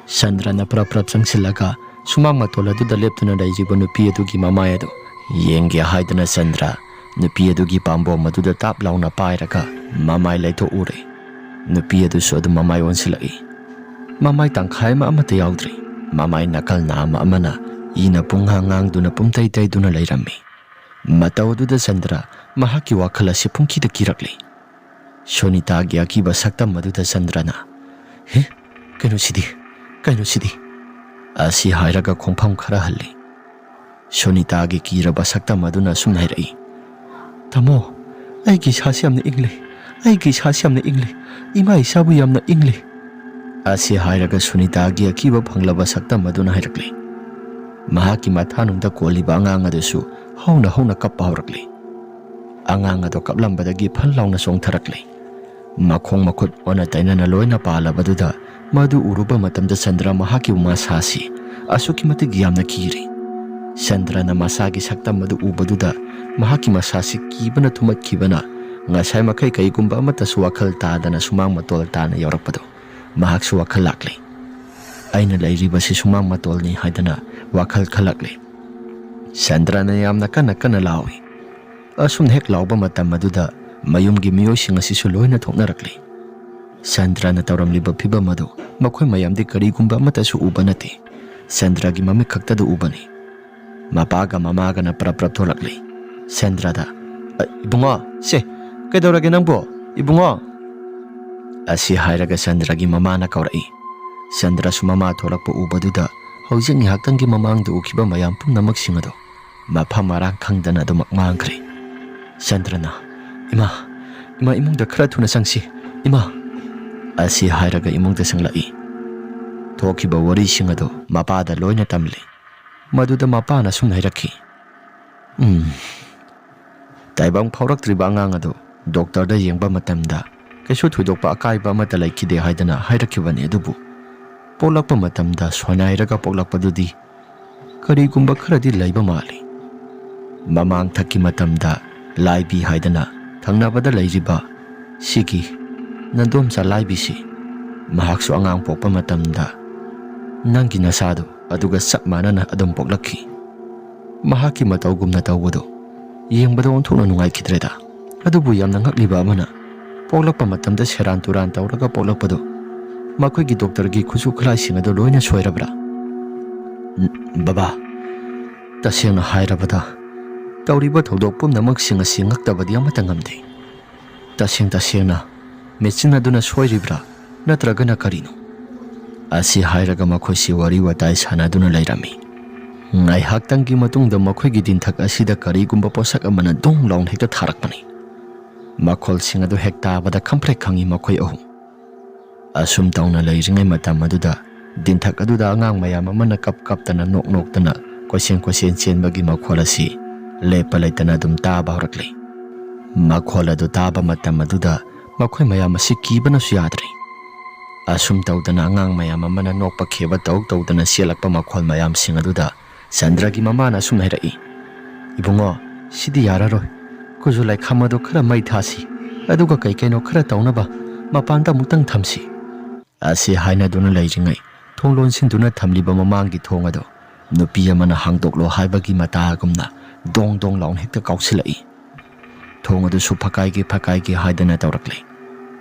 ꯆꯟꯗ꯭ꯔꯅ ꯄ꯭ꯔꯞ ꯄ꯭ꯔꯞ ꯆꯪꯁꯤꯜꯂꯒ ꯁꯨꯃꯥꯡ ꯃꯇꯣꯜ ꯑꯗꯨꯗ ꯂꯦꯞꯇꯨꯅ ꯂꯩꯔꯤꯕ ꯅꯨꯄꯤ ꯑꯗꯨꯒꯤ ꯃꯃꯥꯏ ꯑꯗꯨ ꯌꯦꯡꯒꯦ ꯍꯥꯏꯗꯨꯅ ꯆꯟꯗ꯭ꯔ ꯅꯨꯄꯤ ꯑꯗꯨꯒꯤ ꯄꯥꯝꯕꯣꯝ ꯑꯗꯨꯗ ꯇꯥꯞ ꯂꯥꯎꯅ ꯄꯥꯏꯔꯒ ꯃꯃꯥꯏ ꯂꯩꯊꯣꯛꯎꯔꯦ꯫ ꯅꯨꯄꯤ ꯑꯗꯨꯁꯨ ꯑꯗꯨꯝ ꯃꯃꯥꯏ ꯑꯣꯟꯁꯤꯜꯂꯛꯏ꯫ ꯃꯃꯥꯏ ꯇꯪꯈꯥꯏ ꯑꯃ ꯑꯃꯠꯇ ꯌꯥꯎꯗ꯭ꯔꯤ꯫ ꯃꯃꯥꯏ ꯅꯥꯀꯜ ꯅꯥꯝꯃ ꯑꯃꯅ ꯏꯅ ꯄꯨꯡꯉꯥꯡ ꯉꯥꯡꯗꯨꯅ ꯄꯨꯝꯇꯩ ꯇꯩꯗꯨꯅ ꯂꯩꯔꯝꯃꯤ꯫ ꯃꯇꯧ ꯑꯗꯨꯗ ꯆꯟꯗ꯭ꯔ ꯃꯍꯥꯛꯀꯤ ꯋꯥꯈꯜ ꯑꯁꯤ ꯄꯨꯡꯀꯤꯗ ꯀꯤꯔꯛꯂꯤ꯫ ꯁꯣꯅꯤꯇꯥꯒꯤ ꯑꯀꯤꯕ ꯁꯛꯇꯝ ꯑꯗꯨꯗ ꯆꯟꯗ꯭ꯔꯅ, "ꯍꯦ, ꯀꯩꯅꯣꯁꯤꯗꯤ? ꯀꯩꯅꯣꯁꯤꯗꯤ?" ꯑꯁꯤ ꯍꯥꯏꯔꯒ ꯈꯣꯡꯐꯝ ꯈꯔ ꯍꯜꯂꯤ꯫ ꯁꯨꯅꯤꯇꯥꯒꯤ ꯀꯤꯔꯕ ꯁꯛꯇꯝ ꯑꯗꯨꯅ ꯑꯁꯨꯝꯅ ꯍꯥꯏꯔꯛꯏ, "ꯇꯥꯃꯣ, ꯑꯩꯒꯤ ꯏꯁꯥꯁꯤ ꯌꯥꯝꯅ ꯏꯪꯂꯤ꯫ ꯑꯩꯒꯤ ꯏꯁꯥꯁꯤ ꯌꯥꯝꯅ ꯏꯪꯂꯤ꯫ ꯏꯃꯥ ꯏꯆꯥꯕꯨ ꯌꯥꯝꯅ ꯏꯪꯂꯤ꯫" ꯑꯁꯤ ꯍꯥꯏꯔꯒ ꯁꯨꯅꯤꯇꯥꯒꯤ ꯑꯀꯤꯕ ꯐꯪꯂꯕ ꯁꯛꯇꯝ ꯑꯗꯨꯅ ꯍꯥꯏꯔꯛꯂꯤ꯫ ꯃꯍꯥꯛꯀꯤ ꯃꯊꯥꯅꯨꯡꯗ ꯀꯣꯜꯂꯤꯕ ꯑꯉꯥꯡ ꯑꯗꯨꯁꯨ ꯍꯧꯅ ꯍꯧꯅ ꯀꯞꯄ ꯍꯧꯔꯛꯂꯤ꯫ ꯑꯉꯥꯡ ꯑꯗꯨ ꯀꯞꯂꯝꯕꯗꯒꯤ ꯐꯟ ꯂꯥꯎꯅ ꯆꯣꯡꯊꯔꯛꯂꯤ꯫ ꯃꯈꯣꯡ ꯃꯈꯨꯠ ꯑꯣꯟꯅ ꯇꯩꯅꯅ ꯂꯣꯏꯅ ꯄꯥꯜꯂꯕꯗꯨꯗ ꯃꯗꯨ ꯎꯔꯨꯕ ꯃꯇꯝꯗ ꯆꯟꯗ꯭ꯔ ꯃꯍꯥꯛꯀꯤ ꯃꯁꯥꯁꯤ ꯑꯁꯨꯛꯀꯤ ꯃꯇꯤꯛ ꯌꯥꯝꯅ ꯀꯤꯔꯤ꯫ ꯆꯟꯗ꯭ꯔꯅ ꯃꯁꯥꯒꯤ ꯁꯛꯇꯝ ꯑꯗꯨ ꯎꯕꯗꯨꯗ ꯃꯍꯥꯛꯀꯤ ꯃꯁꯥꯁꯤ ꯀꯤꯕꯅ ꯊꯨꯝꯃꯠꯈꯤꯕꯅ ꯉꯁꯥꯏ ꯃꯈꯩ ꯀꯩꯒꯨꯝꯕ ꯑꯃꯠꯇꯁꯨ ꯋꯥꯈꯜ ꯇꯥꯗꯅ ꯁꯨꯃꯥꯡ ꯃꯇꯣꯜ ꯇꯥꯅ ꯌꯧꯔꯛꯄꯗꯨ ꯃꯍꯥꯛꯁꯨ ꯋꯥꯈꯜ ꯂꯥꯛꯂꯤ꯫ "ꯑꯩꯅ ꯂꯩꯔꯤꯕꯁꯤ ꯁꯨꯃꯥꯡ ꯃꯇꯣꯜꯅꯤ" ꯍꯥꯏꯗꯅ ꯋꯥꯈꯜ ꯈꯜꯂꯛꯂꯤ꯫ ꯆꯟꯗ꯭ꯔꯅ ꯌꯥꯝꯅ ꯀꯟꯅ ꯀꯟꯅ ꯂꯥꯎꯏ꯫ ꯑꯁꯨꯝꯅ ꯍꯦꯛ ꯂꯥꯎꯕ ꯃꯇꯝ ꯑꯗꯨꯗ ꯃꯌꯨꯝꯒꯤ ꯃꯤꯑꯣꯏꯁꯤꯡ ꯑꯁꯤꯁꯨ ꯂꯣꯏꯅ ꯊꯣꯛꯅꯔꯛꯂꯤ꯫ ꯆꯟꯗ꯭ꯔꯅ ꯇꯧꯔꯝꯂꯤꯕ ꯐꯤꯕꯝ ꯑꯗꯨ ꯃꯈꯣꯏ ꯃꯌꯥꯝꯗꯤ ꯀꯔꯤꯒꯨꯝꯕ ꯑꯃꯠꯇꯁꯨ ꯎꯕ ꯅꯠꯇꯦ꯫ ꯆꯟꯗ꯭ꯔꯒꯤ ꯃꯃꯤꯠ ꯈꯛꯇꯗ ꯎꯕꯅꯤ꯫ ꯃꯄꯥꯒ ꯃꯃꯥꯒꯅ ꯄ꯭ꯔꯞ ꯄ꯭ꯔꯞ ꯊꯣꯛꯂꯛꯂꯤ꯫ ꯆꯟꯗ꯭ꯔꯗ, "ꯑ, ꯏꯕꯨꯡꯉꯣ, ꯁꯦ, ꯀꯩꯗꯧꯔꯒꯦ ꯅꯪꯕꯣ? ꯏꯕꯨꯡꯉꯣ!" ꯑꯁꯤ ꯍꯥꯏꯔꯒ ꯆꯟꯗ꯭ꯔꯒꯤ ꯃꯃꯥꯅ ꯀꯧꯔꯛꯏ꯫ ꯆꯟꯗ꯭ꯔꯁꯨ ꯃꯃꯥ ꯊꯣꯛꯂꯛꯄ ꯎꯕꯗꯨꯗ ꯍꯧꯖꯤꯛ ꯉꯥꯏꯍꯥꯛꯇꯪꯒꯤ ꯃꯃꯥꯡꯗ ꯎꯈꯤꯕ ꯃꯌꯥꯝ ꯄꯨꯝꯅꯃꯛꯁꯤꯡ ꯑꯗꯨ ꯃꯐꯝ ꯃꯔꯥꯡ ꯈꯪꯗꯅ ꯑꯗꯨꯃꯛ ꯃꯥꯡꯈ꯭ꯔꯦ꯫ ꯆꯟꯗ꯭ꯔꯅ, "ꯏꯃꯥ, ꯏꯃꯥ, ꯏꯃꯨꯡꯗ ꯈꯔ ꯊꯨꯅ ꯆꯪꯁꯤ, ꯏꯃꯥ!" ꯑꯁꯤ ꯍꯥꯏꯔꯒ ꯏꯃꯨꯡꯗ ꯆꯪꯂꯛꯏ꯫ ꯊꯣꯛꯈꯤꯕ ꯋꯥꯔꯤꯁꯤꯡ ꯑꯗꯨ ꯃꯄꯥꯗ ꯂꯣꯏꯅ ꯇꯝꯂꯤ꯫ ꯃꯗꯨꯗ ꯃꯄꯥꯅ ꯑꯁꯨꯝꯅ ꯍꯥꯏꯔꯛꯈꯤ, "ꯎꯝ, ꯇꯥꯏꯕꯪ ꯐꯥꯎꯔꯛꯇ꯭ꯔꯤꯕ ꯑꯉꯥꯡ ꯑꯗꯨ ꯗꯣꯛꯇꯔꯗ ꯌꯦꯡꯕ ꯃꯇꯝꯗ ꯀꯩꯁꯨ ꯊꯣꯏꯗꯣꯛꯄ ꯑꯀꯥꯏꯕ ꯑꯃꯠꯇ ꯂꯩꯈꯤꯗꯦ ꯍꯥꯏꯗꯅ ꯍꯥꯏꯔꯛꯈꯤꯕꯅꯤ, ꯑꯗꯨꯕꯨ ꯄꯣꯛꯂꯛꯄ ꯃꯇꯝꯗ ꯁꯣꯏꯅꯥꯏꯔꯒ ꯄꯣꯛꯂꯛꯄꯗꯨꯗꯤ ꯀꯔꯤꯒꯨꯝꯕ ꯈꯔꯗꯤ ꯂꯩꯕ ꯃꯥꯜꯂꯤ꯫ ꯃꯃꯥꯡꯊꯛꯀꯤ ꯃꯇꯝꯗ ꯂꯥꯏꯕꯤ ꯍꯥꯏꯗꯅ ꯊꯪꯅꯕꯗ ꯂꯩꯔꯤꯕ ꯁꯤꯒꯤ ꯅꯗꯣꯝꯆꯥ ꯂꯥꯏꯕꯤꯁꯤ ꯃꯍꯥꯛꯁꯨ ꯑꯉꯥꯡ ꯄꯣꯛꯄ ꯃꯇꯝꯗ ꯅꯪꯒꯤ ꯅꯁꯥꯗꯨ ꯑꯗꯨꯒ ꯆꯞ ꯃꯥꯟꯅꯅ ꯑꯗꯨꯝ ꯄꯣꯛꯂꯛꯈꯤ꯫ ꯃꯍꯥꯛꯀꯤ ꯃꯇꯧꯒꯨꯝꯅ ꯇꯧꯕꯗꯨ ꯌꯦꯡꯕꯗ ꯑꯣꯟꯊꯣꯛꯅ ꯅꯨꯡꯉꯥꯏꯈꯤꯗ꯭ꯔꯦꯗ꯫ ꯑꯗꯨꯕꯨ ꯌꯥꯝꯅ ꯉꯛꯂꯤꯕ ꯑꯃꯅ, ꯄꯣꯛꯂꯛꯄ ꯃꯇꯝꯗ ꯁꯦꯔꯥꯟ ꯇꯨꯔꯥꯟ ꯇꯧꯔꯒ ꯄꯣꯛꯂꯛꯄꯗꯨ ꯃꯈꯣꯏꯒꯤ ꯗꯣꯛꯇꯔꯒꯤ ꯈꯨꯠꯁꯨ ꯈꯨꯠꯂꯥꯏꯁꯤꯡ ꯑꯗꯨ ꯂꯣꯏꯅ ꯁꯣꯏꯔꯕ꯭ꯔꯥ?" "ꯎꯝ, ꯕꯕꯥ, ꯇꯁꯦꯡꯅ ꯍꯥꯏꯔꯕꯗ ꯇꯧꯔꯤꯕ ꯊꯧꯗꯣꯛ ꯄꯨꯝꯅꯃꯛꯁꯤꯡ ꯑꯁꯤ ꯉꯛꯇꯕꯗꯤ ꯑꯃꯠꯇ ꯉꯝꯗꯦ꯫ ꯇꯁꯦꯡ ꯇꯁꯦꯡꯅ ꯃꯦꯆꯤꯟ ꯑꯗꯨꯅ ꯁꯣꯏꯔꯤꯕ꯭ꯔꯥ, ꯅꯠꯇ꯭ꯔꯒꯅ ꯀꯔꯤꯅꯣ? ꯑꯁꯤ ꯍꯥꯏꯔꯒ ꯃꯈꯣꯏꯁꯤ ꯋꯥꯔꯤ ꯋꯥꯇꯥꯏ ꯁꯥꯟꯅꯗꯨꯅ ꯂꯩꯔꯝꯃꯤ꯫ ꯉꯥꯏꯍꯥꯛꯇꯪꯒꯤ ꯃꯇꯨꯡꯗ ꯃꯈꯣꯏꯒꯤ ꯗꯤꯟꯊꯛ ꯑꯁꯤꯗ ꯀꯔꯤꯒꯨꯝꯕ ꯄꯣꯠꯁꯛ ꯑꯃꯅ ꯗꯣꯡ ꯂꯥꯎꯅ ꯍꯦꯛꯇ ꯊꯥꯔꯛꯄꯅꯤ꯫ ꯃꯈꯣꯜꯁꯤꯡ ꯑꯗꯨ ꯍꯦꯛ ꯇꯥꯕꯗ ꯈꯪꯄ꯭ꯔꯦꯛ ꯈꯪꯉꯤ ꯃꯈꯣꯏ ꯑꯍꯨꯝ꯫ ꯑꯁꯨꯝ ꯇꯧꯅ ꯂꯩꯔꯤꯉꯩ ꯃꯇꯝ ꯑꯗꯨꯗ ꯗꯤꯟꯊꯛ ꯑꯗꯨꯗ ꯑꯉꯥꯡ ꯃꯌꯥꯝ ꯑꯃꯅ ꯀꯞ ꯀꯞꯇꯅ, ꯅꯣꯛ ꯅꯣꯛꯇꯅ, ꯀꯣꯏꯆꯦꯟ ꯀꯣꯏꯆꯦꯟ ꯆꯦꯟꯕꯒꯤ ꯃꯈꯣꯜ ꯑꯁꯤ ꯂꯦꯞꯄ ꯂꯩꯇꯅ ꯑꯗꯨꯝ ꯇꯥꯕ ꯍꯧꯔꯛꯂꯤ꯫ ꯃꯈꯣꯜ ꯑꯗꯨ ꯇꯥꯕ ꯃꯇꯝ ꯑꯗꯨꯗ ꯃꯈꯣꯏ ꯃꯌꯥꯝ ꯑꯁꯤ ꯀꯤꯕꯅꯁꯨ ꯌꯥꯗ꯭ꯔꯦ꯫ ꯑꯁꯨꯝ ꯇꯧꯗꯅ ꯑꯉꯥꯡ ꯃꯌꯥꯝ ꯑꯃꯅ ꯅꯣꯛꯄ ꯈꯦꯕ ꯇꯧ ꯇꯧꯗꯅ ꯆꯦꯜꯂꯛꯄ ꯃꯈꯣꯜ ꯃꯌꯥꯝꯁꯤꯡ ꯑꯗꯨꯗ ꯆꯟꯗ꯭ꯔꯒꯤ ꯃꯃꯥꯅ ꯑꯁꯨꯝꯅ ꯍꯥꯏꯔꯛꯏ, "ꯏꯕꯨꯡꯉꯣ, ꯁꯤꯗꯤ ꯌꯥꯔꯔꯣꯏ꯫ ꯈꯨꯖꯨ ꯂꯩꯈꯥꯝ ꯑꯗꯨ ꯈꯔ ꯃꯩ ꯊꯥꯁꯤ, ꯑꯗꯨꯒ ꯀꯩ ꯀꯩꯅꯣ ꯈꯔ ꯇꯧꯅꯕ ꯃꯄꯥꯟꯗ ꯑꯃꯨꯛꯇꯪ ꯊꯝꯁꯤ"꯫ ꯑꯁꯤ ꯍꯥꯏꯅꯗꯨꯅ ꯂꯩꯔꯤꯉꯩ ꯊꯣꯡ ꯂꯣꯟꯁꯤꯟꯗꯨꯅ ꯊꯝꯂꯤꯕ ꯃꯃꯥꯡꯒꯤ ꯊꯣꯡ ꯑꯗꯨ ꯅꯨꯄꯤ ꯑꯃꯅ ꯍꯥꯡꯗꯣꯛꯂꯣ ꯍꯥꯏꯕꯒꯤ ꯃꯇꯥꯒꯨꯝꯅ ꯗꯣꯡ ꯗꯣꯡ ꯂꯥꯎꯅ ꯍꯦꯛꯇ ꯀꯥꯎꯁꯤꯜꯂꯛꯏ꯫ ꯊꯣꯡ ꯑꯗꯨꯁꯨ ꯐꯀꯥꯏꯒꯦ ꯐꯀꯥꯏꯒꯦ ꯍꯥꯏꯗꯅ ꯇꯧꯔꯛꯂꯦ꯫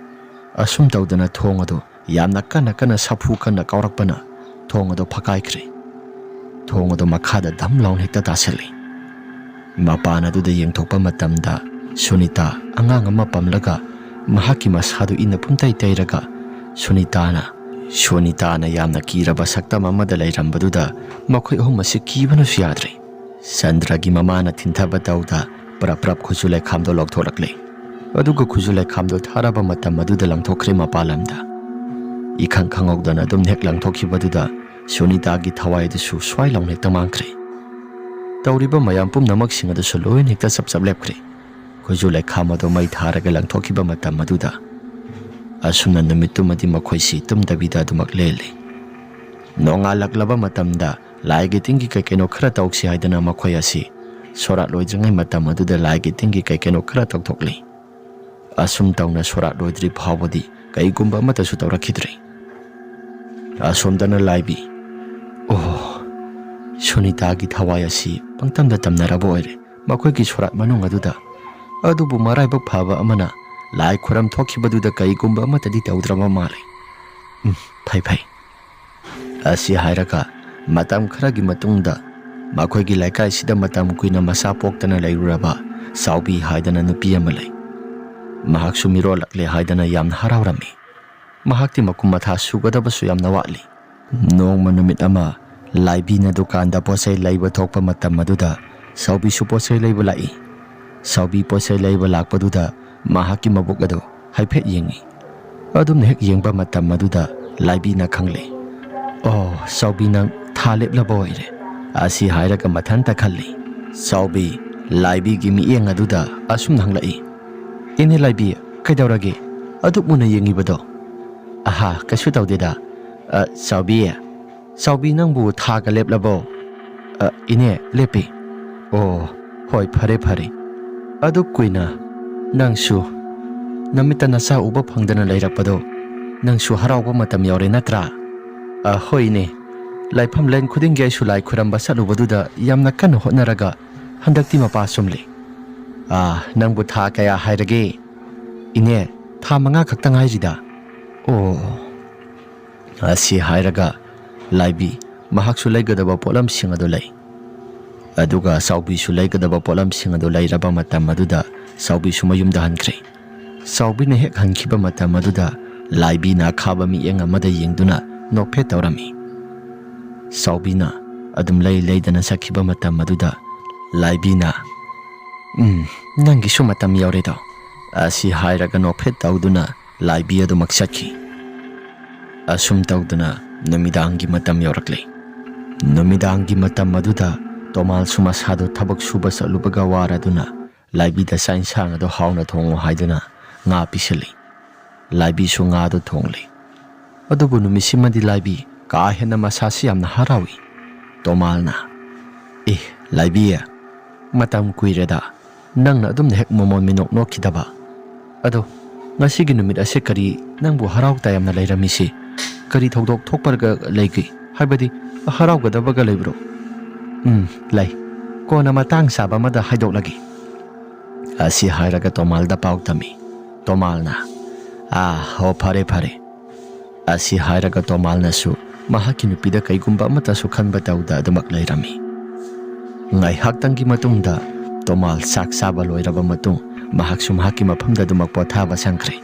ꯑꯁꯨꯝ ꯇꯧꯗꯅ ꯊꯣꯡ ꯑꯗꯨ ꯌꯥꯝꯅ ꯀꯟꯅ ꯀꯟꯅ ꯁꯥꯐꯨ ꯀꯟꯅ ꯀꯥꯎꯔꯛꯄꯅ ꯊꯣꯡ ꯑꯗꯨ ꯐꯀꯥꯏꯈ꯭ꯔꯦ꯫ ꯊꯣꯡ ꯑꯗꯨ ꯃꯈꯥꯗ ꯙꯝ ꯂꯥꯎꯅ ꯍꯦꯛꯇ ꯇꯥꯁꯤꯜꯂꯤ꯫ ꯃꯄꯥꯟ ꯑꯗꯨꯗ ꯌꯦꯡꯊꯣꯛꯄ ꯃꯇꯝꯗ ꯁꯨꯅꯤꯇꯥ ꯑꯉꯥꯡ ꯑꯃ ꯄꯝꯂꯒ ꯃꯍꯥꯛꯀꯤ ꯃꯁꯥꯗꯨ ꯏꯟꯅ ꯄꯨꯝꯇꯩ ꯇꯩꯔꯒ ꯁꯨꯅꯤꯇꯥꯅ, ꯁꯨꯅꯤꯇꯥꯅ ꯌꯥꯝꯅ ꯀꯤꯔꯕ ꯁꯛꯇꯝ ꯑꯃꯗ ꯂꯩꯔꯝꯕꯗꯨꯗ ꯃꯈꯣꯏ ꯑꯍꯨꯝ ꯑꯁꯤ ꯀꯤꯕꯅꯁꯨ ꯌꯥꯗ꯭ꯔꯦ꯫ ꯆꯟꯗ꯭ꯔꯒꯤ ꯃꯃꯥꯅ ꯊꯤꯟꯊꯕ ꯇꯧꯗ ꯄ꯭ꯔꯞ ꯄ꯭ꯔꯞ ꯈꯨꯖꯨ ꯂꯩꯈꯥꯝꯗꯣ ꯂꯧꯊꯣꯔꯛꯂꯦ꯫ ꯑꯗꯨꯒ ꯈꯨꯖꯨ ꯂꯩꯈꯥꯝꯗꯣ ꯊꯥꯔꯕ ꯃꯇꯝ ꯑꯗꯨꯗ ꯂꯪꯊꯣꯛꯈ꯭ꯔꯦ ꯃꯄꯥꯟ ꯂꯝꯗ꯫ ꯏꯈꯪ ꯈꯪꯍꯧꯗꯅ ꯑꯗꯨꯝ ꯍꯦꯛ ꯂꯪꯊꯣꯛꯈꯤꯕꯗꯨꯗ ꯁꯨꯅꯤꯇꯥꯒꯤ ꯊꯋꯥꯏ ꯑꯗꯨꯁꯨ ꯁ꯭ꯋꯥꯏ ꯂꯥꯎꯅ ꯍꯦꯛꯇ ꯃꯥꯡꯈ꯭ꯔꯦ꯫ ꯇꯧꯔꯤꯕ ꯃꯌꯥꯝ ꯄꯨꯝꯅꯃꯛꯁꯤꯡ ꯑꯗꯨꯁꯨ ꯂꯣꯏꯅ ꯍꯦꯛꯇ ꯆꯞ ꯆꯞ ꯂꯦꯞꯈ꯭ꯔꯦ꯫ ꯈꯨꯖꯨ ꯂꯩꯈꯥꯝ ꯑꯗꯨ ꯃꯩ ꯊꯥꯔꯒ ꯂꯪꯊꯣꯛꯈꯤꯕ ꯃꯇꯝ ꯑꯗꯨꯗ ꯑꯁꯨꯝꯅ ꯅꯨꯃꯤꯠꯇꯨꯃꯗꯤ ꯃꯈꯣꯏꯁꯤ ꯇꯨꯝꯗꯕꯤꯗ ꯑꯗꯨꯃꯛ ꯂꯦꯜꯂꯤ꯫ ꯅꯣꯡꯉꯥꯜꯂꯛꯂꯕ ꯃꯇꯝꯗ ꯂꯥꯏꯒꯤ ꯇꯤꯟꯒꯤ ꯀꯩ ꯀꯩꯅꯣ ꯈꯔ ꯇꯧꯁꯤ ꯍꯥꯏꯗꯅ ꯃꯈꯣꯏ ꯑꯁꯤ ꯁꯣꯔꯥꯠ ꯂꯣꯏꯗ꯭ꯔꯤꯉꯩ ꯃꯇꯝ ꯑꯗꯨꯗ ꯂꯥꯏꯒꯤ ꯇꯤꯟꯒꯤ ꯀꯩ ꯀꯩꯅꯣ ꯈꯔ ꯇꯧꯊꯣꯛꯂꯤ꯫ ꯑꯁꯨꯝ ꯇꯧꯅ ꯁꯣꯔꯥꯠ ꯂꯣꯏꯗ꯭ꯔꯤ ꯐꯥꯎꯕꯗꯤ ꯀꯩꯒꯨꯝꯕ ꯑꯃꯠꯇꯁꯨ ꯇꯧꯔꯛꯈꯤꯗ꯭ꯔꯦ꯫ ꯑꯁꯣꯝꯗꯅ ꯂꯥꯏꯕꯤ, ꯑꯣ, ꯁꯨꯅꯤꯇꯥꯒꯤ ꯊꯋꯥꯏ ꯑꯁꯤ ꯄꯪꯇꯝꯗ ꯇꯝꯅꯔꯕ ꯑꯣꯏꯔꯦ꯫ ꯃꯈꯣꯏꯒꯤ ꯁꯣꯔꯥꯠ ꯃꯅꯨꯡ ꯑꯗꯨꯗ ꯑꯗꯨꯕꯨ ꯃꯔꯥꯏꯕꯛ ꯐꯕ ꯑꯃꯅ ꯂꯥꯏ ꯈꯨꯔꯝ ꯊꯣꯛꯈꯤꯕꯗꯨꯗ ꯀꯔꯤꯒꯨꯝꯕ ꯑꯃꯠꯇꯗꯤ ꯇꯧꯗ꯭ꯔꯕ ꯃꯥꯜꯂꯦ꯫ ꯎꯝ, ꯐꯩ ꯐꯩ꯫ ꯑꯁꯤ ꯍꯥꯏꯔꯒ ꯃꯇꯝ ꯈꯔꯒꯤ ꯃꯇꯨꯡꯗ ꯃꯈꯣꯏꯒꯤ ꯂꯩꯀꯥꯏꯁꯤꯗ ꯃꯇꯝ ꯀꯨꯏꯅ ꯃꯆꯥ ꯄꯣꯛꯇꯅ ꯂꯩꯔꯨꯔꯕ ꯆꯥꯎꯕꯤ ꯍꯥꯏꯗꯅ ꯅꯨꯄꯤ ꯑꯃ ꯂꯩ꯫ ꯃꯍꯥꯛꯁꯨ ꯃꯤꯔꯣꯜꯂꯛꯂꯦ ꯍꯥꯏꯗꯅ ꯌꯥꯝꯅ ꯍꯔꯥꯎꯔꯝꯃꯤ꯫ ꯃꯍꯥꯛꯇꯤ ꯃꯀꯨꯝ ꯃꯊꯥ ꯁꯨꯒꯗꯕꯁꯨ ꯌꯥꯝꯅ ꯋꯥꯠꯂꯤ꯫ ꯅꯣꯡꯃ ꯅꯨꯃꯤꯠ ꯑꯃ ꯂꯥꯏꯕꯤꯅ ꯗꯨꯀꯥꯟꯗ ꯄꯣꯠꯆꯩ ꯂꯩꯕ ꯊꯣꯛꯄ ꯃꯇꯝ ꯑꯗꯨꯗ ꯁꯥꯎꯕꯤꯁꯨ ꯄꯣꯠꯆꯩ ꯂꯩꯕ ꯂꯥꯛꯏ꯫ ꯁꯥꯎꯕꯤ ꯄꯣꯠꯆꯩ ꯂꯩꯕ ꯂꯥꯛꯄꯗꯨꯗ ꯃꯍꯥꯛꯀꯤ ꯃꯕꯨꯛ ꯑꯗꯨ ꯍꯥꯏꯐꯦꯠ ꯌꯦꯡꯏ꯫ ꯑꯗꯨꯝꯅ ꯍꯦꯛ ꯌꯦꯡꯕ ꯃꯇꯝ ꯑꯗꯨꯗ ꯂꯥꯏꯕꯤꯅ ꯈꯪꯂꯦ꯫ "ꯑꯣ, ꯁꯥꯎꯕꯤ, ꯅꯪ ꯊꯥ ꯂꯦꯞꯂꯕ ꯑꯣꯏꯔꯦ" ꯑꯁꯤ ꯍꯥꯏꯔꯒ ꯃꯊꯟꯇ ꯈꯜꯂꯤ꯫ ꯁꯥꯎꯕꯤ ꯂꯥꯏꯕꯤꯒꯤ ꯃꯤꯠꯌꯦꯡ ꯑꯗꯨꯗ ꯑꯁꯨꯝꯅ ꯍꯪꯂꯛꯏ, "ꯏꯅꯦ ꯂꯥꯏꯕꯤ, ꯀꯩꯗꯧꯔꯒꯦ? ꯑꯗꯨꯛ ꯃꯨꯟꯅ ꯌꯦꯡꯉꯤꯕꯗꯣ?" "ꯑꯍꯥ, ꯀꯩꯁꯨ ꯇꯧꯗꯦꯗ꯫ ꯑ, ꯁꯥꯎꯕꯤ, ꯁꯥꯎꯕꯤ, ꯅꯪꯕꯨ ꯊꯥꯒ ꯂꯦꯞꯂꯕꯣ?" "ꯑ, ꯏꯅꯦ, ꯂꯦꯞꯄꯤ"꯫ "ꯑꯣ, ꯍꯣꯏ, ꯐꯔꯦ, ꯐꯔꯦ꯫ ꯑꯗꯨꯛ ꯀꯨꯏꯅ ꯅꯪꯁꯨ ꯅꯃꯤꯠꯇ ꯅꯆꯥ ꯎꯕ ꯐꯪꯗꯅ ꯂꯩꯔꯛꯄꯗꯣ ꯅꯪꯁꯨ ꯍꯔꯥꯎꯕ ꯃꯇꯝ ꯌꯧꯔꯦ ꯅꯠꯇ꯭ꯔꯥ?" "ꯑ, ꯍꯣꯏ, ꯏꯅꯦ꯫ ꯂꯥꯏꯐꯝ ꯂꯦꯟ ꯈꯨꯗꯤꯡꯒꯤ ꯑꯩꯁꯨ ꯂꯥꯏ ꯈꯨꯔꯝꯕ ꯆꯠꯂꯨꯕꯗꯨꯗ ꯌꯥꯝꯅ ꯀꯟꯅ ꯍꯣꯠꯅꯔꯒ ꯍꯟꯗꯛꯇꯤ ꯃꯄꯥ ꯆꯨꯝꯂꯦ꯫ ꯑ, ꯅꯪꯕꯨ ꯊꯥ ꯀꯌꯥ ꯍꯥꯏꯔꯒꯦ?" "ꯏꯅꯦ, ꯊꯥ ꯃꯉꯥ ꯈꯛꯇ ꯉꯥꯏꯔꯤꯗ"꯫ "ꯑꯣ"꯫ ꯑꯁꯤ ꯍꯥꯏꯔꯒ ꯂꯥꯏꯕꯤ ꯃꯍꯥꯛꯁꯨ ꯂꯩꯒꯗꯕ ꯄꯣꯠꯂꯝꯁꯤꯡ ꯑꯗꯨ ꯂꯩ꯫ ꯑꯗꯨꯒ ꯆꯥꯎꯕꯤꯁꯨ ꯂꯩꯒꯗꯕ ꯄꯣꯠꯂꯝꯁꯤꯡ ꯑꯗꯨ ꯂꯩꯔꯕ ꯃꯇꯝ ꯑꯗꯨꯗ ꯆꯥꯎꯕꯤꯁꯨ ꯃꯌꯨꯝꯗ ꯍꯟꯈ꯭ꯔꯦ꯫ ꯆꯥꯎꯕꯤꯅ ꯍꯦꯛ ꯍꯟꯈꯤꯕ ꯃꯇꯝ ꯑꯗꯨꯗ ꯂꯥꯏꯕꯤꯅ ꯑꯈꯥꯕ ꯃꯤꯠꯌꯦꯡ ꯑꯃꯗ ꯌꯦꯡꯗꯨꯅ ꯅꯣꯛꯐꯦꯠ ꯇꯧꯔꯝꯃꯤ꯫ ꯆꯥꯎꯕꯤꯅ ꯑꯗꯨꯝ ꯂꯩ ꯂꯩꯗꯅ ꯆꯠꯈꯤꯕ ꯃꯇꯝ ꯑꯗꯨꯗ ꯂꯥꯏꯕꯤꯅ, "ꯎꯝ, ꯅꯪꯒꯤꯁꯨ ꯃꯇꯝ ꯌꯧꯔꯦꯗꯣ" ꯑꯁꯤ ꯍꯥꯏꯔꯒ ꯅꯣꯛꯐꯦꯠ ꯇꯧꯗꯨꯅ ꯂꯥꯏꯕꯤ ꯑꯗꯨꯃꯛ ꯆꯠꯈꯤ꯫ ꯑꯁꯨꯝ ꯇꯧꯗꯨꯅ ꯅꯨꯃꯤꯗꯥꯡꯒꯤ ꯃꯇꯝ ꯌꯧꯔꯛꯂꯦ꯫ ꯅꯨꯃꯤꯗꯥꯡꯒꯤ ꯃꯇꯝ ꯑꯗꯨꯗ ꯇꯣꯃꯥꯜꯁꯨ ꯃꯁꯥꯗꯨ ꯊꯕꯛ ꯁꯨꯕ ꯆꯠꯂꯨꯕꯒ ꯋꯥꯔꯗꯨꯅ ꯂꯥꯏꯕꯤꯗ ꯆꯥꯛ ꯏꯟꯁꯥꯡ ꯑꯗꯨ ꯍꯥꯎꯅ ꯊꯣꯡꯉꯨ ꯍꯥꯏꯗꯨꯅ ꯉꯥ ꯄꯤꯁꯤꯜꯂꯤ꯫ ꯂꯥꯏꯕꯤꯁꯨ ꯉꯥꯗꯨ ꯊꯣꯡꯂꯤ꯫ ꯑꯗꯨꯕꯨ ꯅꯨꯃꯤꯠꯁꯤꯃꯗꯤ ꯂꯥꯏꯕꯤ ꯀꯥ ꯍꯦꯟꯅ ꯃꯁꯥꯁꯤ ꯌꯥꯝꯅ ꯍꯔꯥꯎꯏ꯫ ꯇꯣꯃꯥꯜꯅ, "ꯑꯦ, ꯂꯥꯏꯕꯤ, ꯃꯇꯝ ꯀꯨꯏꯔꯦꯗ ꯅꯪꯅ ꯑꯗꯨꯝꯅ ꯍꯦꯛ ꯃꯣꯃꯣꯟ ꯃꯤꯅꯣꯛ ꯅꯣꯛꯈꯤꯗꯕ꯫ ꯑꯗꯣ ꯉꯁꯤꯒꯤ ꯅꯨꯃꯤꯠ ꯑꯁꯤ ꯀꯔꯤ ꯅꯪꯕꯨ ꯍꯔꯥꯎ ꯇꯌꯥꯝꯅ ꯂꯩꯔꯝꯃꯤꯁꯤ? ꯀꯔꯤ ꯊꯧꯗꯣꯛ ꯊꯣꯛꯄꯒ ꯂꯩꯒꯦ? ꯍꯥꯏꯕꯗꯤ ꯍꯔꯥꯎꯒꯗꯕꯒ ꯂꯩꯕ꯭ꯔꯣ?" "ꯎꯝ, ꯂꯩ꯫ ꯀꯣꯟꯅ ꯃꯇꯥꯡ ꯆꯥꯕ ꯑꯃꯗ ꯍꯥꯏꯗꯣꯛꯂꯒꯦ" ꯑꯁꯤ ꯍꯥꯏꯔꯒ ꯇꯣꯃꯥꯜꯗ ꯄꯥꯎ ꯇꯝꯃꯤ꯫ ꯇꯣꯃꯥꯜꯅ, "ꯑꯥ, ꯍꯣ, ꯐꯔꯦ, ꯐꯔꯦ" ꯑꯁꯤ ꯍꯥꯏꯔꯒ ꯇꯣꯃꯥꯜꯅꯁꯨ ꯃꯍꯥꯛꯀꯤ ꯅꯨꯄꯤꯗ ꯀꯩꯒꯨꯝꯕ ꯑꯃꯠꯇꯁꯨ ꯈꯟꯕ ꯇꯧꯗ ꯑꯗꯨꯃꯛ ꯂꯩꯔꯝꯃꯤ꯫ ꯉꯥꯏꯍꯥꯛꯇꯪꯒꯤ ꯃꯇꯨꯡꯗ ꯇꯣꯃꯥꯜ ꯆꯥꯛ ꯆꯥꯕ ꯂꯣꯏꯔꯕ ꯃꯇꯨꯡ ꯃꯍꯥꯛꯁꯨ ꯃꯍꯥꯛꯀꯤ ꯃꯐꯝꯗ ꯑꯗꯨꯃꯛ ꯄꯣꯊꯥꯕ ꯆꯪꯈ꯭ꯔꯦ꯫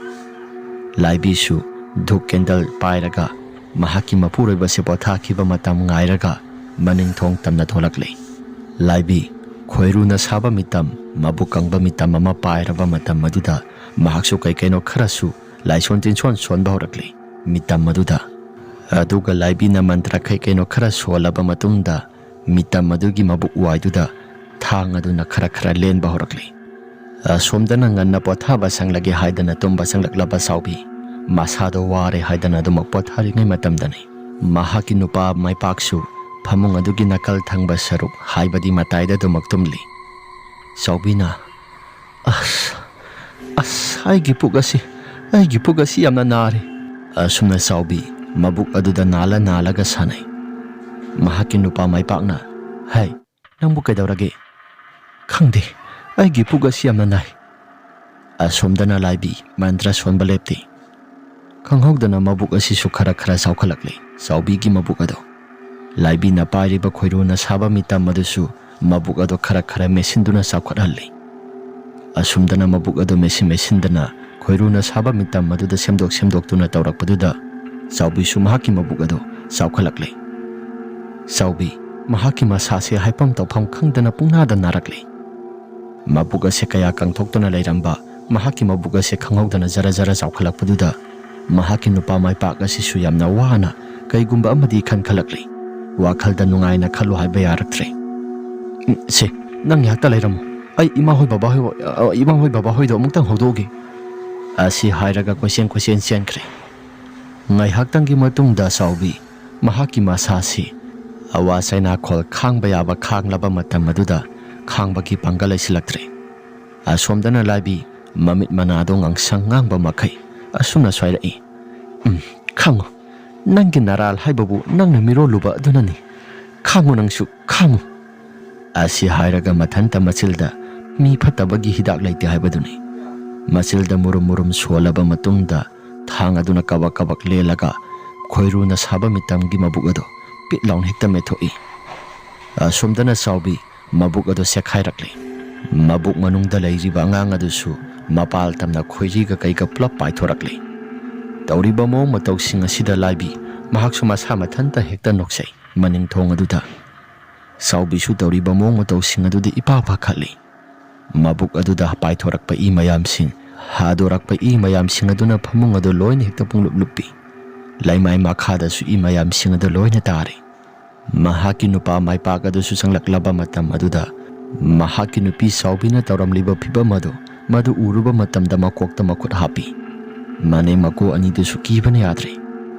ꯂꯥꯏꯕꯤꯁꯨ ꯙꯨꯞ ꯀꯦꯟꯗꯜ ꯄꯥꯏꯔꯒ ꯃꯍꯥꯛꯀꯤ ꯃꯄꯨꯔꯣꯏꯕꯁꯦ ꯄꯣꯊꯥꯈꯤꯕ ꯃꯇꯝ ꯉꯥꯏꯔꯒ ꯃꯅꯤꯡ ꯊꯣꯡ ꯇꯝꯅ ꯊꯣꯛꯂꯛꯂꯤ꯫ ꯂꯥꯏꯕꯤ, ꯈꯣꯏꯔꯨꯅ ꯁꯥꯕ ꯃꯤꯇꯝ, ꯃꯕꯨꯛ ꯀꯪꯕ ꯃꯤꯇꯝ ꯑꯃ ꯄꯥꯏꯔꯕ ꯃꯇꯝ ꯑꯗꯨꯗ ꯃꯍꯥꯛꯁꯨ ꯀꯩ ꯀꯩꯅꯣ ꯈꯔꯁꯨ ꯂꯥꯏꯁꯣꯟ ꯇꯤꯟꯁꯣꯟ ꯁꯣꯟꯕ ꯍꯧꯔꯛꯂꯤ꯫ ꯃꯤꯇꯝ ꯑꯗꯨꯗ ꯑꯗꯨꯒ ꯂꯥꯏꯕꯤꯅ ꯃꯟꯇ꯭ꯔ ꯀꯩ ꯀꯩꯅꯣ ꯈꯔ ꯁꯣꯜꯂꯕ ꯃꯇꯨꯡꯗ ꯃꯤꯇꯝ ꯑꯗꯨꯒꯤ ꯃꯕꯨꯛ ꯋꯥꯏꯗꯨꯗ ꯊꯥꯡ ꯑꯗꯨꯅ ꯈꯔ ꯈꯔ ꯂꯦꯟꯕ ꯍꯧꯔꯛꯂꯤ꯫ ꯑꯁꯣꯝꯗꯅ ꯉꯟꯅ ꯄꯣꯊꯥꯕ ꯁꯪꯂꯒꯦ ꯍꯥꯏꯗꯅ ꯇꯨꯝꯕ ꯆꯪꯂꯛꯂꯕ ꯆꯥꯎꯕꯤ ꯃꯁꯥꯗꯣ ꯋꯥꯔꯦ ꯍꯥꯏꯗꯅ ꯑꯗꯨꯃꯛ ꯄꯣꯊꯥꯔꯤꯉꯩ ꯃꯇꯝꯗꯅꯤ ꯃꯍꯥꯛꯀꯤ ꯅꯨꯄꯥ ꯃꯥꯏꯄꯥꯛꯁꯨ ꯐꯃꯨꯡ ꯑꯗꯨꯒꯤ ꯅꯥꯀꯜ ꯊꯪꯕ ꯁꯔꯨꯛ, ꯍꯥꯏꯕꯗꯤ ꯃꯇꯥꯏꯗ ꯑꯗꯨꯃꯛ ꯇꯨꯝꯂꯤ꯫ ꯆꯥꯎꯕꯤꯅ, "ꯑꯁ, ꯑꯁ, ꯑꯩꯒꯤ ꯄꯨꯛ ꯑꯁꯤ, ꯑꯩꯒꯤ ꯄꯨꯛ ꯑꯁꯤ ꯌꯥꯝꯅ ꯅꯥꯔꯦ꯫" ꯑꯁꯨꯝꯅ ꯆꯥꯎꯕꯤ ꯃꯕꯨꯛ ꯑꯗꯨꯗ ꯅꯥꯜꯂ ꯅꯥꯜꯂꯒ ꯁꯥꯟꯅꯩ꯫ ꯃꯍꯥꯛꯀꯤ ꯅꯨꯄꯥ ꯃꯥꯏꯄꯥꯛꯅ, "ꯍꯩ, ꯅꯪꯕꯨ ꯀꯩꯗꯧꯔꯒꯦ?" "ꯈꯪꯗꯦ, ꯑꯩꯒꯤ ꯄꯨꯛ ꯑꯁꯤ ꯌꯥꯝꯅ ꯅꯥꯏ꯫" ꯑꯁꯣꯝꯗꯅ ꯂꯥꯏꯕꯤ ꯃꯟꯇ꯭ꯔ ꯁꯣꯟꯕ ꯂꯦꯞꯇꯦ꯫ ꯈꯪꯍꯧꯗꯅ ꯃꯕꯨꯛ ꯑꯁꯤꯁꯨ ꯈꯔ ꯈꯔ ꯆꯥꯎꯈꯠꯂꯛꯂꯦ, ꯆꯥꯎꯕꯤꯒꯤ ꯃꯕꯨꯛ ꯑꯗꯣ꯫ ꯂꯥꯏꯕꯤꯅ ꯄꯥꯏꯔꯤꯕ ꯈꯣꯏꯔꯨꯅ ꯁꯥꯕ ꯃꯤꯇꯝ ꯑꯗꯨꯁꯨ ꯃꯕꯨꯛ ꯑꯗꯣ ꯈꯔ ꯈꯔ ꯃꯦꯠꯁꯤꯟꯗꯨꯅ ꯆꯥꯎꯈꯠꯍꯜꯂꯤ꯫ ꯑꯁꯨꯝꯗꯅ ꯃꯕꯨꯛ ꯑꯗꯨ ꯃꯦꯠꯁꯤꯟ ꯃꯦꯠꯁꯤꯟꯗꯅ ꯈꯣꯏꯔꯨꯅ ꯁꯥꯕ ꯃꯤꯇꯝ ꯑꯗꯨꯗ ꯁꯦꯝꯗꯣꯛ ꯁꯦꯝꯗꯣꯛꯇꯨꯅ ꯇꯧꯔꯛꯄꯗꯨꯗ ꯆꯥꯎꯕꯤꯁꯨ ꯃꯍꯥꯛꯀꯤ ꯃꯕꯨꯛ ꯑꯗꯨ ꯆꯥꯎꯈꯠꯂꯛꯂꯦ꯫ ꯆꯥꯎꯕꯤ ꯃꯍꯥꯛꯀꯤ ꯃꯁꯥꯁꯦ ꯍꯥꯏꯐꯝ ꯇꯧꯐꯝ ꯈꯪꯗꯅ ꯄꯨꯡꯅꯥꯗ ꯅꯥꯔꯛꯂꯦ꯫ ꯃꯕꯨꯛ ꯑꯁꯦ ꯀꯌꯥ ꯀꯪꯊꯣꯛꯇꯨꯅ ꯂꯩꯔꯝꯕ ꯃꯍꯥꯛꯀꯤ ꯃꯕꯨꯛ ꯑꯁꯦ ꯈꯪꯍꯧꯗꯅ ꯖꯔ ꯖꯔ ꯆꯥꯎꯈꯠꯂꯛꯄꯗꯨꯗ ꯃꯍꯥꯛꯀꯤ ꯅꯨꯄꯥ ꯃꯥꯏꯄꯥꯛ ꯑꯁꯤꯁꯨ ꯌꯥꯝꯅ ꯋꯥꯅ ꯀꯩꯒꯨꯝꯕ ꯑꯃꯗꯤ ꯈꯟꯈꯠꯂꯛꯂꯤ꯫ ꯋꯥꯈꯜꯗ ꯅꯨꯡꯉꯥꯏꯅ ꯈꯜꯂꯨ ꯍꯥꯏꯕ ꯌꯥꯔꯛꯇ꯭ꯔꯦ꯫ "ꯎꯝ, ꯁꯦ, ꯅꯪ ꯉꯥꯏꯍꯥꯛꯇ ꯂꯩꯔꯝꯃꯨ꯫ ꯑꯩ ꯏꯃꯥ ꯍꯣꯏ ꯕꯕꯥ ꯍꯣꯏ, ꯑ, ꯏꯃꯥ ꯍꯣꯏ ꯕꯕꯥ ꯍꯣꯏꯗꯣ ꯑꯃꯨꯛꯇꯪ ꯍꯧꯗꯣꯛꯎꯒꯦ꯫" ꯑꯁꯤ ꯍꯥꯏꯔꯒ ꯀꯣꯏꯆꯦꯟ ꯀꯣꯏꯆꯦꯟ ꯆꯦꯟꯈ꯭ꯔꯦ꯫ ꯉꯥꯏꯍꯥꯛꯇꯪꯒꯤ ꯃꯇꯨꯡꯗ ꯆꯥꯎꯕꯤ ꯃꯍꯥꯛꯀꯤ ꯃꯁꯥꯁꯤ ꯑꯋꯥ ꯆꯩꯅꯥꯈꯣꯜ ꯈꯥꯡꯕ ꯌꯥꯕ ꯈꯥꯡꯂꯕ ꯃꯇꯝ ꯑꯗꯨꯗ ꯈꯥꯡꯕꯒꯤ ꯄꯥꯡꯒꯜ ꯂꯩꯁꯤꯜꯂꯛꯇ꯭ꯔꯦ꯫ ꯑꯁꯣꯝꯗꯅ ꯂꯥꯏꯕꯤ ꯃꯃꯤꯠ ꯃꯅꯥꯗꯣ ꯉꯥꯡꯁꯪ ꯉꯥꯡꯕ ꯃꯈꯩ ꯑꯁꯨꯝꯅ ꯁ꯭ꯋꯥꯏꯔꯛꯏ꯫ "ꯎꯝ, ꯈꯥꯡꯉꯨ꯫ ꯅꯪꯒꯤ ꯅꯔꯥꯜ ꯍꯥꯏꯕꯕꯨ ꯅꯪꯅ ꯃꯤꯔꯣꯜꯂꯨꯕ ꯑꯗꯨꯅꯅꯤ꯫ ꯈꯥꯡꯉꯨ ꯅꯪꯁꯨ, ꯈꯥꯡꯉꯨ꯫" ꯑꯁꯤ ꯍꯥꯏꯔꯒ ꯃꯊꯟꯇ ꯃꯆꯤꯜꯗ ꯃꯤ ꯐꯠꯇꯕꯒꯤ ꯍꯤꯗꯥꯛ ꯂꯩꯇꯦ ꯍꯥꯏꯕꯗꯨꯅꯤ꯫ ꯃꯆꯤꯜꯗ ꯃꯨꯔꯨꯝ ꯃꯨꯔꯨꯝ ꯁꯣꯜꯂꯕ ꯃꯇꯨꯡꯗ ꯊꯥꯡ ꯑꯗꯨꯅ ꯀꯕꯛ ꯀꯕꯛ ꯂꯦꯜꯂꯒ ꯈꯣꯏꯔꯨꯅ ꯁꯥꯕ ꯃꯤꯇꯝꯒꯤ ꯃꯕꯨꯛ ꯑꯗꯨ ꯄꯤꯠ ꯂꯥꯎꯅ ꯍꯦꯛꯇ ꯃꯦꯠꯊꯣꯛꯏ꯫ ꯑꯁꯣꯝꯗꯅ ꯆꯥꯎꯕꯤ ꯃꯕꯨꯛ ꯑꯗꯨ ꯁꯦꯛꯈꯥꯏꯔꯛꯂꯤ꯫ ꯃꯕꯨꯛ ꯃꯅꯨꯡꯗ ꯂꯩꯔꯤꯕ ꯑꯉꯥꯡ ꯑꯗꯨꯁꯨ ꯃꯄꯥꯜ ꯇꯝꯅ ꯈꯣꯏꯔꯤꯒ ꯀꯩꯒ ꯄꯨꯂꯞ ꯄꯥꯏꯊꯣꯔꯛꯂꯤ꯫ ꯇꯧꯔꯤꯕ ꯃꯑꯣꯡ ꯃꯇꯧꯁꯤꯡ ꯑꯁꯤꯗ ꯂꯥꯏꯕꯤ ꯃꯍꯥꯛꯁꯨ ꯃꯁꯥ ꯃꯊꯟꯇ ꯍꯦꯛꯇ ꯅꯣꯛꯆꯩ꯫ ꯃꯅꯤꯡ ꯊꯣꯡ ꯑꯗꯨꯗ ꯆꯥꯎꯕꯤꯁꯨ ꯇꯧꯔꯤꯕ ꯃꯑꯣꯡ ꯃꯇꯧꯁꯤꯡ ꯑꯗꯨꯗ ꯏꯄꯥ ꯄꯥꯈꯠꯂꯤ꯫ ꯃꯕꯨꯛ ꯑꯗꯨꯗ ꯄꯥꯏꯊꯣꯔꯛꯄ ꯏ ꯃꯌꯥꯝꯁꯤꯡ, ꯍꯥꯗꯣꯔꯛꯄ ꯏ ꯃꯌꯥꯝꯁꯤꯡ ꯑꯗꯨꯅ ꯐꯃꯨꯡ ꯑꯗꯨ ꯂꯣꯏꯅ ꯍꯦꯛꯇ ꯄꯨꯡꯂꯨꯞ ꯂꯨꯞꯄꯤ꯫ ꯂꯩꯃꯥꯏ ꯃꯈꯥꯗꯁꯨ ꯏ ꯃꯌꯥꯝꯁꯤꯡ ꯑꯗꯨ ꯂꯣꯏꯅ ꯇꯥꯔꯤ꯫ ꯃꯍꯥꯛꯀꯤ ꯅꯨꯄꯥ ꯃꯥꯏꯄꯥꯛ ꯑꯗꯨꯁꯨ ꯆꯪꯂꯛꯂꯕ ꯃꯇꯝ ꯑꯗꯨꯗ ꯃꯍꯥꯛꯀꯤ ꯅꯨꯄꯤ ꯆꯥꯎꯕꯤꯅ ꯇꯧꯔꯝꯂꯤꯕ ꯐꯤꯚꯝ ꯑꯗꯨ, ꯃꯗꯨ ꯎꯔꯨꯕ ꯃꯇꯝꯗ ꯃꯀꯣꯛꯇ ꯃꯈꯨꯠ ꯍꯥꯞꯄꯤ꯫ ꯃꯅꯦꯝ ꯃꯀꯨ ꯑꯅꯤꯗꯨꯁꯨ ꯀꯤꯕꯅ ꯌꯥꯗ꯭ꯔꯦ꯫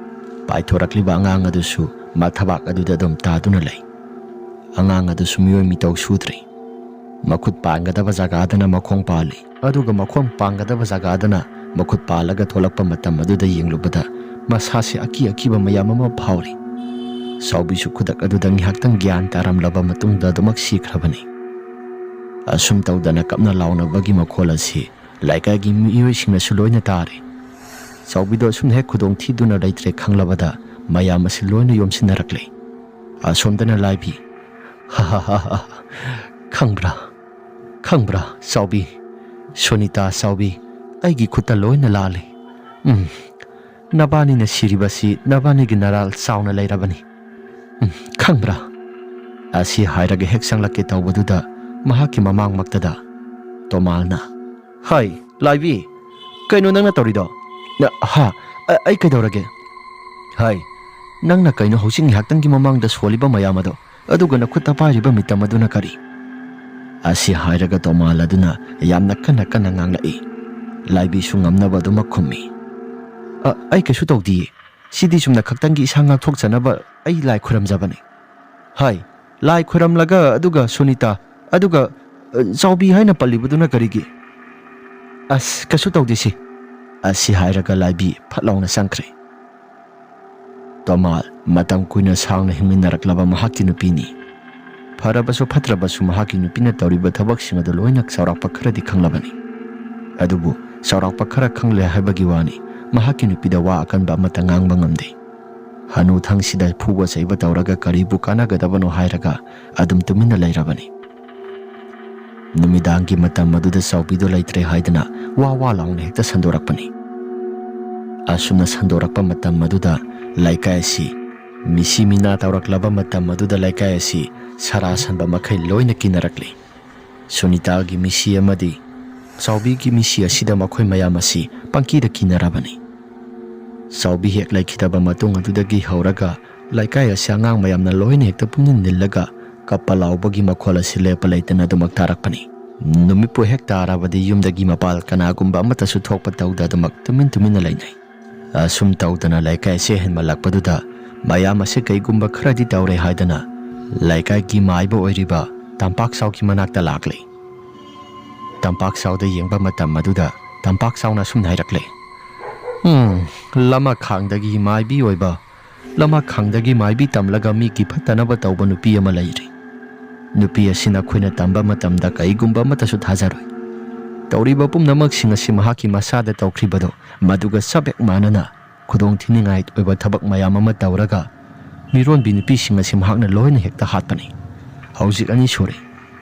ꯄꯥꯏꯊꯣꯔꯛꯂꯤꯕ ꯑꯉꯥꯡ ꯑꯗꯨꯁꯨ ꯃꯊꯕꯥꯛ ꯑꯗꯨꯗ ꯑꯗꯨꯝ ꯇꯥꯗꯨꯅ ꯂꯩ꯫ ꯑꯉꯥꯡ ꯑꯗꯨꯁꯨ ꯃꯤꯑꯣꯏ ꯃꯤꯇꯧ ꯁꯨꯗ꯭ꯔꯤ꯫ ꯃꯈꯨꯠ ꯄꯥꯟꯒꯗꯕ ꯖꯒꯥꯗꯅ ꯃꯈꯣꯡ ꯄꯥꯜꯂꯤ, ꯑꯗꯨꯒ ꯃꯈꯣꯡ ꯄꯥꯟꯒꯗꯕ ꯖꯒꯥꯗꯅ ꯃꯈꯨꯠ ꯄꯥꯜꯂꯒ ꯊꯣꯛꯂꯛꯄ ꯃꯇꯝ ꯑꯗꯨꯗ ꯌꯦꯡꯂꯨꯕꯗ ꯃꯁꯥꯁꯤ ꯑꯀꯤ ꯑꯀꯤꯕ ꯃꯌꯥꯝ ꯑꯃ ꯐꯥꯎꯔꯤ꯫ ꯆꯥꯎꯕꯤꯁꯨ ꯈꯨꯗꯛ ꯑꯗꯨꯗ ꯉꯥꯏꯍꯥꯛꯇꯪ ꯒ꯭ꯌꯥꯟ ꯇꯥꯔꯝꯂꯕ ꯃꯇꯨꯡꯗ ꯑꯗꯨꯃꯛ ꯁꯤꯈ꯭ꯔꯕꯅꯤ꯫ ꯑꯁꯨꯝ ꯇꯧꯗꯅ ꯀꯞꯅ ꯂꯥꯎꯅꯕꯒꯤ ꯃꯈꯣꯜ ꯑꯁꯤ ꯂꯩꯀꯥꯏꯒꯤ ꯃꯤꯑꯣꯏꯁꯤꯡꯅꯁꯨ ꯂꯣꯏꯅ ꯇꯥꯔꯤ꯫ ꯆꯥꯎꯕꯤꯗꯣ ꯑꯁꯨꯝꯅ ꯍꯦꯛ ꯈꯨꯗꯣꯡ ꯊꯤꯗꯨꯅ ꯂꯩꯇ꯭ꯔꯦ ꯈꯪꯂꯕꯗ ꯃꯌꯥꯝ ꯑꯁꯤ ꯂꯣꯏꯅ ꯌꯣꯝꯁꯤꯟꯅꯔꯛꯂꯦ꯫ ꯑꯁꯣꯝꯗꯅ ꯂꯥꯏꯕꯤ, "ꯍꯥ ꯍꯥ ꯍꯥ ꯍꯥ, ꯈꯪꯕ꯭ꯔꯥ? ꯈꯪꯕ꯭ꯔꯥ ꯆꯥꯎꯕꯤ? ꯁꯨꯅꯤꯇꯥ ꯆꯥꯎꯕꯤ, ꯑꯩꯒꯤ ꯈꯨꯠꯇ ꯂꯣꯏꯅ ꯂꯥꯜꯂꯦ꯫ ꯎꯝ, ꯅꯕꯥꯅꯤꯅ ꯁꯤꯔꯤꯕꯁꯤ ꯅꯕꯥꯅꯤꯒꯤ ꯅꯔꯥꯜ ꯆꯥꯎꯅ ꯂꯩꯔꯕꯅꯤ꯫ ꯎꯝ, ꯈꯪꯕ꯭ꯔꯥ?" ꯑꯁꯤ ꯍꯥꯏꯔꯒ ꯍꯦꯛ ꯆꯪꯂꯛꯀꯦ ꯇꯧꯕꯗꯨꯗ ꯃꯍꯥꯛꯀꯤ ꯃꯃꯥꯡꯃꯛꯇꯗ ꯇꯣꯃꯥꯜꯅ, "ꯍꯥꯏ, ꯂꯥꯏꯕꯤ, ꯀꯩꯅꯣ ꯅꯪꯅ ꯇꯧꯔꯤꯗꯣ? ꯅ-, ꯍꯥ? ꯑ-, ꯑꯩ ꯀꯩꯗꯧꯔꯒꯦ? ꯍꯥꯏ, ꯅꯪꯅ ꯀꯩꯅꯣ ꯍꯧꯖꯤꯛ ꯉꯥꯏꯍꯥꯛꯇꯪꯒꯤ ꯃꯃꯥꯡꯗ ꯁꯣꯜꯂꯤꯕ ꯃꯌꯥꯝ ꯑꯗꯣ, ꯑꯗꯨꯒ ꯅꯈꯨꯠꯇ ꯄꯥꯏꯔꯤꯕ ꯃꯤꯇꯝ ꯑꯗꯨꯅ ꯀꯔꯤ?" ꯑꯁꯤ ꯍꯥꯏꯔꯒ ꯇꯣꯃꯥꯜ ꯑꯗꯨꯅ ꯌꯥꯝꯅ ꯀꯟꯅ ꯀꯟꯅ ꯉꯥꯡꯂꯛꯏ꯫ ꯂꯥꯏꯕꯤꯁꯨ ꯉꯝꯅꯕ ꯑꯗꯨꯃꯛ ꯈꯨꯝꯃꯤ꯫ "ꯑ, ꯑꯩ ꯀꯩꯁꯨ ꯇꯧꯗꯤꯌꯦ꯫ ꯁꯤꯗꯤ ꯆꯨꯝꯅ ꯈꯛꯇꯪꯒꯤ ꯏꯁꯥ ꯉꯥꯛꯊꯣꯛꯆꯅꯕ ꯑꯩ ꯂꯥꯏ ꯈꯨꯔꯝꯖꯕꯅꯤ꯫ ꯍꯥꯏ, ꯂꯥꯏ ꯈꯨꯔꯝꯂꯒ ꯑꯗꯨꯒ ꯁꯨꯅꯤꯇꯥ, ꯑꯗꯨꯒ, ꯑ, ꯆꯥꯎꯕꯤ ꯍꯥꯏꯅ ꯄꯜꯂꯤꯕꯗꯨꯅ ꯀꯔꯤꯒꯤ? ꯑꯁ, ꯀꯩꯁꯨ ꯇꯧꯗꯦ ꯁꯤ꯫" ꯑꯁꯤ ꯍꯥꯏꯔꯒ ꯂꯥꯏꯕꯤ ꯐꯠ ꯂꯥꯎꯅ ꯆꯪꯈ꯭ꯔꯦ꯫ ꯇꯣꯃꯥꯜ ꯃꯇꯝ ꯀꯨꯏꯅ ꯁꯥꯡꯅ ꯍꯤꯡꯃꯤꯟꯅꯔꯛꯂꯕ ꯃꯍꯥꯛꯀꯤ ꯅꯨꯄꯤꯅꯤ꯫ ꯐꯔꯕꯁꯨ ꯐꯠꯇ꯭ꯔꯕꯁꯨ ꯃꯍꯥꯛꯀꯤ ꯅꯨꯄꯤꯅ ꯇꯧꯔꯤꯕ ꯊꯕꯛꯁꯤꯡ ꯑꯗꯨ ꯂꯣꯏꯅ ꯆꯥꯎꯔꯥꯛꯄ ꯈꯔꯗꯤ ꯈꯪꯂꯕꯅꯤ꯫ ꯑꯗꯨꯕꯨ ꯆꯥꯎꯔꯥꯛꯄ ꯈꯔ ꯈꯪꯂꯦ ꯍꯥꯏꯕꯒꯤ ꯋꯥꯅꯤ, ꯃꯍꯥꯛꯀꯤ ꯅꯨꯄꯤꯗ ꯋꯥ ꯑꯀꯟꯕ ꯑꯃꯠꯇ ꯉꯥꯡꯕ ꯉꯝꯗꯦ꯫ ꯍꯅꯨꯊꯪꯁꯤꯗ ꯐꯨꯕ ꯆꯩꯕ ꯇꯧꯔꯒ ꯀꯔꯤꯕꯨ ꯀꯥꯟꯅꯒꯗꯕꯅꯣ ꯍꯥꯏꯔꯒ ꯑꯗꯨꯝ ꯇꯨꯃꯤꯟꯅ ꯂꯩꯔꯕꯅꯤ꯫ ꯅꯨꯃꯤꯗꯥꯡꯒꯤ ꯃꯇꯝ ꯑꯗꯨꯗ ꯆꯥꯎꯕꯤꯗꯣ ꯂꯩꯇ꯭ꯔꯦ ꯍꯥꯏꯗꯨꯅ ꯋꯥ ꯋꯥ ꯂꯥꯎꯅ ꯍꯦꯛꯇ ꯁꯟꯗꯣꯔꯛꯄꯅꯤ꯫ ꯑꯁꯨꯝꯅ ꯁꯟꯗꯣꯔꯛꯄ ꯃꯇꯝ ꯑꯗꯨꯗ ꯂꯩꯀꯥꯏ ꯑꯁꯤ ꯃꯤꯁꯤ ꯃꯤꯅꯥ ꯇꯧꯔꯛꯂꯕ ꯃꯇꯝ ꯑꯗꯨꯗ ꯂꯩꯀꯥꯏ ꯑꯁꯤ ꯁꯔꯥ ꯁꯟꯕ ꯃꯈꯩ ꯂꯣꯏꯅ ꯀꯤꯅꯔꯛꯂꯤ꯫ ꯁꯨꯅꯤꯇꯥꯒꯤ ꯃꯤꯁꯤ ꯑꯃꯗꯤ ꯆꯥꯎꯕꯤꯒꯤ ꯃꯤꯁꯤ ꯑꯁꯤꯗ ꯃꯈꯣꯏ ꯃꯌꯥꯝ ꯑꯁꯤ ꯄꯪꯀꯤꯗ ꯀꯤꯅꯔꯕꯅꯤ꯫ ꯆꯥꯎꯕꯤ ꯍꯦꯛ ꯂꯩꯈꯤꯗꯕ ꯃꯇꯨꯡ ꯑꯗꯨꯗꯒꯤ ꯍꯧꯔꯒ ꯂꯩꯀꯥꯏ ꯑꯁꯤ ꯑꯉꯥꯡ ꯃꯌꯥꯝꯅ ꯂꯣꯏꯅ ꯍꯦꯛꯇ ꯄꯨꯝꯅꯤꯟ ꯅꯤꯜꯂꯒ ꯀꯞꯄ ꯂꯥꯎꯕꯒꯤ ꯃꯈꯣꯜ ꯑꯁꯤ ꯂꯦꯞꯄ ꯂꯩꯇꯅ ꯑꯗꯨꯃꯛ ꯇꯥꯔꯛꯄꯅꯤ꯫ ꯅꯨꯃꯤꯠꯄꯨ ꯍꯦꯛ ꯇꯥꯔꯕꯗꯤ ꯌꯨꯝꯗꯒꯤ ꯃꯄꯥꯜ ꯀꯅꯥꯒꯨꯝꯕ ꯑꯃꯠꯇꯁꯨ ꯊꯣꯛꯄ ꯇꯧꯗ ꯑꯗꯨꯃꯛ ꯇꯨꯃꯤꯟ ꯇꯨꯃꯤꯟꯅ ꯂꯩꯅꯩ꯫ ꯑꯁꯨꯝ ꯇꯧꯗꯅ ꯂꯩꯀꯥꯏ ꯑꯁꯤ ꯍꯦꯟꯃꯜꯂꯛꯄꯗꯨꯗ ꯃꯌꯥꯝ ꯑꯁꯤ ꯀꯩꯒꯨꯝꯕ ꯈꯔꯗꯤ ꯇꯧꯔꯦ ꯍꯥꯏꯗꯅ ꯂꯩꯀꯥꯏꯒꯤ ꯃꯥꯏꯕ ꯑꯣꯏꯔꯤꯕ ꯇꯝꯄꯥꯛ ꯆꯥꯎꯒꯤ ꯃꯅꯥꯛꯇ ꯂꯥꯛꯂꯦ꯫ ꯇꯝꯄꯥꯛ ꯆꯥꯎꯗ ꯌꯦꯡꯕ ꯃꯇꯝ ꯑꯗꯨꯗ ꯇꯝꯄꯥꯛ ꯆꯥꯎꯅ ꯑꯁꯨꯝꯅ ꯍꯥꯏꯔꯛꯂꯦ, "ꯎꯝ, ꯂꯃꯈꯥꯡꯗꯒꯤ ꯃꯥꯏꯕꯤ ꯑꯣꯏꯕ, ꯂꯃꯈꯥꯡꯗꯒꯤ ꯃꯥꯏꯕꯤ ꯇꯝꯂꯒ ꯃꯤꯒꯤ ꯐꯠꯇꯅꯕ ꯇꯧꯕ ꯅꯨꯄꯤ ꯑꯃ ꯂꯩꯔꯤ꯫ ꯅꯨꯄꯤ ꯑꯁꯤꯅ ꯑꯩꯈꯣꯏꯅ ꯇꯝꯕ ꯃꯇꯝꯗ ꯀꯩꯒꯨꯝꯕ ꯑꯃꯠꯇꯁꯨ ꯊꯥꯖꯔꯣꯏ꯫ ꯇꯧꯔꯤꯕ ꯄꯨꯝꯅꯃꯛꯁꯤꯡ ꯑꯁꯤ ꯃꯍꯥꯛꯀꯤ ꯃꯁꯥꯗ ꯇꯧꯈ꯭ꯔꯤꯕꯗꯣ ꯃꯗꯨꯒ ꯆꯞ ꯍꯦꯛ ꯃꯥꯟꯅꯅ ꯈꯨꯗꯣꯡ ꯊꯤꯅꯤꯡꯉꯥꯏ ꯑꯣꯏꯕ ꯊꯕꯛ ꯃꯌꯥꯝ ꯑꯃ ꯇꯧꯔꯒ ꯃꯤꯔꯣꯟꯕꯤ ꯅꯨꯄꯤꯁꯤꯡ ꯑꯁꯤ ꯃꯍꯥꯛꯅ ꯂꯣꯏꯅ ꯍꯦꯛꯇ ꯍꯥꯠꯄꯅꯤ꯫ ꯍꯧꯖꯤꯛ ꯑꯅꯤ ꯁꯨꯔꯦ꯫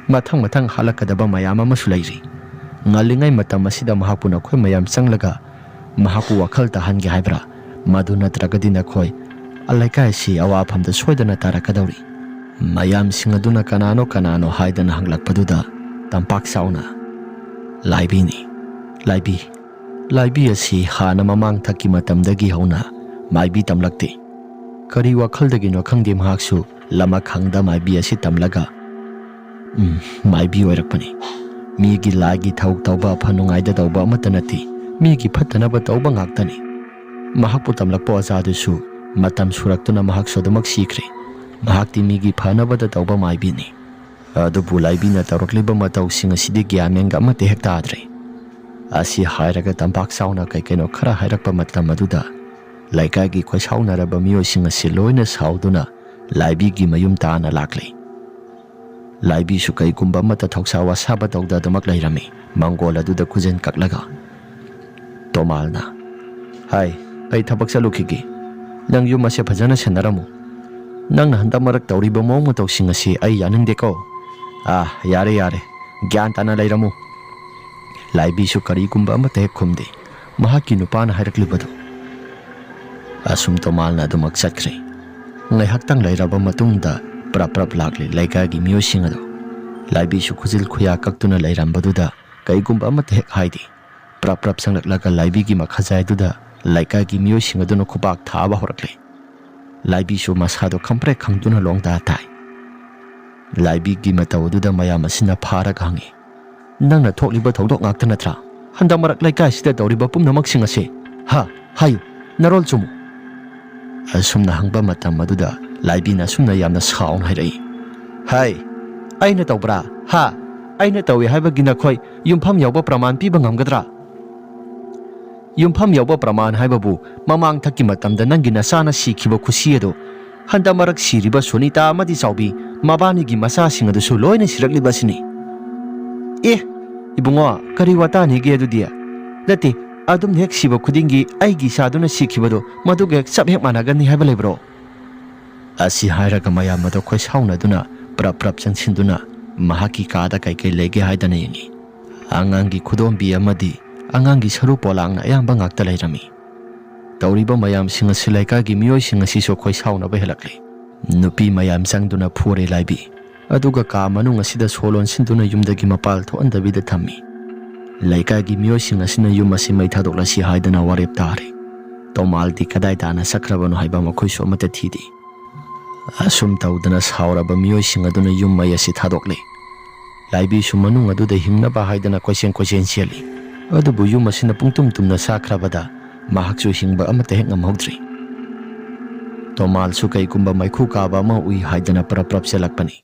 ꯃꯊꯪ ꯃꯊꯪ ꯍꯥꯠꯂꯛꯀꯗꯕ ꯃꯌꯥꯝ ꯑꯃꯁꯨ ꯂꯩꯔꯤ꯫ ꯉꯜꯂꯤꯉꯩ ꯃꯇꯝ ꯑꯁꯤꯗ ꯃꯍꯥꯛꯄꯨ ꯅꯈꯣꯏ ꯃꯌꯥꯝ ꯆꯪꯂꯒ ꯃꯍꯥꯛꯄꯨ ꯋꯥꯈꯜ ꯇꯥꯍꯟꯒꯦ ꯍꯥꯏꯕ꯭ꯔꯥ? ꯃꯗꯨ ꯅꯠꯇ꯭ꯔꯒꯗꯤ ꯅꯈꯣꯏ ꯂꯩꯀꯥꯏ ꯑꯁꯤ ꯑꯋꯥꯐꯝꯗ ꯁꯣꯏꯗꯅ ꯇꯥꯔꯛꯀꯗꯧꯔꯤ꯫" ꯃꯌꯥꯝꯁꯤꯡ ꯑꯗꯨꯅ ꯀꯅꯥꯅꯣ ꯀꯅꯥꯅꯣ ꯍꯥꯏꯗꯅ ꯍꯪꯂꯛꯄꯗꯨꯗ ꯇꯝꯄꯥꯛ ꯆꯥꯎꯅ, "ꯂꯥꯏꯕꯤꯅꯤ, ꯂꯥꯏꯕꯤ꯫ ꯂꯥꯏꯕꯤ ꯑꯁꯤ ꯍꯥꯟꯅ ꯃꯃꯥꯡ ꯊꯛꯀꯤ ꯃꯇꯝꯗꯒꯤ ꯍꯧꯅ ꯃꯥꯏꯕꯤ ꯇꯝꯂꯛꯇꯦ꯫ ꯀꯔꯤ ꯋꯥꯈꯜꯗꯒꯤꯅꯣ ꯈꯪꯗꯦ, ꯃꯍꯥꯛꯁꯨ ꯂꯃꯈꯥꯡꯗ ꯃꯥꯏꯕꯤ ꯑꯁꯤ ꯇꯝꯂꯒ, ꯎꯝ, ꯃꯥꯏꯕꯤ ꯑꯣꯏꯔꯛꯄꯅꯤ꯫ ꯃꯤꯒꯤ ꯂꯥꯏꯒꯤ ꯊꯧ ꯇꯧꯕ, ꯑꯐ ꯅꯨꯡꯉꯥꯏꯗ ꯇꯧꯕ ꯑꯃꯠꯇ ꯅꯠꯇꯦ, ꯃꯤꯒꯤ ꯐꯠꯇꯅꯕ ꯇꯧꯕ ꯉꯥꯛꯇꯅꯤ꯫ ꯃꯍꯥꯛꯄꯨ ꯇꯝꯂꯛꯄ ꯑꯣꯖꯥꯗꯨꯁꯨ ꯃꯇꯝ ꯁꯨꯔꯛꯇꯨꯅ ꯃꯍꯥꯛꯁꯨ ꯑꯗꯨꯃꯛ ꯁꯤꯈ꯭ꯔꯦ꯫ ꯃꯍꯥꯛꯇꯤ ꯃꯤꯒꯤ ꯐꯅꯕꯗ ꯇꯧꯕ ꯃꯥꯏꯕꯤꯅꯤ꯫ ꯑꯗꯨꯕꯨ ꯂꯥꯏꯕꯤꯅ ꯇꯧꯔꯛꯂꯤꯕ ꯃꯇꯧꯁꯤꯡ ꯑꯁꯤꯗꯤ ꯒ꯭ꯌꯥꯟ ꯃꯦꯟꯒ ꯑꯃꯠꯇ ꯍꯦꯛ ꯇꯥꯗ꯭ꯔꯦ꯫" ꯑꯁꯤ ꯍꯥꯏꯔꯒ ꯇꯝꯄꯥꯛ ꯆꯥꯎꯅ ꯀꯩ ꯀꯩꯅꯣ ꯈꯔ ꯍꯥꯏꯔꯛꯄ ꯃꯇꯝ ꯑꯗꯨꯗ ꯂꯩꯀꯥꯏꯒꯤ ꯈꯣꯏꯁꯥꯎꯅꯔꯕ ꯃꯤꯑꯣꯏꯁꯤꯡ ꯑꯁꯤ ꯂꯣꯏꯅ ꯁꯥꯎꯗꯨꯅ ꯂꯥꯏꯕꯤꯒꯤ ꯃꯌꯨꯝ ꯇꯥꯅ ꯂꯥꯛꯂꯦ꯫ ꯂꯥꯏꯕꯤꯁꯨ ꯀꯩꯒꯨꯝꯕ ꯑꯃꯠꯇ ꯊꯧꯁꯥ ꯋꯥꯁꯥꯕ ꯇꯧꯗ ꯑꯗꯨꯃꯛ ꯂꯩꯔꯝꯃꯤ, ꯃꯪꯒꯣꯜ ꯑꯗꯨꯗ ꯈꯨꯖꯤꯟ ꯀꯛꯂꯒ꯫ ꯇꯣꯃꯥꯜꯅ, "ꯍꯥꯏ, ꯑꯩ ꯊꯕꯛ ꯆꯠꯂꯨꯈꯤꯒꯦ꯫ ꯅꯪ ꯌꯨꯝ ꯑꯁꯦ ꯐꯖꯅ ꯁꯦꯟꯅꯔꯝꯃꯨ꯫ ꯅꯪꯅ ꯍꯟꯗꯛ ꯃꯔꯛ ꯇꯧꯔꯤꯕ ꯃꯑꯣꯡ ꯃꯇꯧꯁꯤꯡ ꯑꯁꯤ ꯑꯩ ꯌꯥꯅꯤꯡꯗꯦꯀꯣ꯫ ꯑꯥ, ꯌꯥꯔꯦ, ꯌꯥꯔꯦ꯫ ꯒ꯭ꯌꯥꯟ ꯇꯥꯅ ꯂꯩꯔꯝꯃꯨ꯫" ꯂꯥꯏꯕꯤꯁꯨ ꯀꯔꯤꯒꯨꯝꯕ ꯑꯃꯠꯇ ꯍꯦꯛ ꯈꯨꯝꯗꯦ꯫ ꯃꯍꯥꯛꯀꯤ ꯅꯨꯄꯥꯅ ꯍꯥꯏꯔꯛꯂꯤꯕꯗꯨ ꯑꯁꯨꯝ ꯇꯣꯃꯥꯜꯅ ꯑꯗꯨꯃꯛ ꯆꯠꯈ꯭ꯔꯦ꯫ ꯉꯥꯏꯍꯥꯛꯇꯪ ꯂꯩꯔꯕ ꯃꯇꯨꯡꯗ ꯄ꯭ꯔꯞ ꯄ꯭ꯔꯞ ꯂꯥꯛꯂꯦ ꯂꯩꯀꯥꯏꯒꯤ ꯃꯤꯑꯣꯏꯁꯤꯡ ꯑꯗꯨ꯫ ꯂꯥꯏꯕꯤꯁꯨ ꯈꯨꯖꯤꯜ ꯈꯨꯌꯥ ꯀꯛꯇꯨꯅ ꯂꯩꯔꯝꯕꯗꯨꯗ ꯀꯩꯒꯨꯝꯕ ꯑꯃꯠꯇ ꯍꯦꯛ ꯍꯥꯏꯗꯦ꯫ ꯄ꯭ꯔꯞ ꯄ꯭ꯔꯞ ꯆꯪꯂꯛꯂꯒ ꯂꯥꯏꯕꯤꯒꯤ ꯃꯈꯥꯖꯥꯏꯗꯨꯗ ꯂꯩꯀꯥꯏꯒꯤ ꯃꯤꯑꯣꯏꯁꯤꯡ ꯑꯗꯨꯅ ꯈꯨꯄꯥꯛ ꯊꯥꯕ ꯍꯧꯔꯛꯂꯦ꯫ ꯂꯥꯏꯕꯤꯁꯨ ꯃꯁꯥꯗꯣ ꯈꯝꯄ꯭ꯔꯦꯛ ꯈꯪꯗꯨꯅ ꯂꯣꯡꯗꯥ ꯇꯥꯏ꯫ ꯂꯥꯏꯕꯤꯒꯤ ꯃꯇꯧ ꯑꯗꯨꯗ ꯃꯌꯥꯝ ꯑꯁꯤꯅ ꯐꯥꯔꯒ ꯍꯪꯉꯤ, "ꯅꯪꯅ ꯊꯣꯛꯂꯤꯕ ꯊꯧꯗꯣꯛ ꯉꯥꯛꯇ ꯅꯠꯇ꯭ꯔꯥ? ꯍꯟꯗꯛ ꯃꯔꯛ ꯂꯩꯀꯥꯏꯁꯤꯗ ꯇꯧꯔꯤꯕ ꯄꯨꯝꯅꯃꯛꯁꯤꯡ ꯑꯁꯤ? ꯍꯥ? ꯍꯥꯏꯌꯨ, ꯅꯔꯣꯜ ꯆꯨꯝꯃꯨ?" ꯑꯁꯨꯝꯅ ꯍꯪꯕ ꯃꯇꯝ ꯑꯗꯨꯗ ꯂꯥꯏꯕꯤꯅ ꯑꯁꯨꯝꯅ ꯌꯥꯝꯅ ꯁꯥꯎꯅ ꯍꯥꯏꯔꯛꯏ, "ꯍꯥꯏ, ꯑꯩꯅ ꯇꯧꯕ꯭ꯔꯥ? ꯍꯥ? ꯑꯩꯅ ꯇꯧꯏ ꯍꯥꯏꯕꯒꯤ ꯅꯈꯣꯏ ꯌꯨꯝꯐꯝ ꯌꯥꯎꯕ ꯄ꯭ꯔꯃꯥꯟ ꯄꯤꯕ ꯉꯝꯒꯗ꯭ꯔꯥ?" "ꯌꯨꯝꯐꯝ ꯌꯥꯎꯕ ꯄ꯭ꯔꯃꯥꯟ ꯍꯥꯏꯕꯕꯨ ꯃꯃꯥꯡꯊꯛꯀꯤ ꯃꯇꯝꯗ ꯅꯪꯒꯤ ꯅꯆꯥꯅ ꯁꯤꯈꯤꯕ ꯈꯨꯁꯤ ꯑꯗꯨ, ꯍꯟꯗꯛ ꯃꯔꯛ ꯁꯤꯔꯤꯕ ꯁꯣꯅꯤꯇꯥ ꯑꯃꯗꯤ ꯆꯥꯎꯕꯤ ꯃꯕꯥꯅꯤꯒꯤ ꯃꯆꯥꯁꯤꯡ ꯑꯗꯨꯁꯨ ꯂꯣꯏꯅ ꯁꯤꯔꯛꯂꯤꯕ ꯑꯁꯤꯅꯤ꯫" "ꯑꯦ, ꯏꯕꯨꯡꯉꯣ, ꯀꯔꯤ ꯋꯥꯇꯥꯅꯤꯒꯦ ꯑꯗꯨꯗꯤ? ꯅꯠꯇꯦ, ꯑꯗꯨꯝ ꯍꯦꯛ ꯁꯤꯕ ꯈꯨꯗꯤꯡꯒꯤ ꯑꯩꯒꯤ ꯏꯆꯥꯗꯨꯅ ꯁꯤꯈꯤꯕꯗꯣ ꯃꯗꯨꯒ ꯍꯦꯛ ꯆꯞ ꯍꯦꯛ ꯃꯥꯟꯅꯒꯅꯤ ꯍꯥꯏꯕ ꯂꯩꯕ꯭ꯔꯣ?" ꯑꯁꯤ ꯍꯥꯏꯔꯒ ꯃꯌꯥꯝ ꯑꯗꯣ ꯈꯣꯏꯁꯥꯎꯅꯗꯨꯅ ꯄ꯭ꯔꯞ ꯄ꯭ꯔꯞ ꯆꯪꯁꯤꯟꯗꯨꯅ ꯃꯍꯥꯛꯀꯤ ꯀꯥꯗ ꯀꯩꯀꯩ ꯂꯩꯒꯦ ꯍꯥꯏꯗꯅ ꯌꯦꯡꯉꯤ꯫ ꯑꯉꯥꯡꯒꯤ ꯈꯨꯗꯣꯝꯕꯤ ꯑꯃꯗꯤ ꯑꯉꯥꯡꯒꯤ ꯁꯔꯨ ꯄꯣꯂꯥꯡꯅ ꯑꯌꯥꯝꯕ ꯉꯥꯛꯇ ꯂꯩꯔꯝꯃꯤ꯫ ꯇꯧꯔꯤꯕ ꯃꯌꯥꯝꯁꯤꯡ ꯑꯁꯤ ꯂꯩꯀꯥꯏꯒꯤ ꯃꯤꯑꯣꯏꯁꯤꯡ ꯑꯁꯤꯁꯨ ꯈꯣꯏꯁꯥꯎꯅꯕ ꯍꯦꯜꯂꯛꯂꯤ꯫ ꯅꯨꯄꯤ ꯃꯌꯥꯝ ꯆꯪꯗꯨꯅ ꯐꯨꯔꯦ ꯂꯥꯏꯕꯤ꯫ ꯑꯗꯨꯒ ꯀꯥ ꯃꯅꯨꯡ ꯑꯁꯤꯗ ꯁꯣ ꯂꯣꯟꯁꯤꯟꯗꯨꯅ ꯌꯨꯝꯗꯒꯤ ꯃꯄꯥꯜ ꯊꯣꯛꯍꯟꯗꯕꯤꯗ ꯊꯝꯃꯤ꯫ ꯂꯩꯀꯥꯏꯒꯤ ꯃꯤꯑꯣꯏꯁꯤꯡ ꯑꯁꯤꯅ ꯌꯨꯝ ꯑꯁꯤ ꯃꯩ ꯊꯥꯗꯣꯛꯂꯁꯤ ꯍꯥꯏꯗꯅ ꯋꯥꯔꯦꯞ ꯇꯥꯔꯦ꯫ ꯇꯣꯃꯥꯜꯗꯤ ꯀꯗꯥꯏ ꯇꯥꯅ ꯆꯠꯈ꯭ꯔꯕꯅꯣ ꯍꯥꯏꯕ ꯃꯈꯣꯏꯁꯨ ꯑꯃꯠꯇ ꯊꯤꯗꯦ꯫ ꯑꯁꯨꯝ ꯇꯧꯗꯅ ꯁꯥꯎꯔꯕ ꯃꯤꯑꯣꯏꯁꯤꯡ ꯑꯗꯨꯅ ꯌꯨꯝ ꯃꯩ ꯑꯁꯤ ꯊꯥꯗꯣꯛꯂꯦ꯫ ꯂꯥꯏꯕꯤꯁꯨ ꯃꯅꯨꯡ ꯑꯗꯨꯗ ꯍꯤꯡꯅꯕ ꯍꯥꯏꯗꯅ ꯀꯣꯏꯆꯦꯟ ꯀꯣꯏꯆꯦꯟ ꯆꯦꯜꯂꯤ꯫ ꯑꯗꯨꯕꯨ ꯌꯨꯝ ꯑꯁꯤꯅ ꯄꯨꯡꯇꯨꯝ ꯇꯨꯝꯅ ꯁꯥꯈ꯭ꯔꯕꯗ ꯃꯍꯥꯛꯁꯨ ꯍꯤꯡꯕ ꯑꯃꯠꯇ ꯍꯦꯛ ꯉꯝꯍꯧꯗ꯭ꯔꯤ꯫ ꯇꯣꯃꯥꯜꯁꯨ ꯀꯩꯒꯨꯝꯕ ꯃꯩꯈꯨ ꯀꯥꯕ ꯑꯃ ꯎꯏ ꯍꯥꯏꯗꯅ ꯄ꯭ꯔꯞ ꯄ꯭ꯔꯞ ꯆꯦꯜꯂꯛꯄꯅꯤ꯫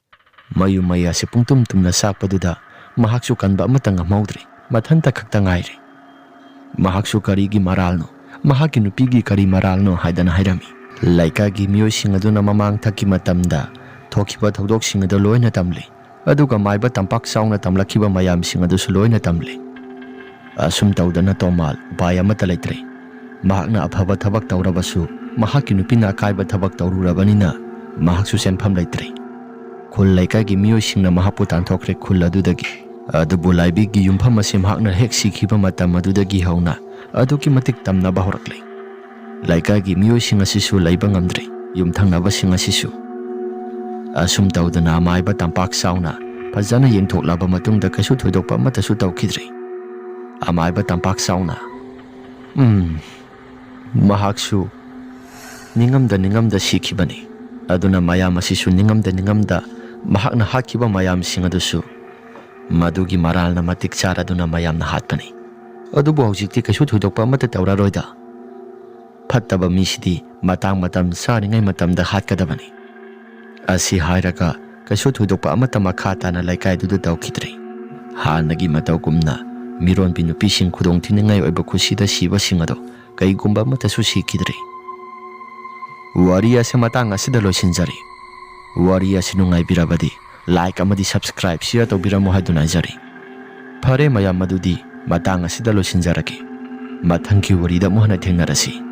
ꯃꯌꯨꯝ ꯃꯩ ꯑꯁꯤ ꯄꯨꯡꯇꯨꯝ ꯇꯨꯝꯅ ꯆꯥꯛꯄꯗꯨꯗ ꯃꯍꯥꯛꯁꯨ ꯀꯟꯕ ꯑꯃꯠꯇ ꯉꯝꯍꯧꯗ꯭ꯔꯦ꯫ ꯃꯊꯟꯇ ꯈꯛꯇ ꯉꯥꯏꯔꯦ꯫ ꯃꯍꯥꯛꯁꯨ ꯀꯔꯤꯒꯤ ꯃꯔꯥꯜꯅꯣ, ꯃꯍꯥꯛꯀꯤ ꯅꯨꯄꯤꯒꯤ ꯀꯔꯤ ꯃꯔꯥꯜꯅꯣ ꯍꯥꯏꯗꯅ ꯍꯥꯏꯔꯝꯃꯤ꯫ ꯂꯩꯀꯥꯏꯒꯤ ꯃꯤꯑꯣꯏꯁꯤꯡ ꯑꯗꯨꯅ ꯃꯃꯥꯡꯊꯛꯀꯤ ꯃꯇꯝꯗ ꯊꯣꯛꯈꯤꯕ ꯊꯧꯗꯣꯛꯁꯤꯡ ꯑꯗꯨ ꯂꯣꯏꯅ ꯇꯝꯂꯤ꯫ ꯑꯗꯨꯒ ꯃꯥꯏꯕ ꯇꯝꯄꯥꯛ ꯆꯥꯎꯅ ꯇꯝꯂꯛꯈꯤꯕ ꯃꯌꯥꯝꯁꯤꯡ ꯑꯗꯨꯁꯨ ꯂꯣꯏꯅ ꯇꯝꯂꯤ꯫ ꯑꯁꯨꯝ ꯇꯧꯗꯅ ꯇꯣꯃꯥꯜ ꯎꯄꯥꯏ ꯑꯃꯠꯇ ꯂꯩꯇ꯭ꯔꯦ꯫ ꯃꯍꯥꯛꯅ ꯑꯐꯕ ꯊꯕꯛ ꯇꯧꯔꯕꯁꯨ ꯃꯍꯥꯛꯀꯤ ꯅꯨꯄꯤꯅ ꯑꯀꯥꯏꯕ ꯊꯕꯛ ꯇꯧꯔꯨꯔꯕꯅꯤꯅ ꯃꯍꯥꯛꯁꯨ ꯁꯦꯟꯐꯝ ꯂꯩꯇ꯭ꯔꯦ꯫ ꯈꯨꯜ ꯂꯩꯀꯥꯏꯒꯤ ꯃꯤꯑꯣꯏꯁꯤꯡꯅ ꯃꯍꯥꯛꯄꯨ ꯇꯥꯟꯊꯣꯛꯈ꯭ꯔꯦ ꯈꯨꯜ ꯑꯗꯨꯗꯒꯤ꯫ ꯑꯗꯨꯕꯨ ꯂꯥꯏꯕꯤꯒꯤ ꯌꯨꯝꯐꯝ ꯑꯁꯤ ꯃꯍꯥꯛꯅ ꯍꯦꯛ ꯁꯤꯈꯤꯕ ꯃꯇꯝ ꯑꯗꯨꯗꯒꯤ ꯍꯧꯅ ꯑꯗꯨꯛꯀꯤ ꯃꯇꯤꯛ ꯇꯝꯅꯕ ꯍꯧꯔꯛꯂꯦ꯫ ꯂꯩꯀꯥꯏꯒꯤ ꯃꯤꯑꯣꯏꯁꯤꯡ ꯑꯁꯤꯁꯨ ꯂꯩꯕ ꯉꯝꯗ꯭ꯔꯦ, ꯌꯨꯝꯊꯪꯅꯕꯁꯤꯡ ꯑꯁꯤꯁꯨ꯫ ꯑꯁꯨꯝ ꯇꯧꯗꯅ ꯑꯃꯥꯏꯕ ꯇꯝꯄꯥꯛ ꯆꯥꯎꯅ ꯐꯖꯅ ꯌꯦꯡꯊꯣꯛꯂꯕ ꯃꯇꯨꯡꯗ ꯀꯩꯁꯨ ꯊꯣꯏꯗꯣꯛꯄ ꯑꯃꯠꯇꯁꯨ ꯇꯧꯈꯤꯗ꯭ꯔꯦ꯫ ꯑꯃꯥꯏꯕ ꯇꯝꯄꯥꯛ ꯆꯥꯎꯅ, ꯎꯝ, ꯃꯍꯥꯛꯁꯨ ꯅꯤꯡꯉꯝꯗ ꯅꯤꯡꯉꯝꯗ ꯁꯤꯈꯤꯕꯅꯤ꯫ ꯑꯗꯨꯅ ꯃꯌꯥꯝ ꯑꯁꯤꯁꯨ ꯅꯤꯡꯉꯝꯗ ꯅꯤꯡꯉꯝꯗ ꯃꯍꯥꯛꯅ ꯍꯥꯠꯈꯤꯕ ꯃꯌꯥꯝꯁꯤꯡ ꯑꯗꯨꯁꯨ ꯃꯗꯨꯒꯤ ꯃꯔꯥꯜꯅ ꯃꯇꯤꯛ ꯆꯥꯔꯗꯨꯅ ꯃꯌꯥꯝꯅ ꯍꯥꯠꯄꯅꯤ꯫ ꯑꯗꯨꯕꯨ ꯍꯧꯖꯤꯛꯇꯤ ꯀꯩꯁꯨ ꯊꯣꯏꯗꯣꯛꯄ ꯑꯃꯠꯇ ꯇꯧꯔꯔꯣꯏꯗ꯫ ꯐꯠꯇꯕ ꯃꯤꯁꯤꯗꯤ ꯃꯇꯥꯡ ꯃꯇꯝ ꯆꯥꯔꯤꯉꯩ ꯃꯇꯝꯗ ꯍꯥꯠꯀꯗꯕꯅꯤ꯫ ꯑꯁꯤ ꯍꯥꯏꯔꯒ ꯀꯩꯁꯨ ꯊꯣꯏꯗꯣꯛꯄ ꯑꯃꯠꯇ ꯃꯈꯥ ꯇꯥꯅ ꯂꯩꯀꯥꯏꯗꯨꯗ ꯇꯧꯈꯤꯗ꯭ꯔꯦ꯫ ꯍꯥꯟꯅꯒꯤ ꯃꯇꯧꯒꯨꯝꯅ ꯃꯤꯔꯣꯟꯕꯤ ꯅꯨꯄꯤꯁꯤꯡ ꯈꯨꯗꯣꯡ ꯊꯤꯅꯤꯡꯉꯥꯏ ꯑꯣꯏꯕ ꯈꯨꯁꯤꯗ ꯁꯤꯕꯁꯤꯡ ꯑꯗꯣ ꯀꯩꯒꯨꯝꯕ ꯑꯃꯠꯇꯁꯨ ꯁꯤꯈꯤꯗ꯭ꯔꯦ꯫ ꯋꯥꯔꯤ ꯑꯁꯤ ꯃꯇꯥꯡ ꯑꯁꯤꯗ ꯂꯣꯏꯁꯤꯟꯖꯔꯦ꯫ ꯋꯥꯔꯤ ꯑꯁꯤ ꯅꯨꯡꯉꯥꯏꯕꯤꯔꯕꯗꯤ like ꯑꯃꯗꯤ subscribe, share ꯇꯧꯕꯤꯔꯝꯃꯨ ꯍꯥꯏꯗꯨꯅ ꯍꯥꯏꯖꯔꯤ꯫ ꯐꯔꯦ ꯃꯌꯥꯝ, ꯃꯗꯨꯗꯤ ꯃꯇꯥꯡ ꯑꯁꯤꯗ ꯂꯣꯏꯁꯤꯟꯖꯔꯒꯦ꯫ ꯃꯊꯪꯒꯤ ꯋꯥꯔꯤꯗ ꯑꯃꯨꯛ ꯍꯟꯅ ꯊꯦꯡꯅꯔꯁꯤ꯫